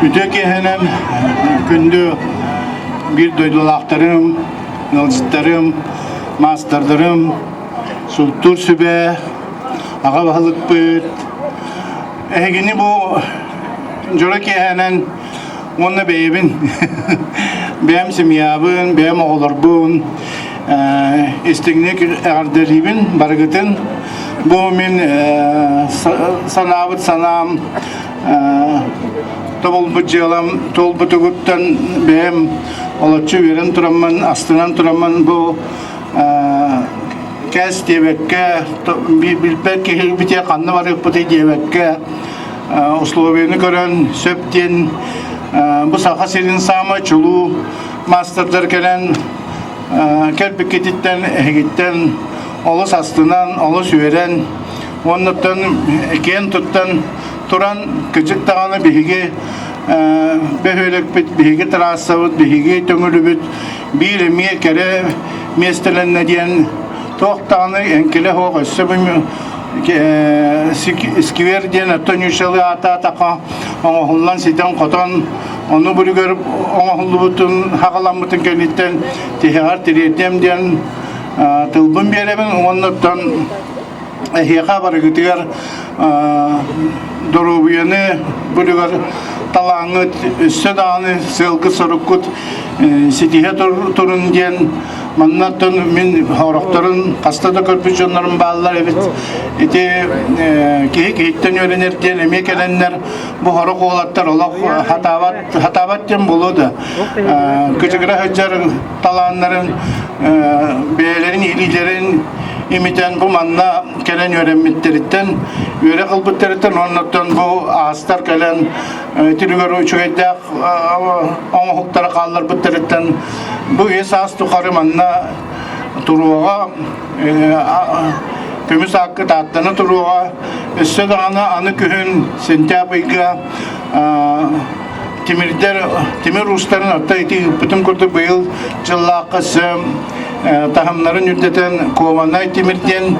Үтүө киэһэнэн күндү биир дойдулаахтарым, ыалдьыттарым, маастардарым, Султуур сүбэ, аҕа баһылыкпыт, эһигини бу дьоро киэһэнэн уонна бэйэбин, бэйэм семьябын, бэйэм оҕолорбун истиҥник эҕэрдэлиибин барыгытын. Бу мин санаабыт санаам тобулбут дьыалам туолбутугуттан бэйэм олоччу үөрэн тураммын, астынан тураммын бу кээс диэбэккэ, билбэт киһибитигэр ханна барыахпытый диэбэккэ, условияны көрөн сөп диэн бу Саха сирин саамай чулуу маастардар кэлэн кэлбиккититтэн эһигиттэн олус астынан, олус үөрэн уоннаттан киэн туттан туран кыдьык даҕаны биһиги бөһүөлэкпит, биһиги трассабыт, биһиги төҥүлүбүт биир эмиэ кэрэ миэстэлэннэ диэн туох даҕаны эҥкилэ суох өссө сквер диэн оттон ньуучалыы аатаатахха оҥоһуллан ситэн-хотон. Ону бүрүгэр оҥоһуллубутун, хаҕаламмытын кэнниттэн тиһэҕэр тириэрдиэм диэн тылбын биэрэбин уонна оттон эһиэхэ барыгытыгар доруобуйаны бүлүгэр талааҥҥыт өссө даҕаны сыалгыт-соруккут ситиһэ турун диэн маннаттан мин хорохторун хаста да көрбүт дьоннорум бааллар эбит. Ити киһи киһиттэн үөрэнэр диэн эмиэ кэлэннэр бу хорох уолаттар олох хатаабат хатаабат диэн буолуо да кычыгыра сылдьар талааннарын бэйэлэрин илиилэрин имитэн бу манна кэлэн үөрэммиттэриттэн үөрэх ылбыттарыттан уоннаттан бу аастар кэлэн түлүгэр үчүгэйдээх оҥоһуктары хаалларбыттарыттан бу үйэ саас тухары манна туруоҕа көмүс ааккыт ааттана туруоҕа өссө даҕаны аны күһүн сентябрь ыйга тимирдэр тимир уустарын отто ити ыыппытым курдук быйыл дьыллаахха өссө таһымнарын үрдэтэн куоманай тимир диэн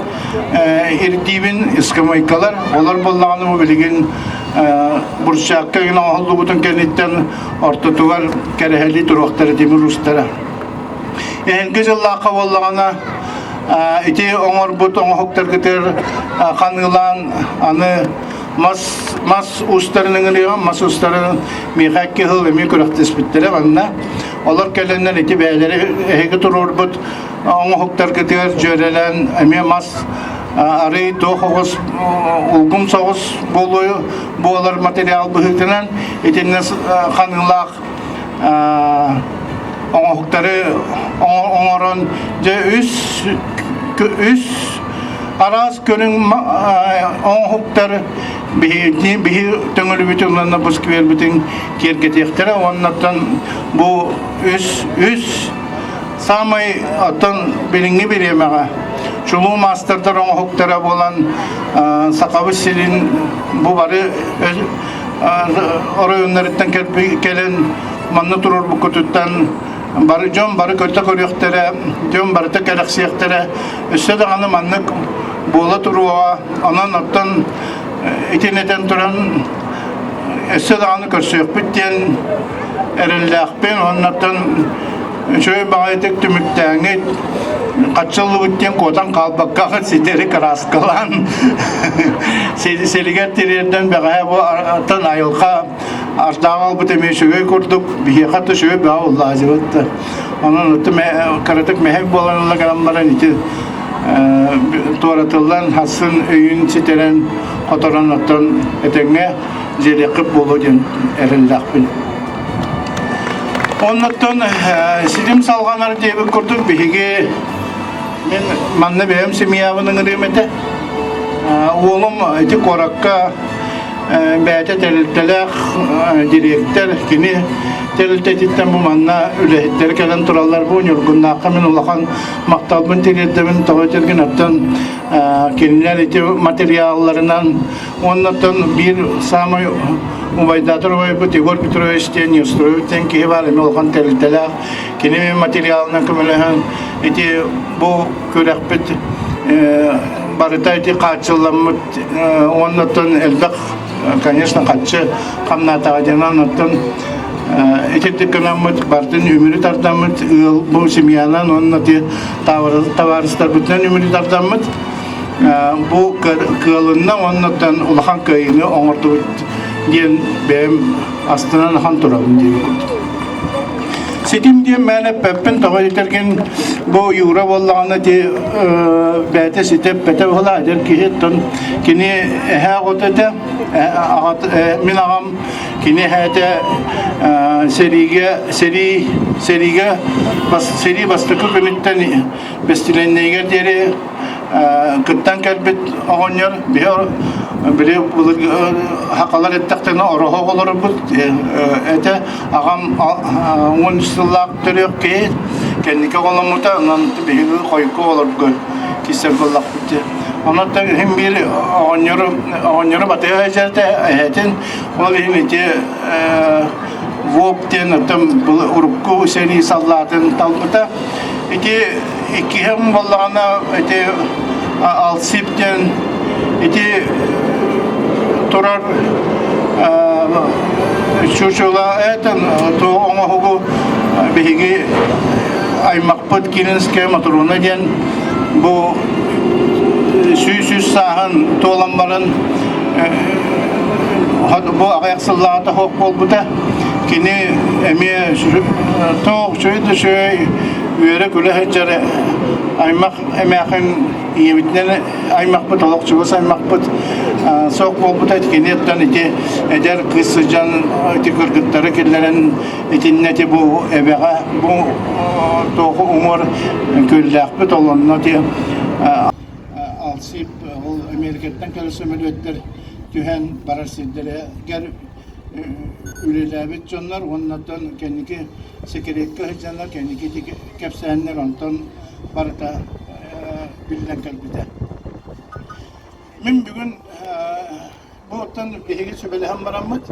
ирдиибин ыскамыайкалар олор буоллаҕына бу билигин бурчаакка гына оҥоһуллубутун кэнниттэн ортотугар кэрэһэлии туруохтара тимир уустара. Эһиги дьыллаахха буоллаҕына ити оҥорбут оҥоһуктаргытыгар ханыылаан аны мас мас уустарын ыҥырыаҕым мас уустарын миэхэ икки сыл эмиэ күрэхтэспиттэрэ манна олор кэлэннэр ити бэйэлэри эһиги туруорбут оҥоһуктаргытыгар дьүөрэлээн эмиэ мас арый туох оҕус улгум соҕус буолуо буолар материал быһыытынан итиннэ ханыылаах оҥоһуктары оҥорон дьэ үс үс араас көрүҥ оҥоһуктар биһиги биһи төҥүлүбүтүн уонна бу сквербитин киэргэтиэхтэрэ уоннаттан бу үс үс саамай оттон билиҥҥи бириэмэҕэ чулуу маастардар оҥоһуктара буолан Сахабыт сирин бу бары оройуоннарыттан кэлэн манна туруорбуккутуттан бары дьон бары көтө көрүөхтэрэ, дьон барыта кэрэхсиэхтэрэ. Өссө даҕаны маннык буола туруоҕа. Онон оттон итин этэн туран өссө даҕаны көрсүөхпүт диэн эрэллээхпин. Оннуттан үчүгэй баҕайытык түмүктээҥҥит хаччыллыбыт диэн куотан хаалбакка ситэри кырааскалаан сиригэр тириэрдэн бэҕэһээ бу аттан айылҕа ардааҕы албыт эмиэ үчүгэй курдук биһиэхэ да үчүгэй бөҕө уллаадьыбыт да онон кыратык мэһэй буолан ыла гынан баран ити туоратыллан хассын өйүн ситэрэн хоторон оттон этэҥҥэ дьиэлиэххит буолуо диэн эрэллээхпин. Оннуттан ситим салҕанар диэбит курдук биһиги мин манна бэйэм семьябын ыҥырыам этэ. Уолум ити куоракка бэйэтэ тэрилтэлээх дириэктэр, кини тэрилтэтиттэн бу манна үлэһиттэр кэлэн тураллар. Бу Ньургуннаахха мин улахан махталбын тириэрдэбин. Тоҕо этэргин оттон кинилэр ити материалларынан Оннуттан биир саамай убайдаатар убайбыт Егор Петрович диэн Неустроев диэн киһи баар, эмиэ улахан тэрилтэлээх. Кини материалынан көмөлөһөн ити бу күрэхпит барыта ити хааччылламмыт уоннаттан элбэх, конечно, хаччы хамнаатаҕа диэн оннуттан итирдик гынаммыт бартын үмүрү тардаммыт ыал бу семьянан уонна табаарыстарбытынан үмүрү тардаммыт Бу кыалынна уоннаттан улахан кыайыыны оҥордубут диэн бэйэм астынан ахан турабын диэбит курдук. Ситим диэн мээнэ эппэппин, тоҕо диэтэргин бу Юра буоллаҕына ти бэйэтэ ситэ эппэтэ буола эдэр киһи оттон кини эһээ оҕото этэ мин аҕам кини эһээтэ сэриигэ сэрии сэриигэ сэрии бастакы күнүттэн бэстилиэннэйигэр диэри кыттан кэлбит оҕонньор биһи били былыргы хахалар эттэхтэринэ ороһо оҕолорбут этэ аҕам 13 сыллаах төрүөх киһи кэнники оҕоломмута онон биһиги хойукку оҕолорго киирсэр буоллахпыт дии онон иһин биир оҕонньору оҕонньору батыһа сылдьар эһэтин ол иһин ити ВОП диэн оттон урукку сэрии саллаатын талбыта Ити иккиһим буоллаҕына ити Алсип диэн ити турар Чучула этэн оҥоһугу биһиги аймахпыт Киринская Матруна диэн бу сүүс сааһын туолан баран бу аҕыйах сыллааҕыта суох буолбута. Кини эмиэ туох үчүгэй да үчүгэй үөрэ-күлэ сылдьар аймах эмээхин ийэбитинэн аймахпыт, олох чугас аймахпыт суох буолбута. Киниттэн ити эдэр кыыс сылдьан ити кыргыттары киллэрэн итиннэ ити бу эбэҕэ бу туоху уҥуор күөллээхпит ол онно ити Алсип ол Америкаттан кэлэр сөмөлүөттэр түһэн барар сирдэригэр үлэлээбит дьоннор уоннаттан кэнники секретка сылдьаннар кэнники ити кэпсээннэр онтон барыта биллэн кэлбитэ. Мин бүгүн бу оттон биһиги сүбэлэһэн бараммыт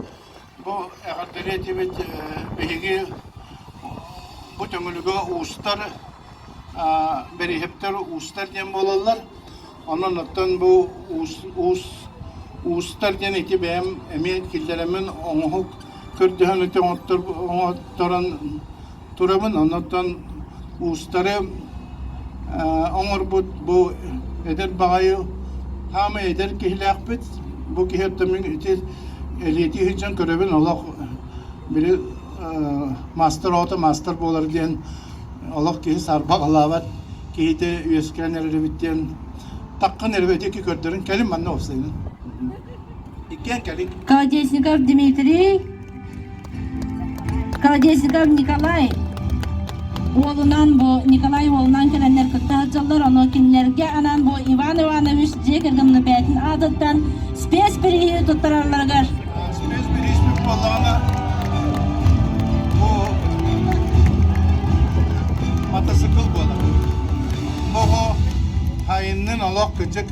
бу эҕэрдэлиэ этибит биһиги бу Төҥүлүгэ уустар бэриһэптэр уустар диэн буолаллар. Онон оттон бу уус, уус, уустар диэн ити бэйэм эмиэ киллэрэммин оҥоһук көрдөһөн ити оҥотторон турабын. Оннуттан уустары оҥорбут бу эдэр баҕайы хаамай эдэр киһилээхпит. Бу киһи оттон мин ити элиэтии сылдьан көрөбүн олох били маастар оҕото маастар буолар диэн олох киһи саарбаҕалаабат киһитэ үөскээн эрэр эбит диэн таххан эрэ ити көрдөрүн кэлин манна уопсайынан иккиэн кэлин Колодезников Дмитрий Колодезников Николай уолунан бу Николай уолунан кэлэннэр кытта сылдьаллар, ону кинилэргэ анаан бу Иван Иванович дьиэ кэргэнин бэйэтин аатыттан спецбирииһи туттаралларыгар Спецбирииспит буоллаҕына бу матасыкыл буолар. Бу оҕо хайыннын олох кырдьык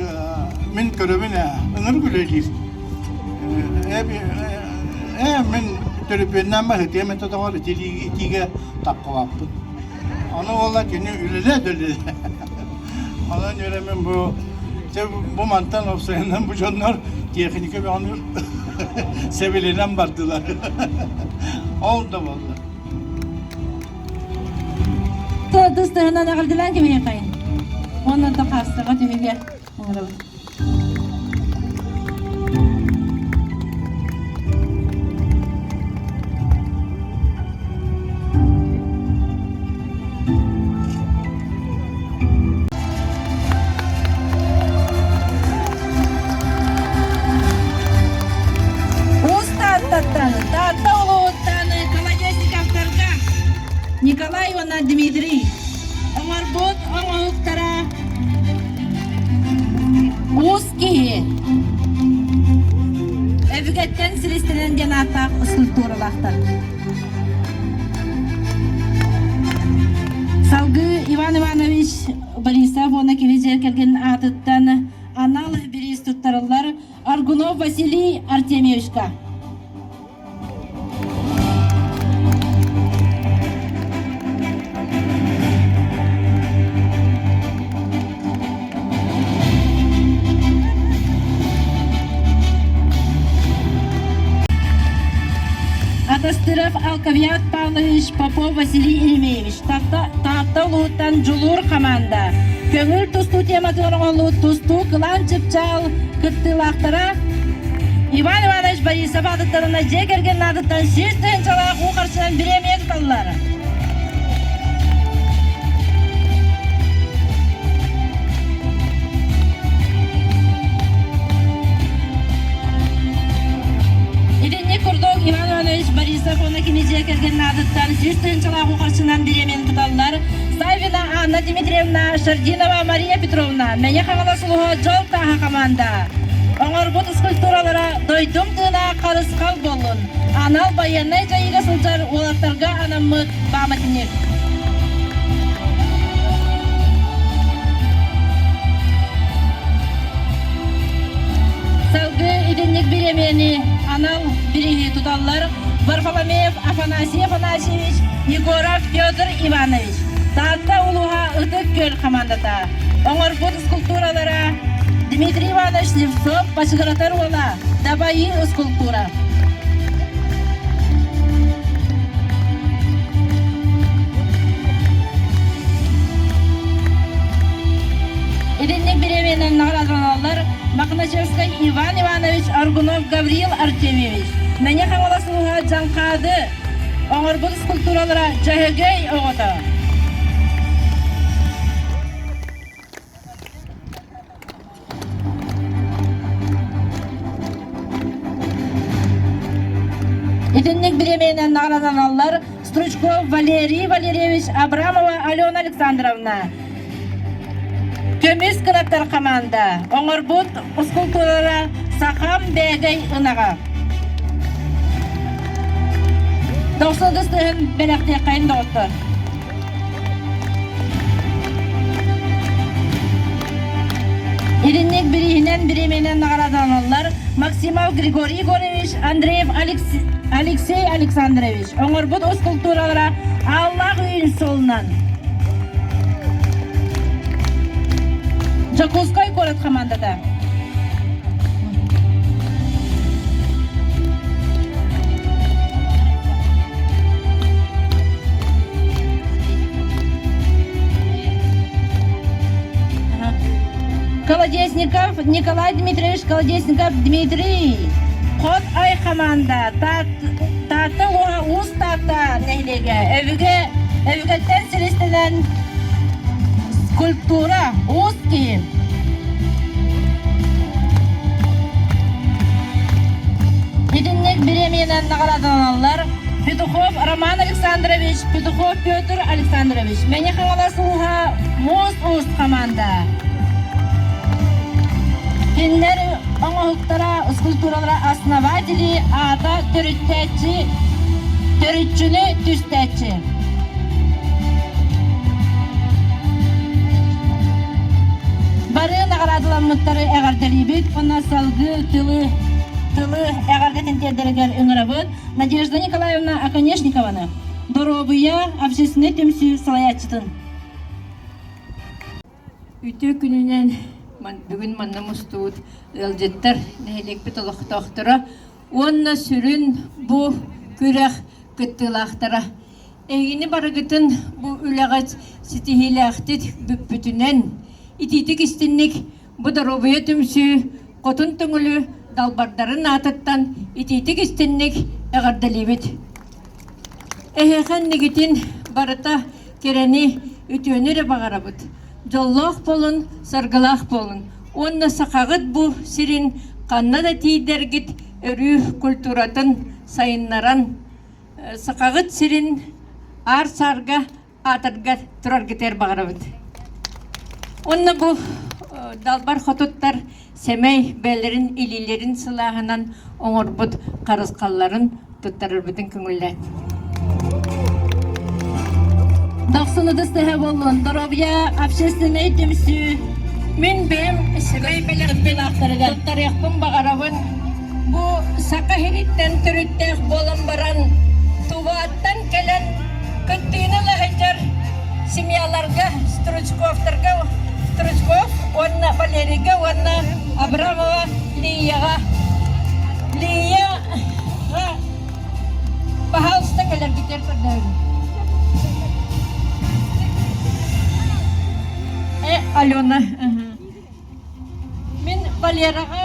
мин көрөбүн ээ ынырык үлэлиир. Ээ мин төлөпүөннээн баһытыам этэ доҕор итиигэ таххыбаппын. Ону уола кини үлэлээ да үлэлээ. Онон үөрэммин бу бу мантан уопсайынан бу дьоннор техника бөҕөнү сэбилэнэн бардылар. Ол да буолла. Тыс тыһынан эҕэрдэлээн кимиэхэйин? Уонна да хаастаҕа түһүгэ оҥоробут. Уус Тааттаттан, Таатта улууһуттан Колодезниковтарга Николай уонна Дмитрий оҥорбут оҥоһуктара Уус киһи өбүгэттэн силистэнэн диэн ааттаах скульптуралаахтар. Салгыы Иван Иванович Борисов уонна кини дьиэ кэргэн аатыттан анал бириис туттарыллар Аргунов Василий Артемьевичка. Атастыров Алковиат Павлович Попов Василий Еремеевич Таатта улууһуттан Дьулуур хамаанда көҥүл тустуу тематыгар оҥоһуллубут тустуу кылаан чыпчаал кыттыылаахтара Иван Иванович Борисов аатыттан дьиэ кэргэн аатыттан 100 тыһыынчалаах уу харчынан бириэмийэ туталлар. Итинник курдук Иван Иванович Борисов уонна кини дьиэ кэргэн аатыттан 100 тыһыынчалаах уу харчынан бириэмийэни туталлар. Саввина Анна Дмитриевна, Шардинова Мария Петровна, Мэҥэ Хаҥалас улууһа Дьол Тааһа команда. Оҥорбут скульптуралара «Дойдум тыына харысхал буоллун» анал байыаннай дьайыыга сылдьар уолаттарга анаммыт памятник. Салгыы итинник бириэмийэни анал бирииһи туталлар Варфоломеев Афанасий Афанасьевич, Егоров Петр Иванович. Таатта улууһа Ытык Күөл хамаандата. Оҥорбут скульптуралара Дмитрий Иванович Слепцов Бачыгыратар уола Дабайыы скульптура. Мохначевскай Иван Иванович, Аргунов Гаврил Артемьевич, Мэҥэ Хаҥалас улууһа Дьаҥхаады оҥорбут скульптуралара Дьөһөгөй оҕото. Итинник бириэмийэнэн наҕараадаланаллар Стручков Валерий Валерьевич, Абрамова Алена Александровна. Көмүс кынаттар хамаанда оҥорбут скульптуралара Сахам Бээгэй ынаҕа. Дохсун тыһын бэлэхтиэххэйин доҕоттор. Иринник бирииһинэн бириэмэнэн наҕараадаланаллар Максимов Григорий Егорович, Андреев Алексей Александрович оҥорбут скульптуралара Ааллаах Үүн суолунан. Дьокуускай куорат хамаандата. Колодезников Николай Дмитриевич Колодезников Дмитрий. Хот ай хамаанда Таатта уоһа Уус Таатта нэһилиэгэ өбүгэ өбүгэттэн силистэнэн скульптура уус киһи. Итинник бириэмийэнэн наҕараадаланаллар Петухов Роман Александрович, Петухов Петр Александрович, Мэҥэ Хаҥалас ууһа Муус Уус хамаанда. Кинилэр оҥоһуктара, скульптуралара основатели аата төрүттээччи, төрүччүнү түстээччи. Бары наҕараадаламмыттары эҕэрдэлиибит уонна салгыы тылы тылы эҕэрдэтин тиэрдэригэр ыҥырабыт. Надежда Николаевна Оконешникованы, Доруобуйа общественнай түмсүү салайааччытын. Үтүө күнүнэн бүгүн манна мустубут ыалдьыттар, нэһилиэкпит олохтоохторо уонна сүрүн бу күрэх кыттыылаахтара. Эһигини барыгытын бу үлэҕит ситиһиилээхтик бүппүтүнэн, итиитик истинник Бу доруобуйа түмсүү Хотун Төҥүлү далбардарын аатыттан итиитик истинник эҕэрдэлиибит. Эһиэхэ иннигитин барыта кэрэни, үтүөнү эрэ баҕарабыт. Дьоллоох буолун, саргылаах буолун. Уонна сахаҕыт бу сирин ханна да тиийдэргит өрүү культуратын сайыннаран, сахаҕыт сирин аар-саарга аатырга тураргытыгар баҕарабыт. Уонна бу далбар хотуттар сэмэй бэйэлэрин илиилэрин сылааһынан оҥорбут харысхалларын туттарарбытын көҥүллээн. Дохсун ытыс тыһа буоллун, доруобуйа общественнай түмсүү. Мин бэйэм сэмэй бэлэхпин туттарыахпын баҕарабын. Бу саха сириттэн төрүттээх буолан баран, Тувааттан кэлэн Кыттыыны ыла сылдьар семьяларга Стручковтарга Стручков уонна Валерийга уонна Абрамова Лияҕа Лияҕа пожалуйста кэлэргитигэр көрдөһөбүн. Э, Алена. Мин Валераҕа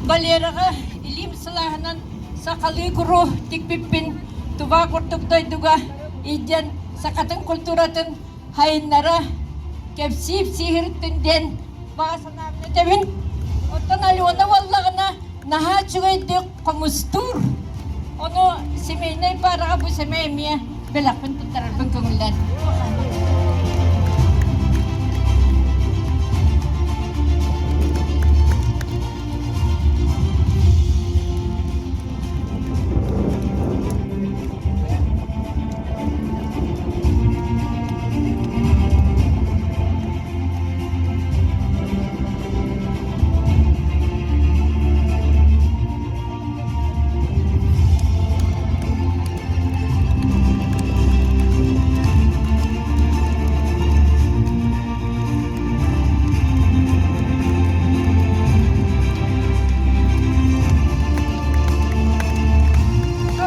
Валераҕа илиим сылааһынан сахалыы куру тикпиппин Тува курдук дойдуга илдьэн сахатын культуратын хайыннара кэпсиип сииһириттин диэн баҕа санаабын этэбин. Оттон Алена буоллаҕына наһаа үчүгэйдик хомустуур. Ону семейнай паараҕа бу сэмэй эмиэ бэлэхпин туттарарбын көҥүллээн.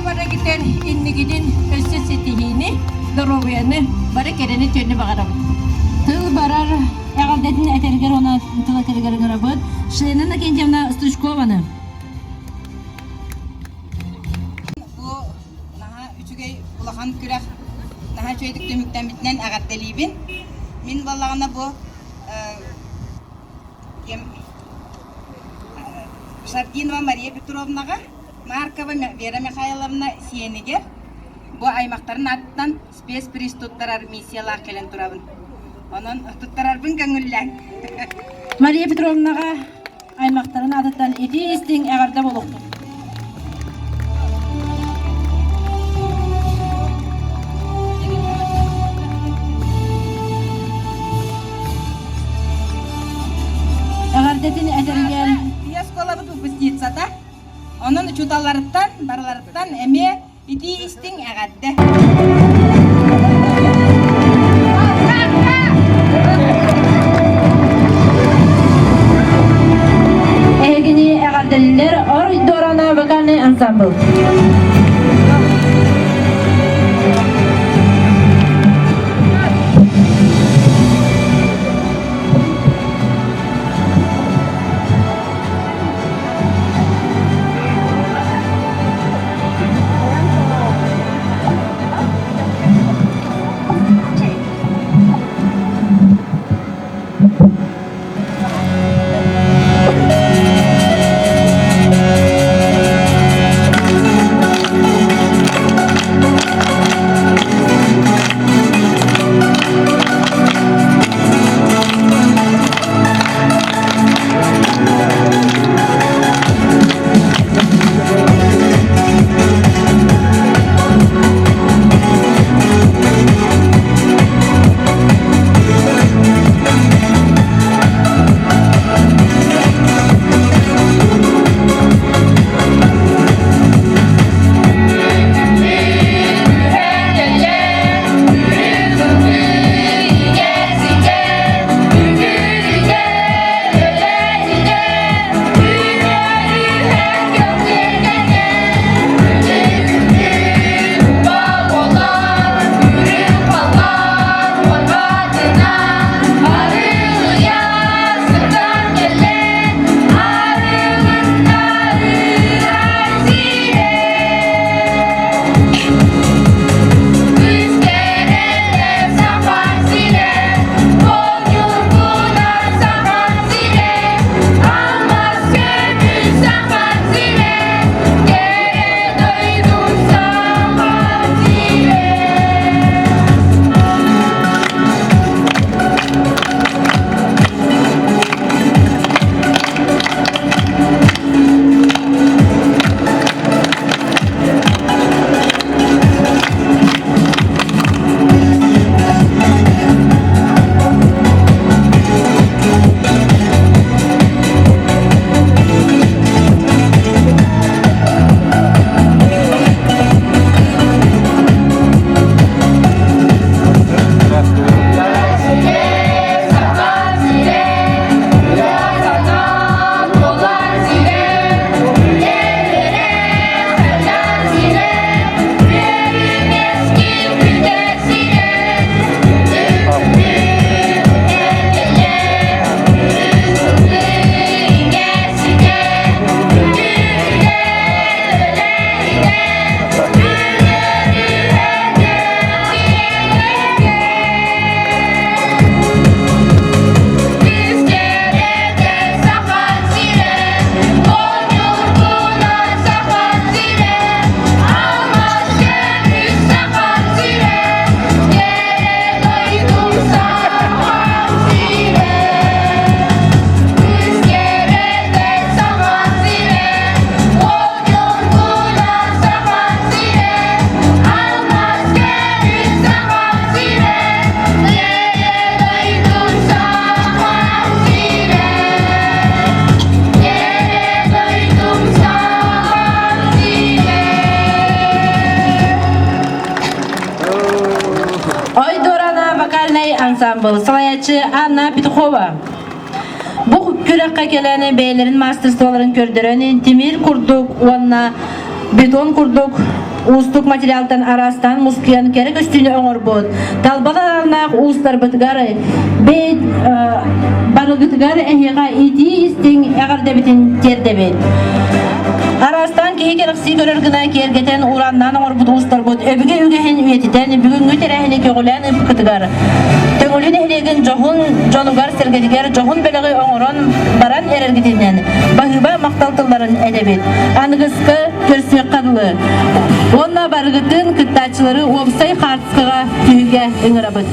Барыгытын иннигитин өссө ситиһиини, доруобуйаны, бары кэрэни-түөнү баҕарабыт. Тыл барар эҕэрдэ. Эҕэрдэтин этэригэр уонна тыл этэригэр ыҥырабыт Шена Иннокентьевна Стручкованы. Бу наһаа үчүгэй улахан күрэх наһаа үчүгэйдик түмүктэммитинэн эҕэрдэлиибин. Мин буоллаҕына бу ким Шардинова Мария Петровнаҕа, Маркова Вера Михайловна сиэнигэр бу аймахтарын ааттан спецприз туттарар миссиялаах кэлэн турабын. Онон туттарарбын көҥүллээҥ. Мария Петровнаҕа аймахтарын аатыттан итии истиҥ эҕэрдэ буолуохтун. Эҕэрдэтин этэригэр Ийэ оскуолабыт выпускницата. Онон учууталларыттан, барыларыттан эмиэ итии истиҥ эҕэрдэ. Эһигини эҕэрдэлилэр Ор Дорана вокальный ансамбл. Ой Дорана вокальный ансамбл салайааччы Анна Петухова. Бу күрэххэ кэлэн бэйэлэрин мастерстволарын көрдөрөн тимир курдук уонна бетон курдук. Уустук материалтан араастаан мускуйан кэрэ көстүүнү оҥорбут талба талааннаах уустарбытыгар бэйт барыгытыгар эһиэхэ итии истиҥ эҕэрдэбитин тиэрдэбит. Араастаан киһи кэрэхсии көрөр гына киэргэтэн ураннаан оҥорбут уустарбыт өбүгэ үгэһин үйэтитэн бүгүҥҥү тэрээһини көҕүлээн ыыппыккытыгар Төҥүлү нэһилиэгин дьоһун дьонугар-сэргэтигэр дьоһун бэлэҕи оҥорон баран эрэргитинэн баһыыба махтал тылларын этэбит. Аныгыскы көрсүөххэ дылы. Уонна барыгытын кыттааччылары уопсай хаартыскаҕа түһүүгэ ыҥырабыт.